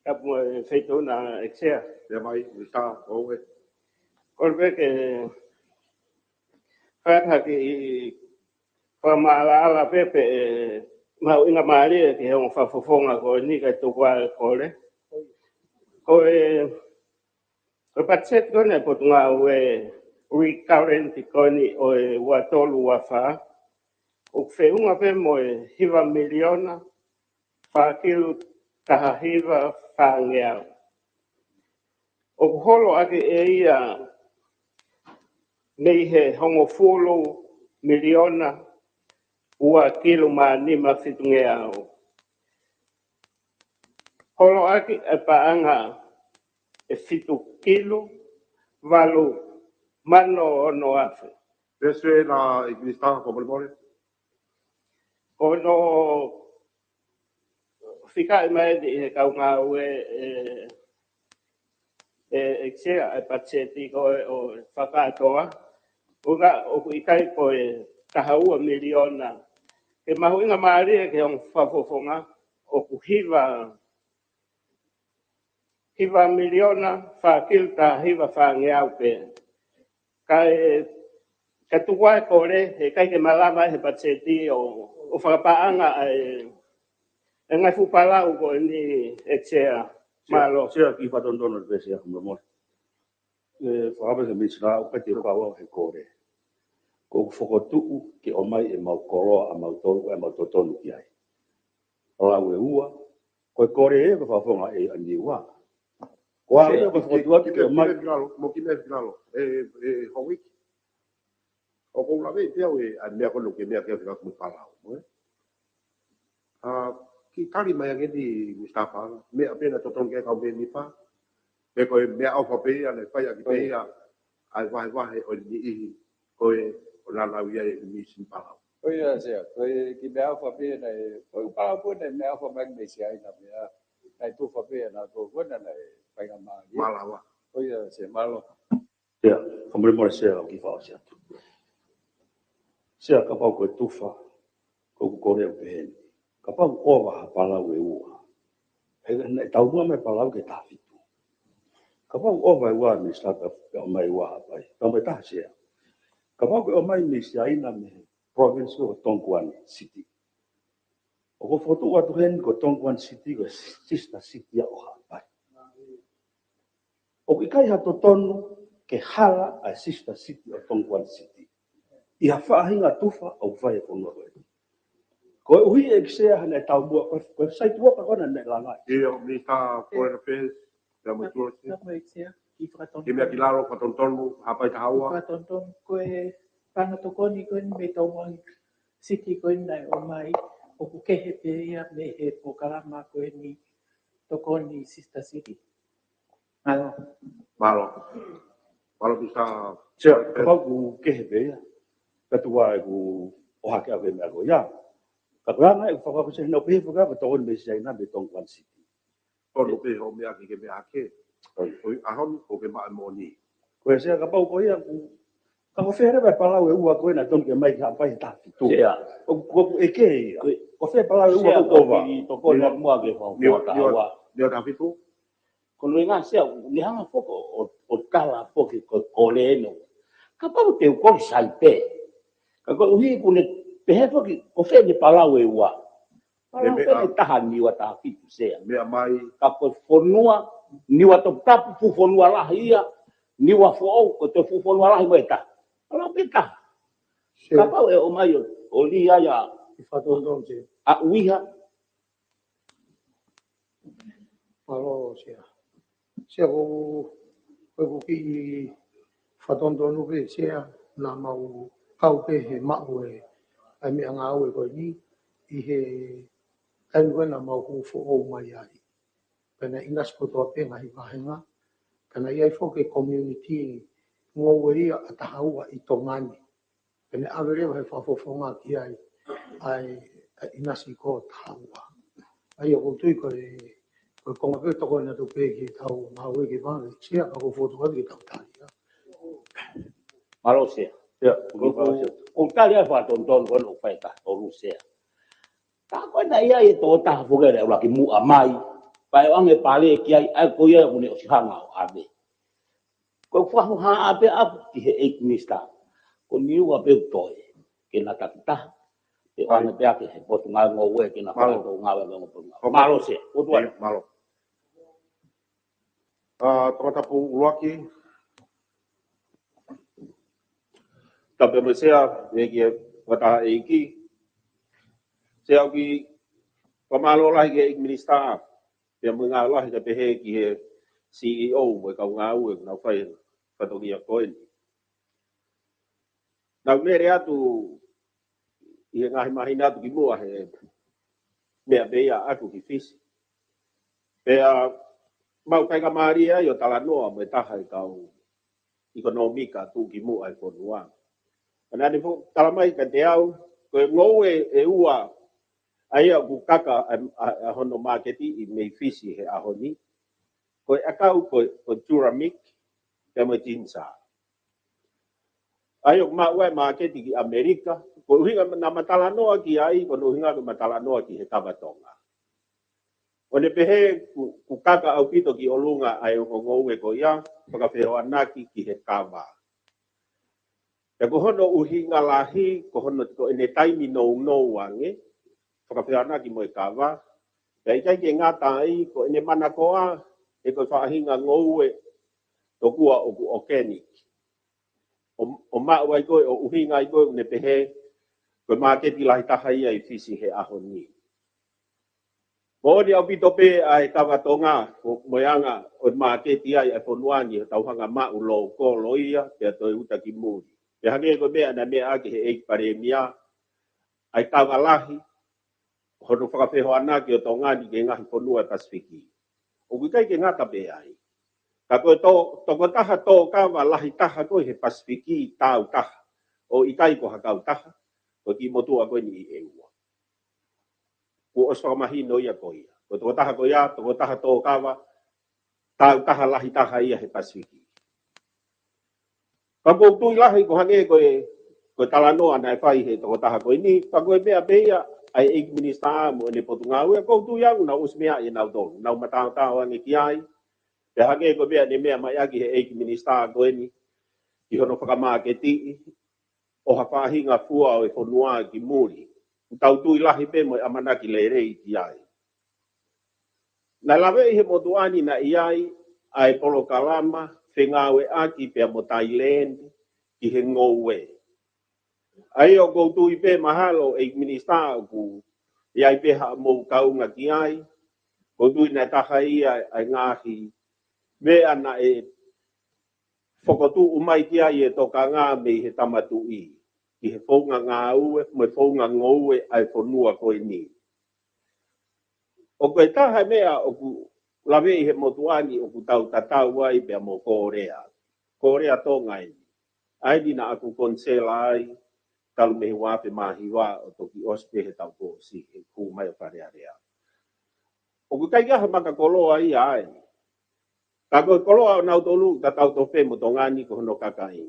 Tapu mo e Feituʻu na ʻEiki Sea. Pea mai, Minisitā, ʻoue. Kole pē ke fakataha ki he fakamaʻalaʻala pē pe ʻe mahuʻinga mālie ki he ongo fakafofonga ko eni kae tuku ʻa e kole. Ko e, ko e patiseti ko eni ʻa e Potungāue recurrent ko eni ʻo e ua tolu ua fā, ʻoku feʻunga pē mo e hiva miliona, fā kilu taha hiva fāngeau. ʻOku holo ʻaki ʻe ia mei he hongofulu miliona ua kilu mā nima fitungeau. Holo ʻaki e paʻanga ʻe fitu kilu valu mano ono afe. Pese na i Minisitā, ko molemole. Ko hono fikaʻi mai ʻi he kau ngāue ʻe, ʻe, ʻEiki Sea, e patiseti ko ē ʻo fakatoa. ʻUhinga ʻoku ʻikai ko e taha ua miliona. Ke mahuʻinga mālie ki he ongo fakafofonga ʻoku hiva, hiva miliona, fā kilu taha hiva fāngeau pē. Kae, ka tuku ʻa e kole, heʻikai ke malava he patiseti ʻo, ʻo fakapaʻanga ʻa e, e ngaahi fuʻu palau ko eni, ʻEiki Sea. Mālō. Sea, kiʻi fakatonutonu pē Sea, ka molemole. ʻE, fakapē ke Minisitā, ʻoku ʻikai te u kau au he kole. Ko ʻeku fokotuʻu ke ʻomai ʻemau koloa ʻamautolu, ʻemau totonu ki ai. Palau ʻe ua, ko e kole ē ko e fakafofonga ʻe ʻa Niua. Ko au ʻoku ou fokotuʻu atu ke ʻomai. Mo ki me lalo, ʻe, ʻe, Houʻeiki. ʻOku ou lave pē au ʻa e meʻa ko eni ke meʻa ke fika kumu palau, mo e. ʻA, kiʻi tali mai ange ni Minisitā Paʻanga, meʻa pē naʻe totonu ke kau mēmipa, pe ko e meʻaʻofa pē ia, naʻe fai ʻaki pē ia ʻa e vahevahe ʻo e niʻihi, ko e ʻo nānau ia e mīsini palau. ʻIo Sea, ko e kiʻi meʻaʻofa pē ia naʻe, ko e palau pē naʻe meʻaʻofa mai mei Siaina pē ia, naʻe tufa pē ia naʻe tō ko ena naʻe fai ngā mālie. Mālō. ʻIo Sea, mālō. Sea, ka molemole Sea, ʻoku ou kiʻi fakaʻosi atu. Sea, kapau ko e tufa, ko ʻeku kole ʻoku pehē ni. Kapau ʻoku ʻova ha palau ʻe ua. He, he taumuʻa mai palau ke taha fitu. Kapau ʻoku ʻova ʻe ua Minisitā pea, pea ʻomai ʻe ua Haʻapai. Taumuʻa taha Sea. Kapau ko e ʻomai mei Siaina mei he province ko Dongguan City. ʻOku ou fokotuʻu atu heni ko Dongguan City ko e sister city ia ʻo Haʻapai. ʻOku ʻikai ha totonu ke hala ʻa e sister city ʻo Dongguan City ʻi ha faʻahinga tufa ʻoku fai he fonua ko eni. Koeʻuhi ʻEiki Sea he naʻe taumuʻa, ko e, ko e site worker ko ena naʻe langa. ʻIo, Minisitā Foreign Affairs, pea mo e Tulosi. Ka, ka ʻEiki Sea, kiʻi fakatonutonu. Kiʻi meʻa ki lalo, fakatonutonu, Haʻapai taha ua. Fakatonutonu, ko e paʻanga tokoni ko eni mei Dongguan City ko eni naʻe ʻomai, ʻoku kehe pē ia mei he polokalama ko eni tokoni sister city. Mālō. Mālō. Mālō Minisitā. Sea, kapau ʻoku kehe pē ia. Ka tuku ā ʻeku ʻohake ʻa e meʻa ko ia. Ka ko e anga ʻeku fakakaukau Sea, naʻa ku pehē fakakaukau ko e tokoni mei Siaina mei Dongguan City. Tonu pē hoʻo meʻa ke ke meʻa ke. ʻOi. ʻOi, ʻaho ni, ko ke maʻa moʻoni. Ko e Sea kapau ko ia ʻoku, ka ko fē leva e palau ʻe ua ko ena tonu ke ʻomai ki Haʻapai he taha fitu. Sea. ʻOku, ʻoku ʻeke ia. Ko e. Ko fē palau ʻe ua Sea, ʻoku ʻova. Kiʻi tokoni ʻi muʻa ke fau. Niua, fau taha ua. Niua taha fitu. Ko e ʻuhinga Sea, ne hanga foki ʻo, ʻo tala foki ko e kole ʻeni. Kapau te u kole sai pē. Ka koeʻuhi kuo ne pehē foki, ko fē ʻene palau ʻe ua. Palau pē ʻe taha Niua taha fitu Sea. Meʻa mai. Ka ko e fonua, Niua Toputapu, fuʻu fonua lahi ia, Niua Foʻou, ko e toe fuʻu fonua lahi mo e taha. Palau pē ʻe taha. Sea. Kapau ʻe ʻomai ʻo, ʻo lī ai ʻa, kiʻi fakatonutonu Sea. ʻA ʻUiha. Mālō Sea. Sea ko, ko ʻeku kiʻi fakatonutonu pē Sea, naʻa mau kau pē he maʻu e, ʻa e meʻangāue ko eni, ʻi he taimi ko ē naʻa mau hū foʻou mai ai. Pea naʻe ʻinasi kotoa pē ngaahi vāhenga. Pea naʻe ʻi ai foki e community ngoue ia ʻa Tahaua ʻi Tonga ni. Pea ne ʻave leva he fakafofonga ki ai, ʻa e, ʻa e ʻinasi ko Tahaua. ʻA ia ʻoku ou tui ko e, ko e konga pē tokoni atu pē ki he tau ngāue ke vave, Sea ka ʻoku ou fokotuʻu atu ke tau tali ia. Mālō Sea. Sea, ʻoku ou, ʻoku ou tali ʻa e fakatonutonu ko ena ʻoku fai ʻe taha tolu Sea. Ka ko ena ʻi ai e tokotaha foki ʻe ʻuluaki muʻa mai, pea ʻoange pale ki ai, ʻa ia ko ia ʻoku ne ʻosi hanga ʻo ʻave. Ko e fakahohaʻa pē ʻaku ki he ʻEiki Minisitā. Ko Niua pē ʻoku toe, ke na takitaha. ʻoange pē ʻaki he Potungāue Ngoue ke na fai ʻenau ngāue mo e ongo Potungāue. Mālō Sea. ʻOtua. Mālō. Tongatapu ʻuluaki. Tapu mo Sea, ʻEiki, fakataha ʻEiki. Sea, ʻoku ou fakamālō lahi ki he ʻEiki Minisitā, pea mo e ngaahi lahi ka pehē ki he C E O mo e kau ngāue ʻoku nau fai fatongia ko eni. Naʻa ku lele atu ʻi he ngaahi māhina atu kimuʻa he meʻa pē ia ʻaʻaku ki Fisi. Pea mau faingamālie ai ʻo talanoa mo e taha e kau ʻekonōmika tuʻukimuʻa e fonua. Pea naʻa ne fo-, talamai kiate au, ko e ngoue ʻe ua ʻa ia ʻoku kaka ʻa, ʻa, ʻa hono māketiʻi mei Fisi he ʻaho ni, ko e ʻakau ko, ko e turmeric, pea mo e ginger. ʻA ia ʻoku maʻu ai māketi ki ʻAmelika, ko e ʻuhinga naʻa ma talanoa ki ai, ko hono ʻuhinga ko ʻema talanoa ki he kava Tonga. ʻO ne pehē ʻoku, ʻoku kaka ʻaupito ki ʻolunga ʻa e ongo ngoue ko ia, fakafehoanaki ki he kava. Pea ko hono ʻuhinga lahi, ko hono, ko ʻene taimi nounou ange, fakafehoanaki mo e kava. Pea ʻikai ke ngata ai, ko ʻene manakoa, he ko e faʻahinga ngoue tokua ʻoku organic. ʻO, ʻo maʻu ai ko ē, ʻo ʻuhinga ai ko ē, ʻo ne pehē, ko e māketi lahi taha ia ʻi Fisi he ʻaho ni. Moʻoni ʻaupito pē ʻa e kava Tonga, mo, mo e anga ʻo e māketi ai ʻa e fonua ni, ʻo tau hanga maʻu lōkolo ia, pea toe uta ki muli. Pea hangē ko e meʻa naʻe meʻa ʻaki he ʻEiki Palēmia, ʻa e kava lahi, hono fakafehoanaki ʻo Tonga ni ki he ngaahi fonua Pasifiki. ʻOku ʻikai ke ngata pē ai. Ka ko e tō, tokotaha tō kava lahi taha ko ē he Pasifiki tāutaha. ʻO ʻikai ko ha kautaha, ko e kiʻi motuʻa ko eni ʻi ʻEua. Kuo ʻosi fakamahino ia ko ia. Ko e tokotaha ko ia, tokotaha tō kava, tāutaha lahi taha ia he Pasifiki. Ka ʻoku ou tui lahi ko e hangē ko e, ko e talanoa naʻe fai he tokotaha ko eni, ka ko e meʻa pē ia ʻa e ʻEiki Minisitā mo ʻene Potungāue, ʻoku ou tui au naʻa nau ʻosi meaʻi ʻe nautolu, nau mataotao ange ki ai, pea hangē ko e meʻa naʻe meʻa mai ʻaki he ʻEiki Minisitā ko eni, ki hono fakamāketiʻi, ʻo ha faʻahinga fua ʻo e fonua ki muli. ʻOku tau tui lahi pē mo e ʻamanaki lelei ki ai. Naʻe laveʻi he motuʻa ni naʻe ʻi ai ʻa e polokalama fengāueʻaki pea mo Thailand ki he ngoue. ʻA ia ʻoku ou tui pē mahalo ʻEiki Minisitā ʻoku ʻi ai pē haʻamou kaunga ki ai. ʻOku ou tui naʻe taha ia ʻa e ngaahi meʻa naʻe fokotuʻu mai ki ai e tokanga mei he Tama Tuʻi, ki he founga ngāue, mo e founga ngoue ʻa e fonua ko eni. ʻOku ʻi ai e taha meʻa ʻoku laveʻi he motuʻa ni ʻoku tau tatau ai pea mo Kōlea. Kōlea Tonga eni. ʻA eni naʻa ku konisela ai, talu mei he ua afe mā hiva ʻo toki ʻosi pē he taʻu kuo ʻosi, he kū mai ʻo Fale Alea. ʻOku ʻikai ke ʻi ai ha maka koloa ia ai. Ka ko e koloa ʻo nautolu, tatau tofu pē mo Tonga ni ko hono kakai.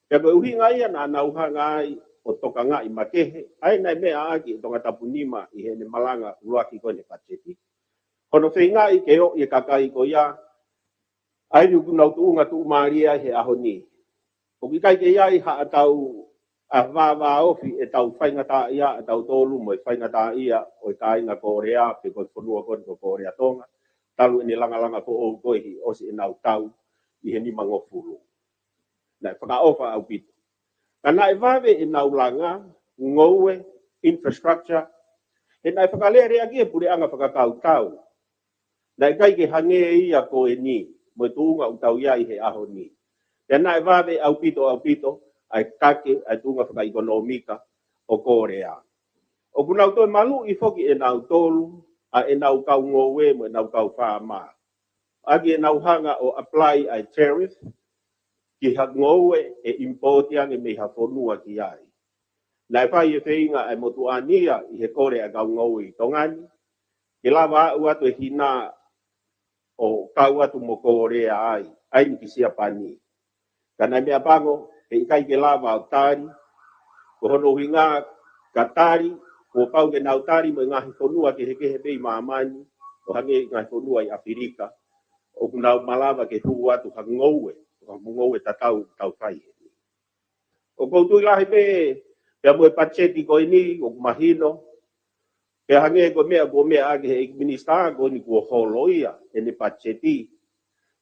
Pea ko e ʻuhinga ia naʻa nau hanga ai ʻo tokangaʻi makehe, ʻa ia naʻe meʻa ʻaki ʻe Tongatapu nima ʻi heʻene malanga ʻuluaki ko eni he patiseti. Hono feingaʻi ke ʻoʻi e kakai ko ia, ʻa ia ʻoku nau tuʻunga tuʻumālie ai he ʻaho ni. ʻOku ʻikai ke ʻi ai haʻatau ʻa vāvāofi ʻetau faingataʻaʻia, ʻa tautolu mo e faingataʻaʻia ʻo e kāinga Kōlea, pe ko e fonua ko eni ko Kōlea Tonga, talu ʻene langalanga foʻou ko ē ʻi he ʻosi ʻenau tau ʻi he nimangofulu. Naʻe fakaʻofa ʻaupito. Ka naʻe vave ʻenau langa, ngoue, infrastructure, he naʻe fakalele ʻaki e puleʻanga fakakautau. Naʻe ʻikai ke hangē ia ko eni, mo e tuʻunga ʻoku tau ʻi ai he ʻaho ni. Pea naʻe vave ʻaupito, ʻaupito, ʻa e kake, ʻa e tuʻunga fakaʻekonōmika ʻo Kōlea. ʻOku nau toe maluʻi foki ʻe nautolu, ʻa ʻenau kau ngoue mo ʻenau kau fāma. ʻAki ʻenau hanga ʻo apply ʻa e tariff, ki ha ngoue ʻe import ange mei ha fonua ki ai. Naʻe fai e feinga ʻa e motuʻa ni ia ʻi he kole ʻa e kau ngoue ʻi Tonga ni, ke lava aʻu atu e hina ʻo kau atu mo Kōlea ai, ʻa eni ki Siapani. Ka naʻe meʻapango, he ʻikai ke lava ʻo tali, ko hono ʻuhinga ka tali, kuo pau ke nau tali mo e ngaahi fonua kehekehe pē ʻi māmani, ʻo hangē e ngaahi fonua ʻi ʻAfilika, ʻoku nau malava ke hū atu ha ngoue, ha ngoue tatau tau fai. ʻOku ou tui lahi pē Pea mo e patiseti ko eni, ʻoku mahino. Pea hangē ko e meʻa, ko e meʻa ʻaki he ʻEiki Minisitā, ko eni kuo holo ia, ʻene patiseti.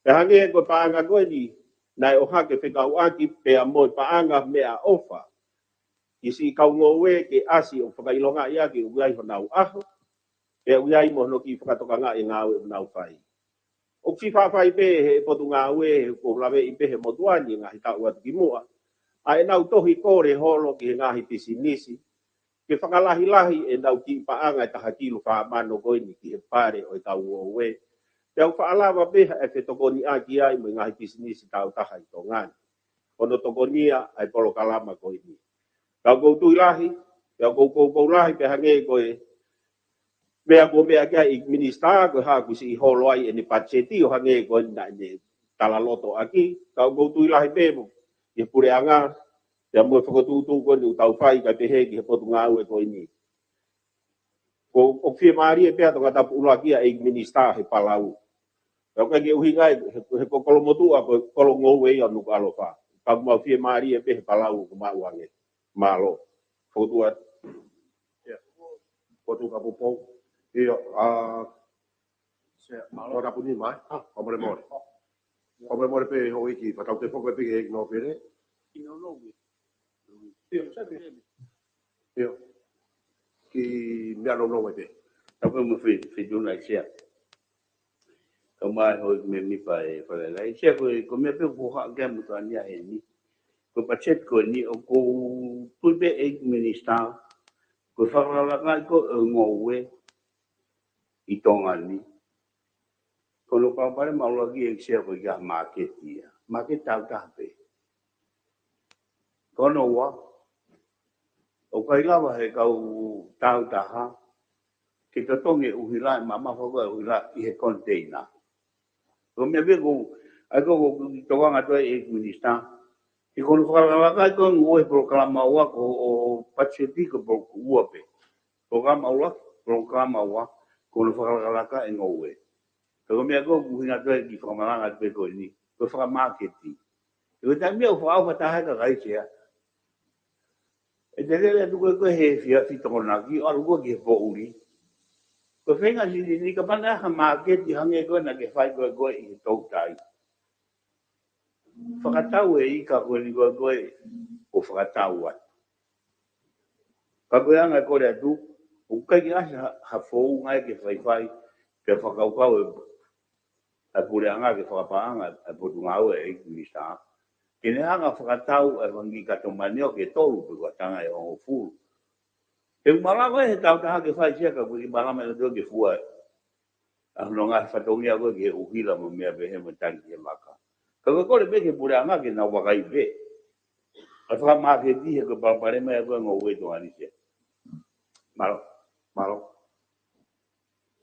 Pea hangē ko e paʻanga ko eni, naʻe ʻohake fekauʻaki, pea mo e paʻanga meʻaʻofa. Ki siʻi kau ngoue ke ʻasi ʻo fakaʻilongaʻi ʻaki ʻoku ʻi ai honau ʻaho. Pea ʻoku ʻi ai mo hono kiʻi fakatokangaʻi e ngāue ʻoku nau fai. ʻOku fiefia pē he potungāue, he ʻoku ou laveʻi pē he motuʻa ni e ngaahi taʻu atu ki muʻa. ʻA ʻenau tohi kole holo ki he ngaahi pisinisi. Ke fakalahilahi ʻenau kiʻi paʻanga ʻe taha kilu fā mano ko eni ki he pale ʻo e kau ngoue. Pea ʻoku faʻa lava pē ʻa e fetokoniʻaki ai mo e ngaahi pisinisi tautaha ʻi Tonga ni. Hono tokonia ʻa e polokalama ko eni. Ka ʻoku ou tui lahi, pea ʻoku ou koukou lahi, pea hangē ko e meʻa ko e meʻa ki ai ʻEiki Minisitā, ko e hā kuo siʻi holo ai ʻene patiseti ʻo hangē ko eni naʻa ne talaloto ʻaki, ka ʻoku ou tui lahi pē mo e puleʻanga, pea mo e fakatuʻutuʻu ko eni ʻoku tau fai kae pehē ki he potungāue ko eni. ʻOku, ʻoku fiemālie pē ʻa Tongatapu ʻuluaki ʻa e ʻEiki Minisitā he Palau. Pea ʻoku ʻikai ke ʻuhinga he, he, he ko Kolomotuʻa ko e kolo ngoue ia ʻo Nukuʻalofa. Ka ʻoku mau fiemālie pē he Palau ʻoku mau ange. Mālō. Fokotuʻu atu. ʻIo. Fokotuʻu ka pupou. ʻIo, ʻa, Sea, mālō. Tongatapu ni mai. ʻA, fakamolemole. Fakamolemole pē houʻeiki, fakatautefito pē ki he ʻEiki Nōpele. ʻIo, ʻio. Ki meʻa nounou mai pē. Tapu mo e feituʻu ni Sea. Kau mai houʻeiki mēmipa e Fale Alea. Sea, ko e, ko e meʻa pē ʻoku ou haʻu ki ai mo tania heni. Ko e patiseti ko eni ʻoku ou tui pē ʻEiki Minisitā. Ko e fakalakalaka ko e ngoue ʻi Tonga ni. Ko hono palopalema ʻuluaki ʻEiki Sea ko e ʻikai ha māketi ia. Māketi tautaha pē. Ko hono ua, ʻoku ʻikai lava he kau tautaha ke totongi e ʻuhila, e mamafa ko e ʻuhila ʻi he koniteina. Ko e meʻa pē ʻoku, ʻa ia ko e, ʻoku ou tokanga atu ai ʻEiki Minisitā. He ko hono fakalakalaka ko e ngoue he polokalama ua ko e patiseti ko e polo-, ua pē. Polokalama ua, polokalama ua, ko hono fakalakalaka e ngoue. Ka ko e meʻa ko ē ʻoku ou ʻuhinga atu ai ki he fakamalanga atu pē ko eni, ko e fakamāketi. He ko e taimi ʻoku fakaʻauha taha e kakai Sea. ʻE te lele atu ko ē ko ē he efiafi Tokonaki, ʻo ʻalu ko ē ki he poʻuli. Ko e feinga silini ka pana ha māketi hangē ko ē naʻa ke fai ko ē ko ē ʻi he toutai. Fakatau e ika ko eni ko ē ko ē ʻo fakatau atu. Ka ko e anga e kole atu, ʻoku ʻikai ke ʻasi ha, ha founga ia ke faifai, ke fakakaukau e, ʻa e puleʻanga ke fakapaʻanga ʻa e potungāue ʻa e ʻEiki Minisitā. Ke ne hanga fakatau e fanga kiʻi kato manioke ʻe tolu pe ko e tanga ʻe hongofulu. He ʻoku malava he tautaha ke fai Sea ka ʻoku ʻikai malava ʻe nautolu ke fua ʻa hono ngaahi fatongia ko ē ki he ʻuhila mo e meʻa pehē mo e tali ki he maka. Ka ko e kole pē ki he puleʻanga ke nau vakai pē. ʻA e fakamāketi he ko e palopalema ia ko e ngoue ʻi Tonga ni Sea. Mālō. Mālō.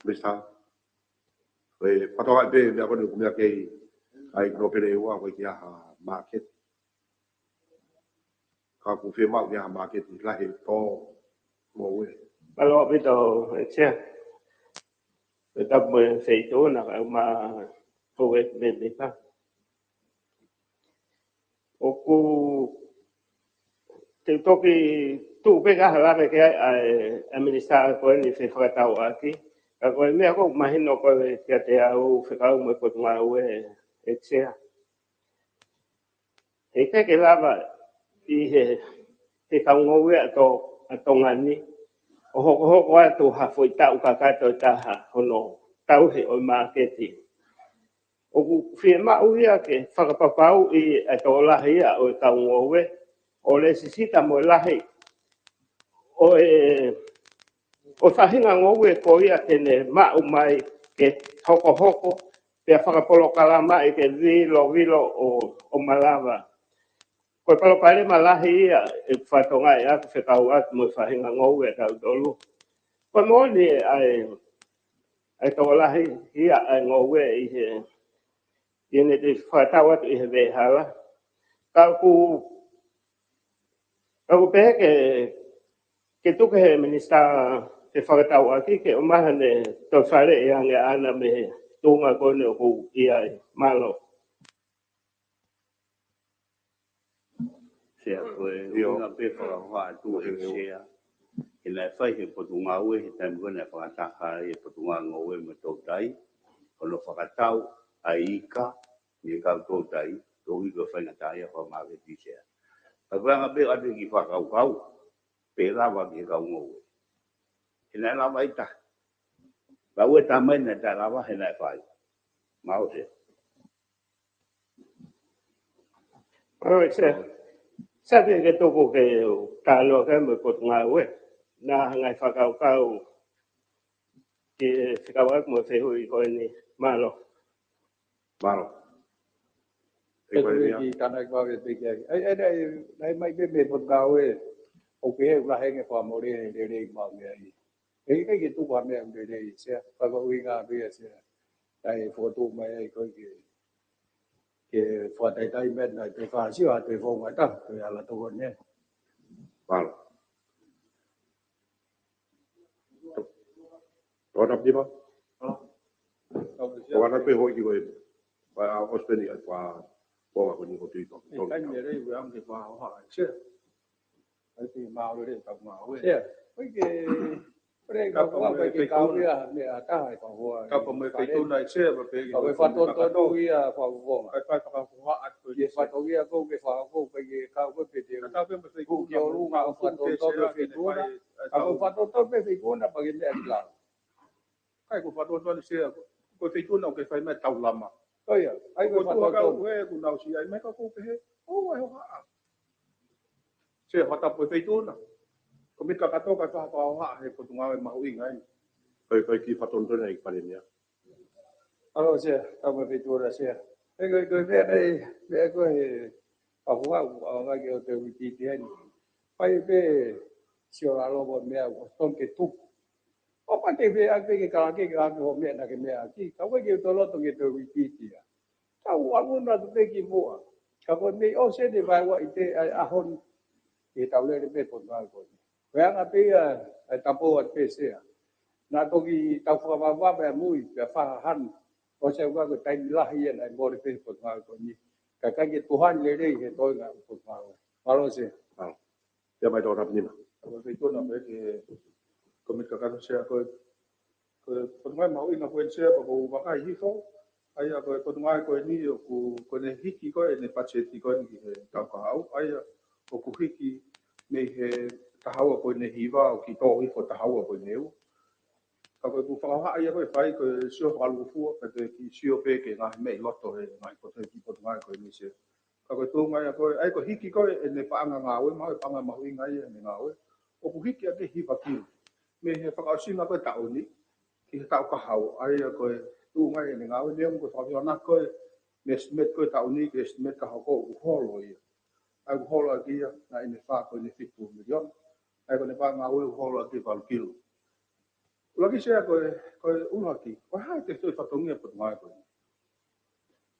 Minisitā. Ko e fakatokangaʻi pē meʻa ko eni ʻoku meʻa ki ai ʻa e ʻEiki Nōpele ʻEua ko e ʻikai ha māketi. Ka ʻoku fiemaʻu ke ʻi ai ha māketi lahi ʻo e ngoue. Mālō ʻaupito, ʻEiki Sea. Ko e tapu mo e feituʻu na, kau mai houʻeiki mēmipa. ʻOku te u toki tuʻu pē ka hala ke ai ʻa e, ʻa e Minisitā ko eni fefakatauʻaki. Ka ko e meʻa ʻoku mahino ko ē kiate au fekau mo e potungāue ʻEiki Sea. He ʻikai ke lava ʻi he, he kau ngoue ʻa To-, ʻa Tonga ni, ʻo hokohoko atu ha foʻi taʻu kakato ʻe taha hono tauhi ʻo e māketi. ʻOku fiemaʻu ia ke fakapapauʻi e tokolahi ia ʻo e kau ngoue, ʻo lēsisita mo e lahi ʻo e, ʻo e faʻahinga ngoue ko ia te ne maʻu mai ke hokohoko, pea fakapolokalamaʻi ke vilovilo ʻo, ʻo malava. Ko e palopalema lahi ia ʻeku fakatokangaʻi ʻaku fekauʻaki mo e faʻahinga ngoue ʻa tautolu. Ko e moʻoni ʻa e, ʻa e tokolahi ia ʻa e ngoue ʻi he, ʻi heʻene te fakatau atu ʻi he veʻehala. Ka ʻoku, ka ʻoku pehē ke, ke tuku he Minisitā fefakatauʻaki ke ʻomai haʻane toe faleʻi ange ʻaʻana mei he tuʻunga ko eni ʻoku ʻi ai. Mālō. Sea ko e ʻuhinga pē fakahoha atu ʻe Sea. He naʻe fai he Potungāue he taimi ko ē naʻe fakataha ai e Potungāue Ngoue mo Toutai, ʻo ne fakatau ʻa e ika mei he kau Toutai, koeʻuhi ko e faingataʻaʻia fakamāketi Sea. Ka ko e anga pē ʻoku ʻoatu e kiʻi fakakaukau, pe lava ki he kau ngoue. He naʻe lava ʻi tahi. Ka ʻoku ʻikai ke tala mai naʻe taʻelava he naʻe fai. Mālō Sea. All right, Sea. Sea, ke ke tuku ke talanoa ki ai mo e Potungāue. Naʻa hanga ʻe he fakakaukau ke fekauʻaki mo e fehuʻi ko eni. Mālō. Mālō. E ko e mea ki tānaki vave pē ki ai. Ai, ai, ai, ai, mai pē mei he Potungāue. ʻOku pehē ʻoku lahi ange fakamole lelei maʻu mei ai. ʻE ʻikai ke tuku ha meʻa lelei Sea. Ka ko e ʻuhinga pē ia Sea. Ai, fotu mai ai ko e ke, ke fakataitai mea naʻe te fāsio ʻa te fonga ta, te ala toko ne. Mālō. Tōna pipa? Tōna pē hoi ki koe. Vai a ospeni ai pa. Ponga ko ni ko tui tō. E kai mea rei ue am ke pa hoa ai Sea. Ai te mālō rei ka mālō e. Sea. Oi ke Pere ka kapa kua mo e pai ke feikuna. Kau ia mea taha e kau hoa. Kapa mo e feikuna ʻi Sea, pa pē ki ka ko e fakatotonu ia kau hoa. Kai pai fakahoha atu ko e Sea. Fatongia ko ke fakahoha ko ke kau ko pete. Ka tau pē mo e feikuna. Kuki ʻolunga ʻo fakatotonu e feikuna. Ka ko e fakatotonu pē feikuna, pa ke mea ki lalo. Kai ko e fakatotonu Sea, ko e feikuna ʻoku ke fai mai taulama. ʻO ia, ai ko e fakatotonu. Ko e tuʻa kau ko e ku nau si ai mai ka ko pehē. ʻO, ai hoha. Sea, fakatapu e feikuna. Ko mita kakato ka fakahoha he Potungāue mahuʻinga ai. Kai, kai ki fatonutonu ai ki Palēmia. Alo Sea, tau mai feikuna Sea. E ko e, ko e mea nei, mea ko e, a hua, a hua ke o te wititi heni. Pai pē, sio lalo mo mea, o tonke tuku. ʻO pate pē ake ke kalake ke ake ho mea na ke mea aki. Ka ue ke toloto ke te wititi a. Tau ʻalu na tu pē ki muʻa. Ka ko e mei ʻo se ne vai ua ʻi te ai ʻaho ni. Ke tau lele pē Potungāue ko ni. Ko e anga pē ia, ai tapo atu pē Sea. Naʻa toki tau fakavavava e mui, pea fahahan. ʻO se ua ko e taimi lahi ia naʻe mole pē Potungāue ko ni. Ka kai ke tuhan lelei he toenga Potungāue. Mālō Sea. Mālō. Ia mai tō Rapanima. Ko e feikuna pē ke ko mita kakato Sea ko e, ko e Potungāue mahuʻinga ko e Sea pa ko u vakai hifo. ʻA ia ko e Potungāue ko eni ʻoku, ko ʻene hiki ko ʻene patiseti ko eni ki he taʻu kahaʻu. ʻA ia ʻoku hiki mei he taha ua poini hiva ʻo kiʻi tō hifo taha ua poini ua. Ka ko e ku fakahoha ia ko e fai ko e sio fakalūkufua, ka te kiʻi sio pē ki he ngaahi meʻa ʻi loto he ngaahi poto he kiʻi Potungāue ko eni Sea. Ka ko e tuʻunga ia ko e, ʻa ia ko e hiki ko ʻene paʻanga ngāue, maʻu e paʻanga mahuʻinga ia ʻene ngāue. ʻOku hiki ʻaki e hiva kilu. Mei he fakaʻosinga ko e taʻu ni, ki he taʻu kahaʻu, ʻa ia ko e tuʻunga ia ʻene ngāue, neongo ko e fakafehoanaki ko e, mei he estimate ko e taʻu ni, ki he estimate ka hoko ʻoku holo ia. ʻA ia ʻoku holo ʻaki ia, naʻe ʻene fā ko ʻene fitu miliona. ʻA ia ko ʻene paʻanga ngāue ʻoku holo ʻaki e valu kilu. ʻUluaki Sea ko e, ko e ʻuluaki, ko e hā e tefitoʻi fatongia Potungāue ko eni.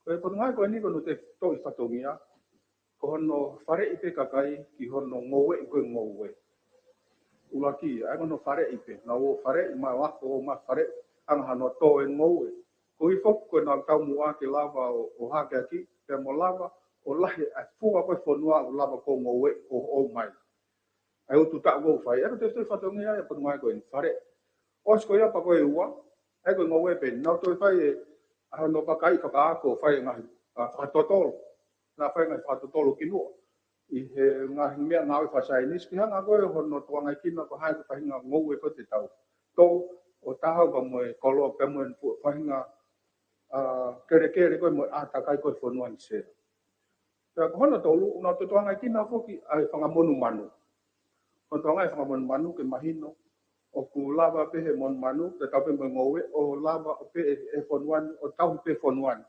Ko e Potungāue ko eni ko hono tefitoʻi fatongia, ko hono faleʻi pē kakai ki hono ngoueʻi ko e ngoue. ʻUluaki, ʻa ia ko hono faleʻi pē, naʻa ō faleʻi mai ʻo ako ʻo mai faleʻi, ʻanga hano tō e ngoue. Ko e foki ko e naʻa taumuʻa ke lava ʻo, ʻo hakeakiʻi, pea mo lava, ʻo lahi ʻa e fua ko e fonua ʻo lava ko e ngoue, ʻo, ʻo mai. ʻA e utu taʻu ʻoku fai, ʻa ia ko e tefitoʻi fatongia ia Potungāue ko eni faleʻi. ʻOsi ko ia pa ko e ua, ʻa ia ko e ngoue pē, naʻa nau toe fai e, ʻa hono vakai fakaako, fai e ngaahi, ʻa, fakatotolo. Naʻa fai e ngaahi fakatotolo ki muʻa. ʻI he ngaahi meʻangāue fakasaienisi, ke hanga ko e hono tuangaekina ko hai ko e faʻahinga ngoue ko ē te tau tō, ʻo taha pea mo e koloa pea mo e fu-, faʻahinga, ʻa, kelekele ko ē mo e ʻātakai ko ē fonua ni Sea. Pea ko hono tolu, naʻa nau toe tuangaekina foki ʻa e fanga monumanu. Ko e tuangaʻi e fanga monumanu ke mahino, ʻoku lava pē he monumanu, ke tau pē mo e ngoue, ʻo lava ʻo pē e, e fonua ni, ʻo tauhi pē fonua ni.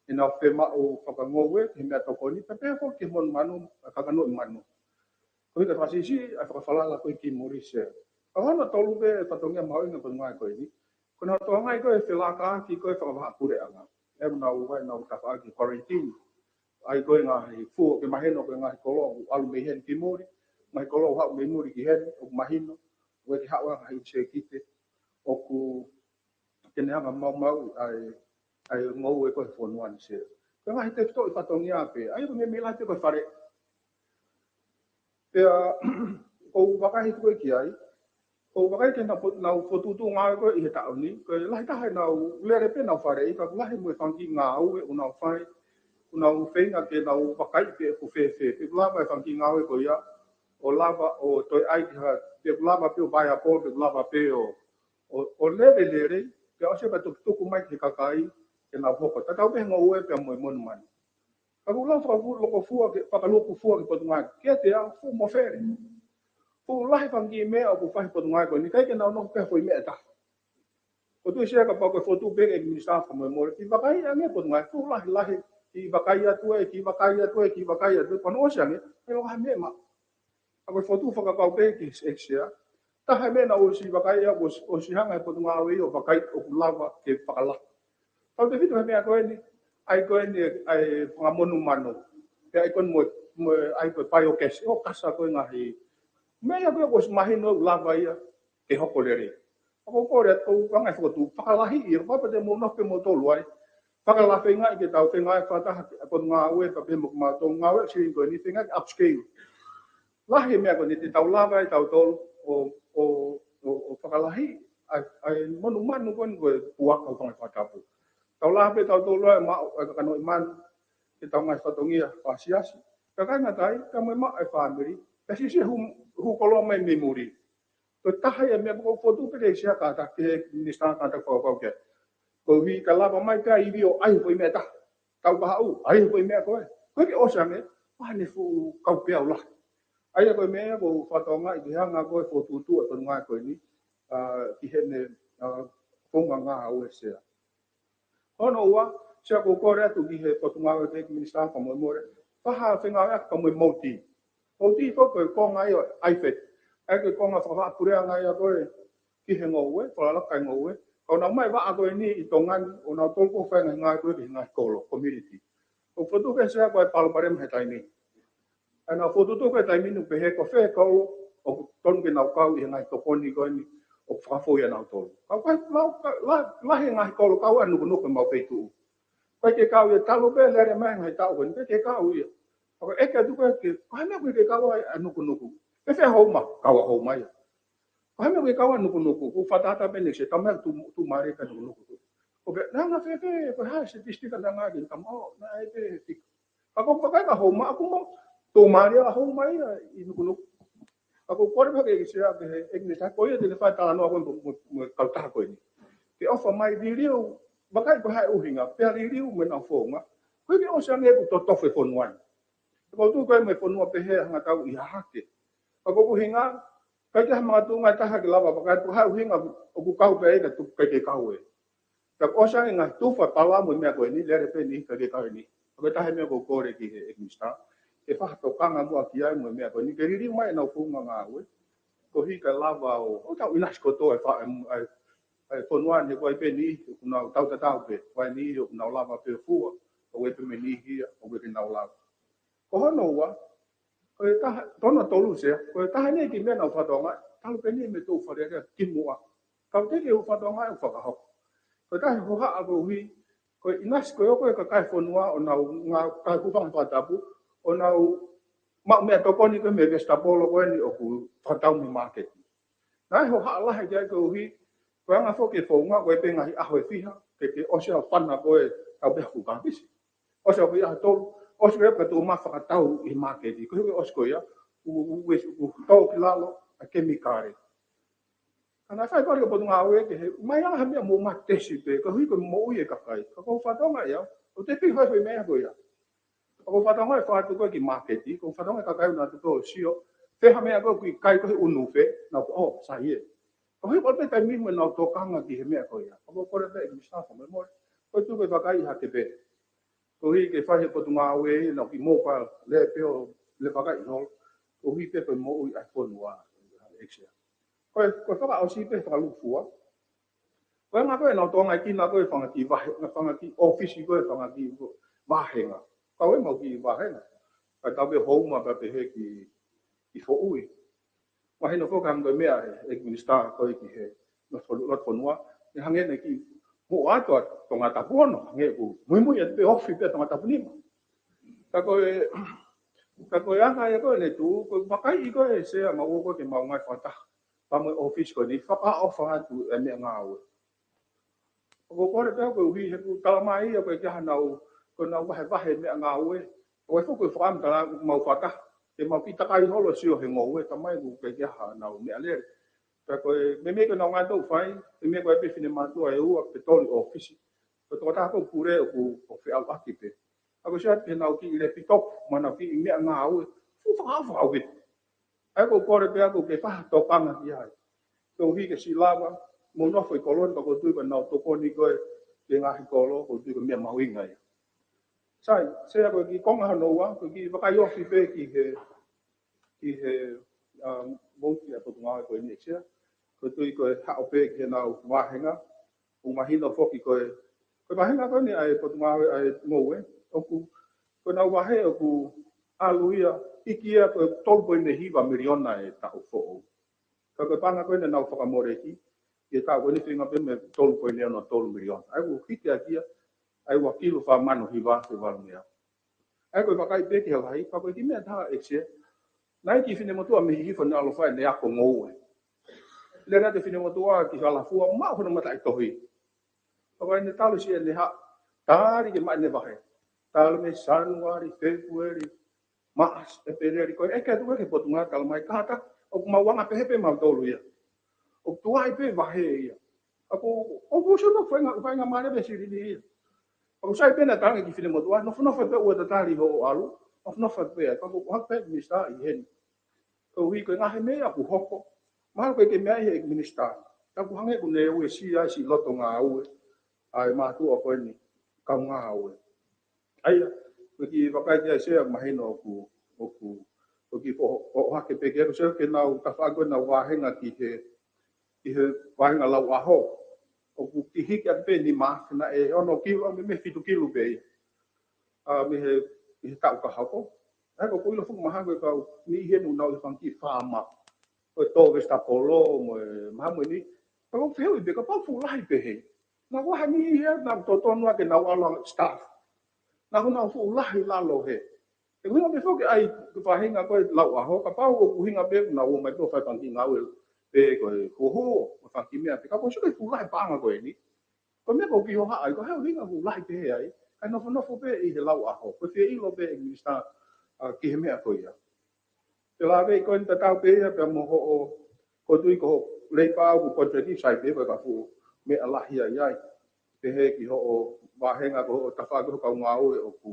ʻE nau fiemaʻu fakangoue, he meʻatokoni, pea pehē foki ki he monumanu, ʻa e kakanoʻi manu. Ko e hika fakasiʻisiʻi, ʻa e fakafalala ko ē ki muli Sea. Ka ko hono tolu pē fatongia mahuʻinga Potungāue ko eni. Ko hono tuangaʻi ko e felākaʻaki ko e fakavahaʻapuleʻanga. ʻE nau vai nau tafaʻaki quarantine. ʻA ia ko e ngaahi fua ke mahino ko e ngaahi koloa ʻoku ʻalu mei heni ki muli. Ngaahi koloa ʻoku haʻu mei muli ki heni, ʻoku mahino. ʻOku ʻikai ke haʻu ʻa e ngaahi sēkite. ʻOku ke ne hanga maumauʻi ʻa e, ʻa e ngoue ko ē he fonua ni Sea. Ko e ngaahi tefitoʻi fatongia pē, ʻa ia ko e meʻa mei lahi pē ko e faleʻi. Pea, ʻoku ou vakai atu ki ai, ʻoku ou vakai ki heʻenau fo-, nau fokotuʻutuʻu ngāue ko ē ʻi he taʻu ni, ko e lahi taha ʻenau lele pē ʻenau faleʻi, ka ʻoku lahi mo e fanga kiʻi ngāue ʻoku nau fai, ʻoku nau feinga ke nau vakai pe ʻoku fēfē, pe ʻoku lava e fanga kiʻi ngāue ko ia, ʻo lava ʻo toe ʻai ki ha, pe ʻoku lava pē ʻo vaeapolo, pe ʻoku lava pē ʻo, ʻo, ʻo lele lelei, pea ʻosi pea toki tuku mai ki he kakai, ke nau hoko. Tatau pē he ngoue pea mo e monumanu. Ka ʻoku ou lau fakalūkufua ki he, fakalūkufua ki he Potungāue. Kiate au, fuʻu mofele. Fuʻu lahi fanga kiʻi meʻa ʻoku fai he Potungāue ko eni, ʻikai ke nau nofo pē ha foʻi meʻa ʻe taha. ʻOku ou tui Sea kapau ko e fokotuʻu pē ʻe he Minisitā Fakamolemole, kiʻi vakai ange Potungāue, fuʻu lahi lahi, kiʻi vakai atu ē, kiʻi vakai atu ē, kiʻi vakai atu ē, pea ʻosi ange, ʻikai ʻilo ha meʻa maʻu. Ka ko e fokotuʻu fakakaukau pē ki he Sea. Taha e meʻa naʻe ʻosi vakai ʻe au, ʻosi, ʻosi hanga ʻe he Potungāue ʻo vakai ʻoku lava ke fakalahi. Tautefito he meʻa ko eni, ʻai ko eni, ʻai fanga monumanu. Pea ʻai ko eni mo, mo, ʻai ko e biogas, ʻo kasa ko e ngaahi. Meʻa ia ko ē ʻoku ʻosi mahino ʻoku lava ia ke hoko lelei. ʻOku ou kole atu, ʻoku ʻi ai e fokotuʻu, fakalahi ia, pea pea te mou nofo pē moutolu ai. Fakalafeingaʻi ke tau feingaʻi fakataha, ʻa e Potungāue, pea pehē mo kimautolu ngāue, sio ko eni, feingaʻi upscale. Lahi e meʻa ko eni te tau lava ai tautolu ʻo, ʻo, ʻo, ʻo fakalahi ʻa e, ʻa e monumanu ko eni ko e puaka ʻo e fanga fakatapu. Tau lava pē tautolu ai maʻu e kakanoʻi manu, ke tau ngaahi fatongia fakaʻasiʻasi. Ka ʻikai ngata ai, ka mo e maʻu e fāmili, ka siʻisiʻi hū, hū koloa mai mei muli. Ko e taha ia e meʻa ʻoku ou fokotuʻu pē ki he Sea kātaki, ki he Minisitā kātaki fakapapau ke. Koeʻuhi ka lava mai pē ʻa e ivi ʻo ʻai foʻi meʻa ʻe taha. Tau kahaʻu, ʻai foʻi meʻa ko ē. Ko e ke ʻosi ange, ʻoku ne fuʻu kau pē au lahi. ʻA ia ko e meʻa ʻoku ou fakatokangaʻi ki he anga ko ē fokotuʻutuʻu ʻa e Potungāue ko eni, ʻa, ki heʻene, ʻa, founga ngāue Sea. Hono ua, Sea ʻoku ou kole atu ki he Potungāue ki he Minisitā Fakamolemole, fai ha fengāueʻaki pea mo e mouti. Mouti ko e, ko e konga ia ʻo e ʻaifeti. ʻA ia ko e konga fakavaʻa puleʻanga ia ko ē ki he ngoue, fakalaka e ngoue. Ka ʻoku nau ʻomai e vaʻa ko eni ʻi Tonga ni, ʻo nau tolu ko ē fai e ngaahi ngāue ko ē ki he ngaahi kolo, community. ʻOku fokotuʻu ki he Sea ko e palopalema he taimi. ʻA ia naʻa fokotuʻu ko e taimi ni pehē ko fē kolo ʻoku totonu ke nau kau ʻi he ngaahi tokoni ko eni ʻoku fakafou ia nautolu. Ka ʻoku ʻikai, lau, ka, la, lahi e ngaahi kolo kau ʻa e nukunuku ʻemau feituʻu. ʻIkai ke kau ia talu pē lele mai e ngaahi taʻu ko eni, ʻikai ke kau ia. ʻOku ʻeke atu ko ē ke, ko e hā e meʻa ʻoku ʻikai ke kau ai ʻa e nukunuku. Pea fēfē houma, kau ʻa houma ia. Ko e hā e meʻa ʻoku ʻikai kau ai ʻa e nukunuku, ʻoku fakatata pē ʻe he Sea, tau meʻa tu, tuʻumālie ki he nukunuku. ʻOku ke, naʻa fēfē, ko e hā e sitistika naʻa ngā ke kama o, naʻe pē fika. Ka ko e vakai ka houma, ʻoku mau tuʻumālie ʻa houma ia ʻi nukunuku. Ka ʻoku ou kole pē ki he Sea ki he, ʻe Minisitā ko ia te ne fai e talanoa ko ē mo, mo, mo e kautaha ko eni. Ke ʻofa mai liliu, vakai ko e hā e ʻuhinga, pea liliu mo ʻenau founga. Koeʻuhi ke ʻosi ange ʻoku totofu e fonua ni. Ko e tuʻu ko ē mo e fonua pehē hangatau ʻi Hahake. Ka ko e ʻuhinga, ʻikai ke ha makatuʻunga ʻe taha ke lava vakai atu ha ʻuhinga ʻoku kau pē ai ka tuku ʻikai ke kau ē. Ka ʻosi ange ngaahi tufa, pala mo e meʻa ko eni, lele pē ʻe niʻihi ʻikai ke kau ʻe niʻihi. Ko e taha e meʻa ʻoku ou kole ki he, ʻe Minisitā, ke fai ha tokanga muʻa ki ai mo e meʻa ko eni, ke liliu mai ʻenau founga ngāue. Koeʻuhi ke lava ʻo, ʻo tau ʻinasi kotoa e fa-, e, e, e fonua ni, ko e ʻai pē ʻe niʻihi ʻoku nau tautatau pē, ko e ʻai ʻe niʻihi ʻoku nau lava pē ʻo fua, ʻoku ʻai pē mei niʻihi ia ʻoku ʻikai ke nau lava. Ko hono ua, ko e taha, ko hono tolu Sea, ko e taha eni e kiʻi meʻa naʻa ku fakatokangaʻi, talu pē eni e meʻa ʻoku ou faleʻi ki muʻa. Ka ʻoku teʻeki ke u fakatokangaʻi ʻoku fakahoko. Ko e taha e hohaʻa koeʻuhi, ko e ʻinasi ko ē ʻoku ʻi ai e kakai e fonua ʻo nau ngā, kakai hūfanga he fakatapu, ʻo nau maʻu meʻatokoni ko ē mei he vesitapolo ko eni ʻoku fakatau mei he māketi. Naʻe hohaʻa lahi ki ai koeʻuhi, ko e anga foki e founga, ko e pē ngaahi ʻaho ʻe fiha, ke, ke ʻosi ʻa e fana ko ē tau pē ʻaku kapisi. ʻOsi ʻaho ʻe tolu, ʻosi ko ia pea tuʻu mai fakatau ʻi he māketi. Ko e ʻosi ko ia, ʻoku, ʻoku, ʻoku, ʻoku tō ki lalo ʻa e kemikale. Ka naʻe fai pali ka Potungāue ke he, mai ʻa e meʻa mo ma tesi pē, koeʻuhi ko e moʻui e kakai. Ka ʻoku ou fakatokangaʻi au, ʻoku teʻeki fai e meʻa ko ia. Ka ʻoku ou fakatokangaʻi fakatuʻu ko ē ki māketi, ʻoku ou fakatokangaʻi e kakai ʻoku nau tuʻu pē ʻo sio, fē ha meʻa ko ē ʻoku ʻikai ko e ʻunu fē, nau ko, ʻo, sai ē. Ka ʻoku ʻi ai pē taimi mo ʻenau tokanga ki he meʻa ko ia. Ka ʻoku ou kole pē ʻe Minisitā Fakamolemole, ko e tuku e vakai ʻi Hahake pē. Koeʻuhi ke fai he Potungāue ʻenau kiʻi mobile lab pē ʻo lele vakai ʻi holo. Koeʻuhi pē ko e moʻui ʻa e fonua, ʻEiki Sea. Ko e, ko e fakaʻosi pē fakalūkufua. Ko e anga ko ē ʻenau tokangaʻi kinautolu e fanga kiʻi vahe, fanga kiʻi ʻōfisi ko ē, fanga kiʻi vāhenga. Kau ai ʻemau kiʻi vāhenga. Kae tau pē houma pea pehē ki, ki Foʻui. Mahino foki ʻa e meʻa ʻe, ʻe Minisitā ko ē ki he, lotu, lotu fonua, ʻe hangē ʻene kiʻi muʻa atu ʻa Tongatapu ono, hangē ʻoku muimui atu pē ofi pē Tongatapu nima. Ka ko e, Ka ko e anga ia ko ē ne tuʻu, ko e vakai ko ē Sea, mau ō ko ē ke mau ngāue fakataha pea mo e ʻōfisi ko eni, fakaʻofa atu e meʻangāue. ʻOku ou kole pē au koeʻuhi he ʻoku tala mai ia ʻoku ʻikai ke ʻi ai haʻanau, ko ʻenau vahevahe meʻangāue. ʻOku ʻi ai foki e fakamatala mau fakataha, ke mau kiʻi takai holo sio he ngoue, talamai ʻoku ʻikai ke ʻi ai haʻanau meʻalele. Pea ko e meimei ko ʻenau ngāue ʻoku fai, meimei ko e pē finemātuʻa ʻe ua pe tolu ʻōfisi. Ko e tokotaha ko ē pule ʻoku, ʻoku feʻauaki pē. ʻA ko e Sea, pea nau kiʻi lepitopu, mo ʻenau kiʻi meʻangāue. Fuʻu fakaʻofa ʻaupito. ʻA ia ʻoku ou kole pē au ke fai ha tokanga ki ai. Koeʻuhi ke siʻi lava, mou nofo ʻi kolo ni, pea ʻoku ou tui ko ʻenau tokoni ko ē ki he ngaahi kolo, ʻoku ou tui ko e meʻa mahuʻinga ia. Sai, Sea, ko e kiʻi konga hono ua, ko e kiʻi vakai ofi pē ki he, ki he, um, vouti ʻa e Potungāue ko eni, Sea. ʻOku ou tui ko e haʻu pē ki heʻenau vāhenga, ʻoku mahino foki ko e, ko e vāhenga ko eni ʻa e Potungāue ʻa e Ngoue, ʻoku, ko ʻenau vahe ʻoku ʻalu ia, hiki ia ko e tolu poini hiva miliona e taʻu foʻou. Ka ko e paʻanga ko eni ʻenau fakamoleki, ʻi he taʻu ko eni feinga pē mei he tolu poini ono tolu miliona. ʻA ia ʻoku hiki ʻaki ia, ʻa e ua kilu fā mano hiva afe valu meʻa. ʻA ia ko e vakai pē ki he lahi, pea ko e kiʻi meʻa taha ʻEiki Sea. Naʻe ʻi ai e kiʻi finemotuʻa mei Hihifo naʻe ʻalu ʻo fai ʻene ako ngoue. Lele atu e finemotuʻa ki Falafua, maʻu hono mataʻitohi. Pea ko ʻene talu siʻene haʻu, tali ke maʻu ʻene vahe. Talu mei Sānuali, Fēpueli, Maʻasi, ʻEpeleli, ko e ʻeke atu ki he Potungāue, talamai kātaki, ʻoku mau anga pehē pē mautolu ia. ʻOku tuai pē vahe ia. ʻA ia ʻoku, ʻoku sio no fainga, fainga mālie pē silini ia. ʻA ia ʻoku sai pē naʻe talaange ki he finemotuʻa, nofonofo pē ʻo tatali hoʻo ʻalu, nofonofo pē, ka ʻoku ʻohake pē Minisitā ʻi heni. Koeʻuhi ko e ngaahi meʻa ʻoku hoko. Mahalo ko e kiʻi meʻa ia ʻEiki Minisitā. Ka ʻoku hangē ʻoku ne uesia siʻi loto ngāue ʻa e mātuʻa ko eni kau ngāue. ʻA ia, ko e kiʻi vakai ki ai Sea, mahino ʻoku, ʻoku, ʻoku kiʻi foʻi ʻohake pē ki ai, ko Sea, ke nau tafaʻaki ko ē ʻenau vāhenga ki he, ki he vāhenga lau ʻaho. ʻOku kiʻi hiki atu pē nima afe, naʻe ono kilu, ʻa ia mei, mei he fitu kilu pē ia. ʻA ia mei he, mei he taʻu ka hoko. ʻA ia ʻoku ou ʻilo foki mahalo ko e kau niʻihi ʻoku nau ʻi he fanga kiʻi faama. Ko e tō vesitapolo mo e, mahalo mo e niʻihi. Pea ʻoku ou fehuʻi pē, kapau fuʻu lahi pehē. Naʻa ʻoku ʻi ai ha niʻihi ia naʻa nau totonu ke nau ʻalu ʻo staff. Naʻa nau fuʻu lahi lalo hē. ʻE ʻuhinga pē foki ʻa e, ko e faʻahinga ko ē lau ʻaho, kapau ʻoku ʻuhinga pē naʻa nau ō mai pē ʻo fai fanga kiʻi ngāue pē ko e huhu, mo e fanga kiʻi meʻa pē. Kapau sio ki he fuʻu lahi paʻanga ko eni. Ko e meʻa ʻoku ou kiʻi hohaʻa ai, ko e hā e ʻuhinga fuʻu lahi pehē ai, kae nofonofo pē ʻi he lau ʻaho. Ko e fie ʻilo pē ʻEiki Minisitā, ʻa, ki he meʻa ko ia. Pea lave ʻi ko eni tatau pē ia pea mo hoʻo, ʻoku ou tui ko hoʻo lei pau ko e contract sai pē ko e ka fuʻu meʻa lahi ai ai. Pehē ki hoʻo vāhenga ko hoʻo tafaʻaki ko e kau ngāue ʻoku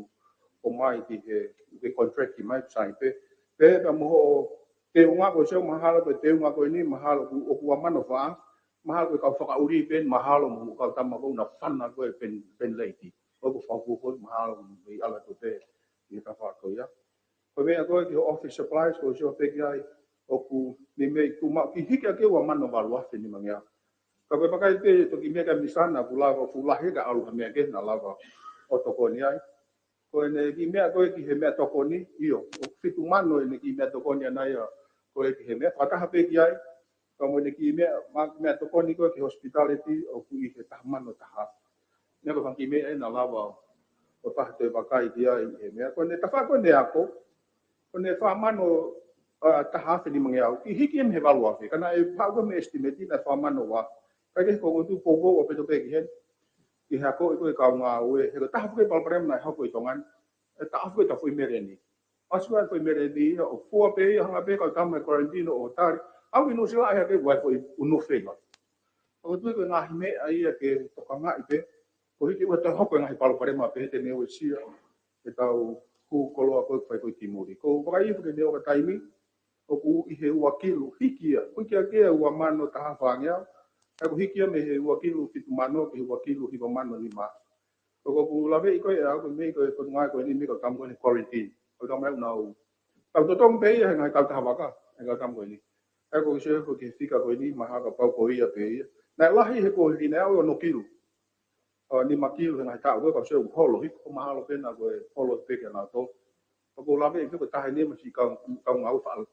ʻomai ki he, ki he contract mai sai pē. Pea pea mo hoʻo teunga ko Sea mahalo ko e teunga ko eni mahalo ʻoku, ʻoku ua mano fā, mahalo ko e kau fakaʻuli pē mahalo mo e kau tama ko ē naʻa nau fana ko ē pen, pen leiti. ʻOku fakafuofua mahalo mei ala tu pē ʻi he tafaʻaki ko ia. Ko e meʻa ko ē ki he office supplies, ʻoku ou sio pē ki ai, ʻoku meimei tuʻu maʻu kiʻi hiki ʻaki e ua mano valu afe nimangeau. Ka ko e vakai pē toki meʻa ka misana, ʻoku lava fuʻu lahi ka ʻalu ha meʻa ke na lava ʻo tokoni ai. Ko ʻene kiʻi meʻa ko ē ki he meʻatokoni, ʻio, ʻoku fitu mano ʻene kiʻi meʻatokoni ʻana ia, ko ē ki he meʻa, fakataha pē ki ai, ka mo ʻene kiʻi meʻa, ma-, meʻatokoni ko ē ki he hospitality ʻoku ʻi he taha mano taha. Meʻa ko e fanga kiʻi meʻa ʻe na lava ʻo taha toe vakai ki ai he meʻa. Ko ʻene tafaʻaki ko ʻene ako, ko ʻene fā mano, ʻa, taha afe nimangeau, kiʻi hiki ia mei he valu afe. Ka naʻe haʻu ko ē mei he estimate naʻe fā mano ua. Ka ke ko ʻoku ou tui ʻoku ou ʻoatu pē ki heni. Ki he ako ʻi ko e kau ngāue, he ko e taha foki e palopalema naʻe hoko ʻi Tonga ni. ʻE taʻofi ko e taʻu foʻi meleni. ʻAsi ko e foʻi meleni ia, ʻo fua pē ia, hanga pē kau tama ʻi he quarantine ʻo tali. ʻAlu ki Nuʻusila ʻai hake ʻa e foʻi ʻunufe ia. ʻOku ou tui ko e ngaahi meʻa ia ke tokangaʻi pē. Ko e hiki ʻoua toe hoko e ngaahi palopalema pehē te ne uesia ʻetau hū koloa ko ē ʻoku fai ko ē ki muli. Ko e vakai ʻi he fuʻu ke ne ʻoka taimi, ʻoku ʻi he ua kilu, hiki ia, hiki ʻaki e ua mano taha fāngeau, ʻa ia ʻoku hiki ia mei he ua kilu fitu mano ki he ua kilu hiva mano nima. Ko ʻeku lave ʻi ko ē ʻa ʻeku meʻa ko ē ko e ngāue ko eni meʻa ko e tama ko eni quarantine. Ko e tama ʻeku nau. Kau totongi pē ia he ngaahi kautaha vaka, he kau tama ko eni. ʻA ia ʻoku ou sio ko e fika ko eni, mahalo kapau ko ia pē ia. Naʻe lahi he ko e ʻi he ʻaho ni ʻo ono kilu. ʻO nima kilu he ngaahi taʻu ko ē, kau sio holo hifo, mahalo pē naʻa ko e holo pē ke na to. Ka ʻoku ou lave ʻi ko e taha eni mei siʻi kau, kau ngāue faʻa.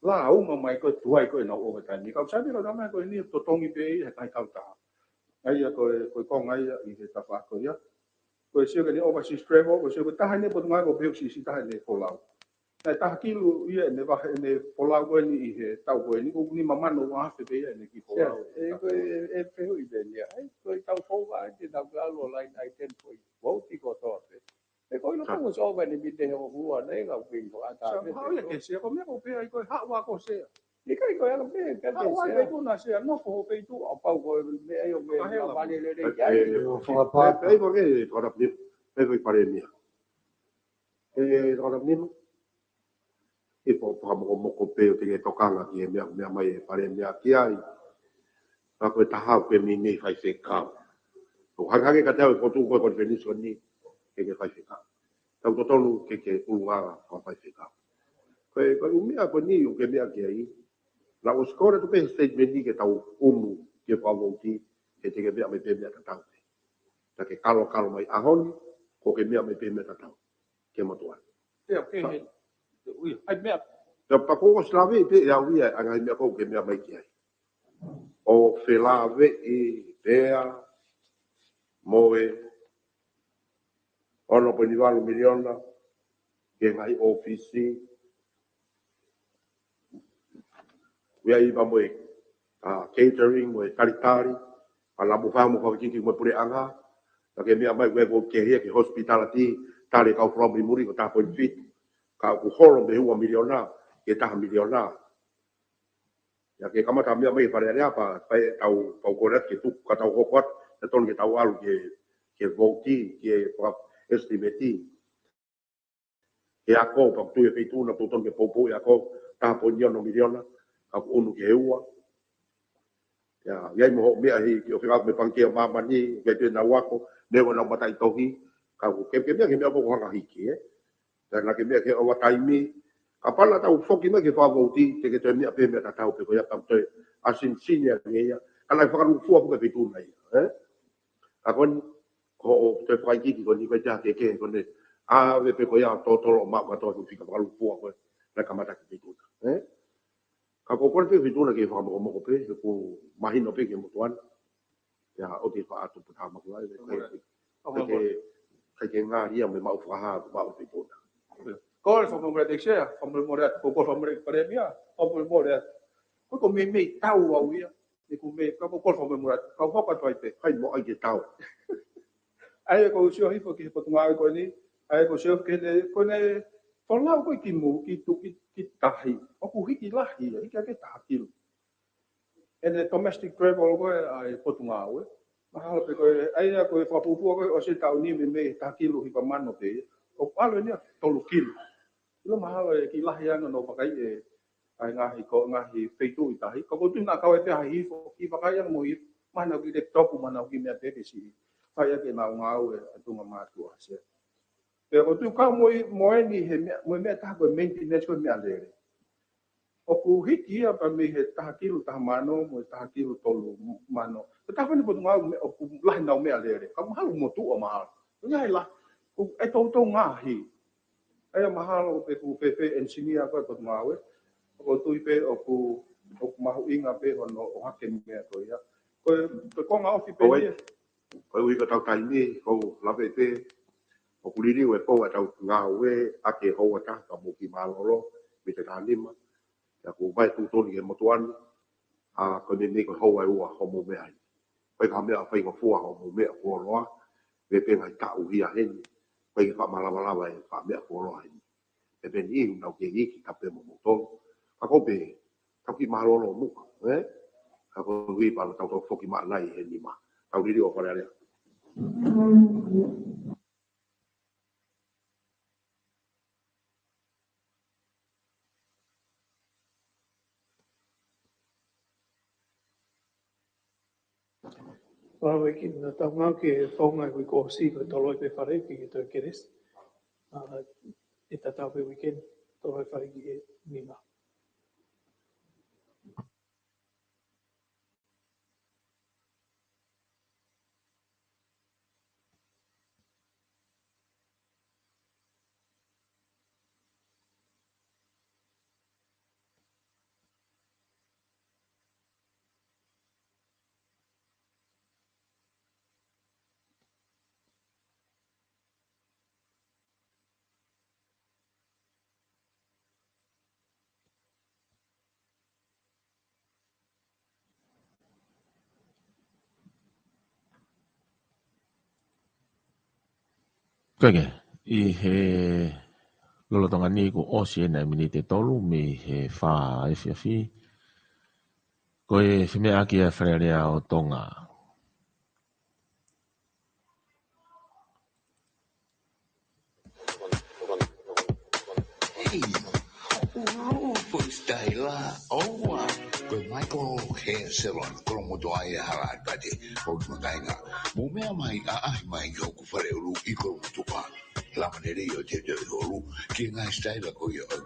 Lāunga mai ko ē tuai ko ē ʻenau overtime. Ka ʻoku sai pē kau tama ko eni totongi pē ia he ngaahi kautaha. ʻA ia ko e, ko e konga ia ʻi he tafaʻaki ko ia. Ko e sio ki he overseas travel, ko e sio ko e taha eni potungāue ko e pehē ʻoku siʻisiʻi taha eni folau. Naʻe taha kilu ia ʻene vahe, ʻene folau ko eni ʻi he taʻu ko eni, ko e nima mano ua afe pē ia ʻene kiʻi folau. ʻE, ko e, ʻe fehuʻi pē ia. ʻAi, ko e taʻu foʻou ʻa e taʻu ke ʻalu ʻo line item ko e vouti kotoa pē. ʻE ko e ʻilo ko e sova ni mite he ʻo hua nei ka pei ko ata. Sa pē hao ia ke sea, ko e meʻa ko pē ai ko e haʻu ʻa ko sea. ʻIkai ko e ʻalu pē, ka haʻu ʻa pē. Ko na sea, nofo hoʻo feituʻu ʻo pau ko e meʻa ia ʻo meʻa. Ka hela. Vale lele. ʻE, ʻe, ʻe, fakapā. ʻE, ʻe, ʻe, ʻe, ʻe, ʻe, ʻe, ʻe, ʻe, ʻe, ʻE po, fakamokomoko pē ʻo te ke tokanga ki he meʻa, meʻa mai e Palēmia ki ai. Ka ko e taha ʻoku ke meimei faifekau. ʻOku hangehangē kiate au e fokotuʻu ko e konifelenisi ko eni ke ke faifekau. Tau totonu ke ke ʻulungaanga fakafaifekau. Ko e, ko e ʻū meʻa ko eni ʻoku ke meʻa ki ai. Naʻa ku ʻosi kole atu pē he statement ni ke tau ʻunu ki he fakavouti, he te ke meʻa mai pē meʻa tatau pē. Ka ke kalokalo mai ʻaho ni, ko ke meʻa mai pē meʻa tatau. Ke motuʻa. Ia, ke he. Ui, ʻai meʻa. Pea pea ko ʻosi lave pē ʻe au ia, ʻa e ngaahi meʻa ko ē ke meʻa mai ki ai. ʻO felāveʻi pea mo e ono poini valu miliona, ke ngaahi ʻōfisi. Ui ai pea mo e, ʻa, catering, mo e talitali, ʻa, lamu fā mo fakakiki mo e puleʻanga, ka ke meʻa mai ʻoku ke hia ke hospitality, tali kau from i muri ko taha poini fitu, ka ʻoku holo mei he ua miliona, ke taha miliona. Ia ke kamata meʻa mai Fale Alea pea, pea tau, pau kole ke tuku, ka tau hoko atu, ke tonu ke tau ʻalu ke, ke vouti, ke faka-, estimate. Ke ako, pea ʻoku tui e feituʻu na ʻoku totonu ke poupou e ako, taha poini ono miliona, ka ʻoku ʻunu ki he ua. Ia, ʻi ai mo hoʻo meʻa hiki, ʻo fika me Pangikē ʻo Māmani, ke te nau ako, ne ʻo nau mataʻitohi, ka ʻoku ke, ke meʻa, ke meʻa ko ʻoku hanga hiki, ē? Ka naʻa ke meʻa ke overtime, ka pea na tau foki mai ke fakavouti, te ke toe meʻa pē meʻa tatau pē ko ia, ka toe assume senior nge ia, ka naʻe fakalūkufua ko e feituʻu na ia, ē? Ka ko eni, ko hoʻo toe fakaikiiki ko eni, ko e taha kehekehe ko eni, ʻave pē ko ia totolo ʻo maʻu kātoa ko e fika fakalūkufua ko ē, naʻe kamata ki he feituʻu na, ē? Ka ko e kole pē feituʻu na ke fakamokomoko pē, he ʻoku mahino pē ki he motuʻa ni. Ia, ʻoku ke faʻa tupu taha maku ai, ʻikai ke, ʻikai ke, ʻikai ke ngaahi ia mei he maʻu fakahā, ko e maʻu feituʻu na. Ko e fakamolemole atu, Sea, fakamolemole atu, ko e fakamolemole atu, Palēmia, fakamolemole atu. Ko e ko e meimei tau au ia, ʻe ku mei, ka ko e fakamolemole atu, ka u hoko atu ai pē. Hai mo ai ke tau. ʻA ia ko u sio hifo ki he Potungāue ko eni, ʻa ia ko u sio ki he, ko ʻene folau ko ē ki mui, ki tuʻa, ki, ki tahi. ʻOku hiki lahi, hiki ake taha kilu. ʻEne domestic travel ko ē ʻa e Potungāue. Mahalo pē ko e, ʻa ia ko e fakafuofua ko ē ʻosi e taʻu ni meimei taha kilu hiva mano pē ia. ʻOku ʻalu eni ia tolu kilu. ʻIlo mahalo ʻe kiʻi lahi ange hono vakai e, ʻa e ngaahi ko, ngaahi feituʻu ʻi tahi. Ka ko e tuʻu naʻa kau e pē ha hifo, kiʻi vakai ange mo hifo. Mahalo kiʻi laptop, mahalo kiʻi meʻa pē ke siʻi. Fai ake ʻenau ngāue ʻa e tuʻunga mātuʻa Sea. Pea ko e tuʻu kau mo i, mo eni he meʻa, mo e meʻa taha ko e maintenance ko e meʻalele. ʻOku hiki ia pea mei he taha kilu taha mano, mo e taha kilu tolu mano. Ko e taha fani Potungāue meʻa, ʻoku lahi ʻenau meʻalele. Ka mahalo motuʻa mahalo. ʻOku lahi la, ʻoku ʻe toutou ngaahi. ʻA ia mahalo pē ʻoku fēfē engineer ko ē Potungāue. ʻOku ou tui pē ʻoku, ʻoku mahuʻinga pē hono ʻohake meʻa ko ia. Ko e, ko e konga ofi pē ia. Ko e ʻuhi ko ʻetau taimi, ko u lave pē, ʻoku liliu e pou ʻetau ngāue, ʻa ke houa taha ka mou kiʻi mālōlō, mita taha nima, ia ʻoku vai tuʻutuʻuni ki he motuʻa ni, ʻa ko e meimei ko e houa ʻe ua hoʻomou meʻa ai. Ko e ka meʻa faingofua hoʻomou meʻa fuoloa, me pē ngaahi taʻu hia heni, ko e ke faʻa malava lava e faʻa meʻa fuoloa heni. ʻE peni ihu nau ke hiki ka pē mo moutolu. Ka ko pē, tau kiʻi mālōlō muʻa, ē? Ka ko hui pala tau tau foki maʻanai he nima. Tau liliu ʻo Fale Alea. Well, weekend, na tau ngau ke faunga i kui ko si ko toloi pe fare ki ke toi keres. Ah, e tatau pe weekend, toloi fare ki ke nima. Peke, ʻi he lolotonga ni kuo ʻosi ʻena e miniti ʻe tolu mei he fā efiafi. Ko e fiemaʻu ʻaki ʻa e Fale Alea ʻo Tonga. Hei, ʻoku foʻi sitaila ʻoua. Ko e Michael Hair Salon, Kolomotuʻa ʻi he hala ʻa e pate ʻo e makāinga. Mou meʻa mai, ʻaʻahi mai ki hoku fale ʻulu ʻi Kolomotuʻa. Lava lelei ʻo teuteu ʻi ho ʻulu ki he ngaahi sitaila ko ia ʻo e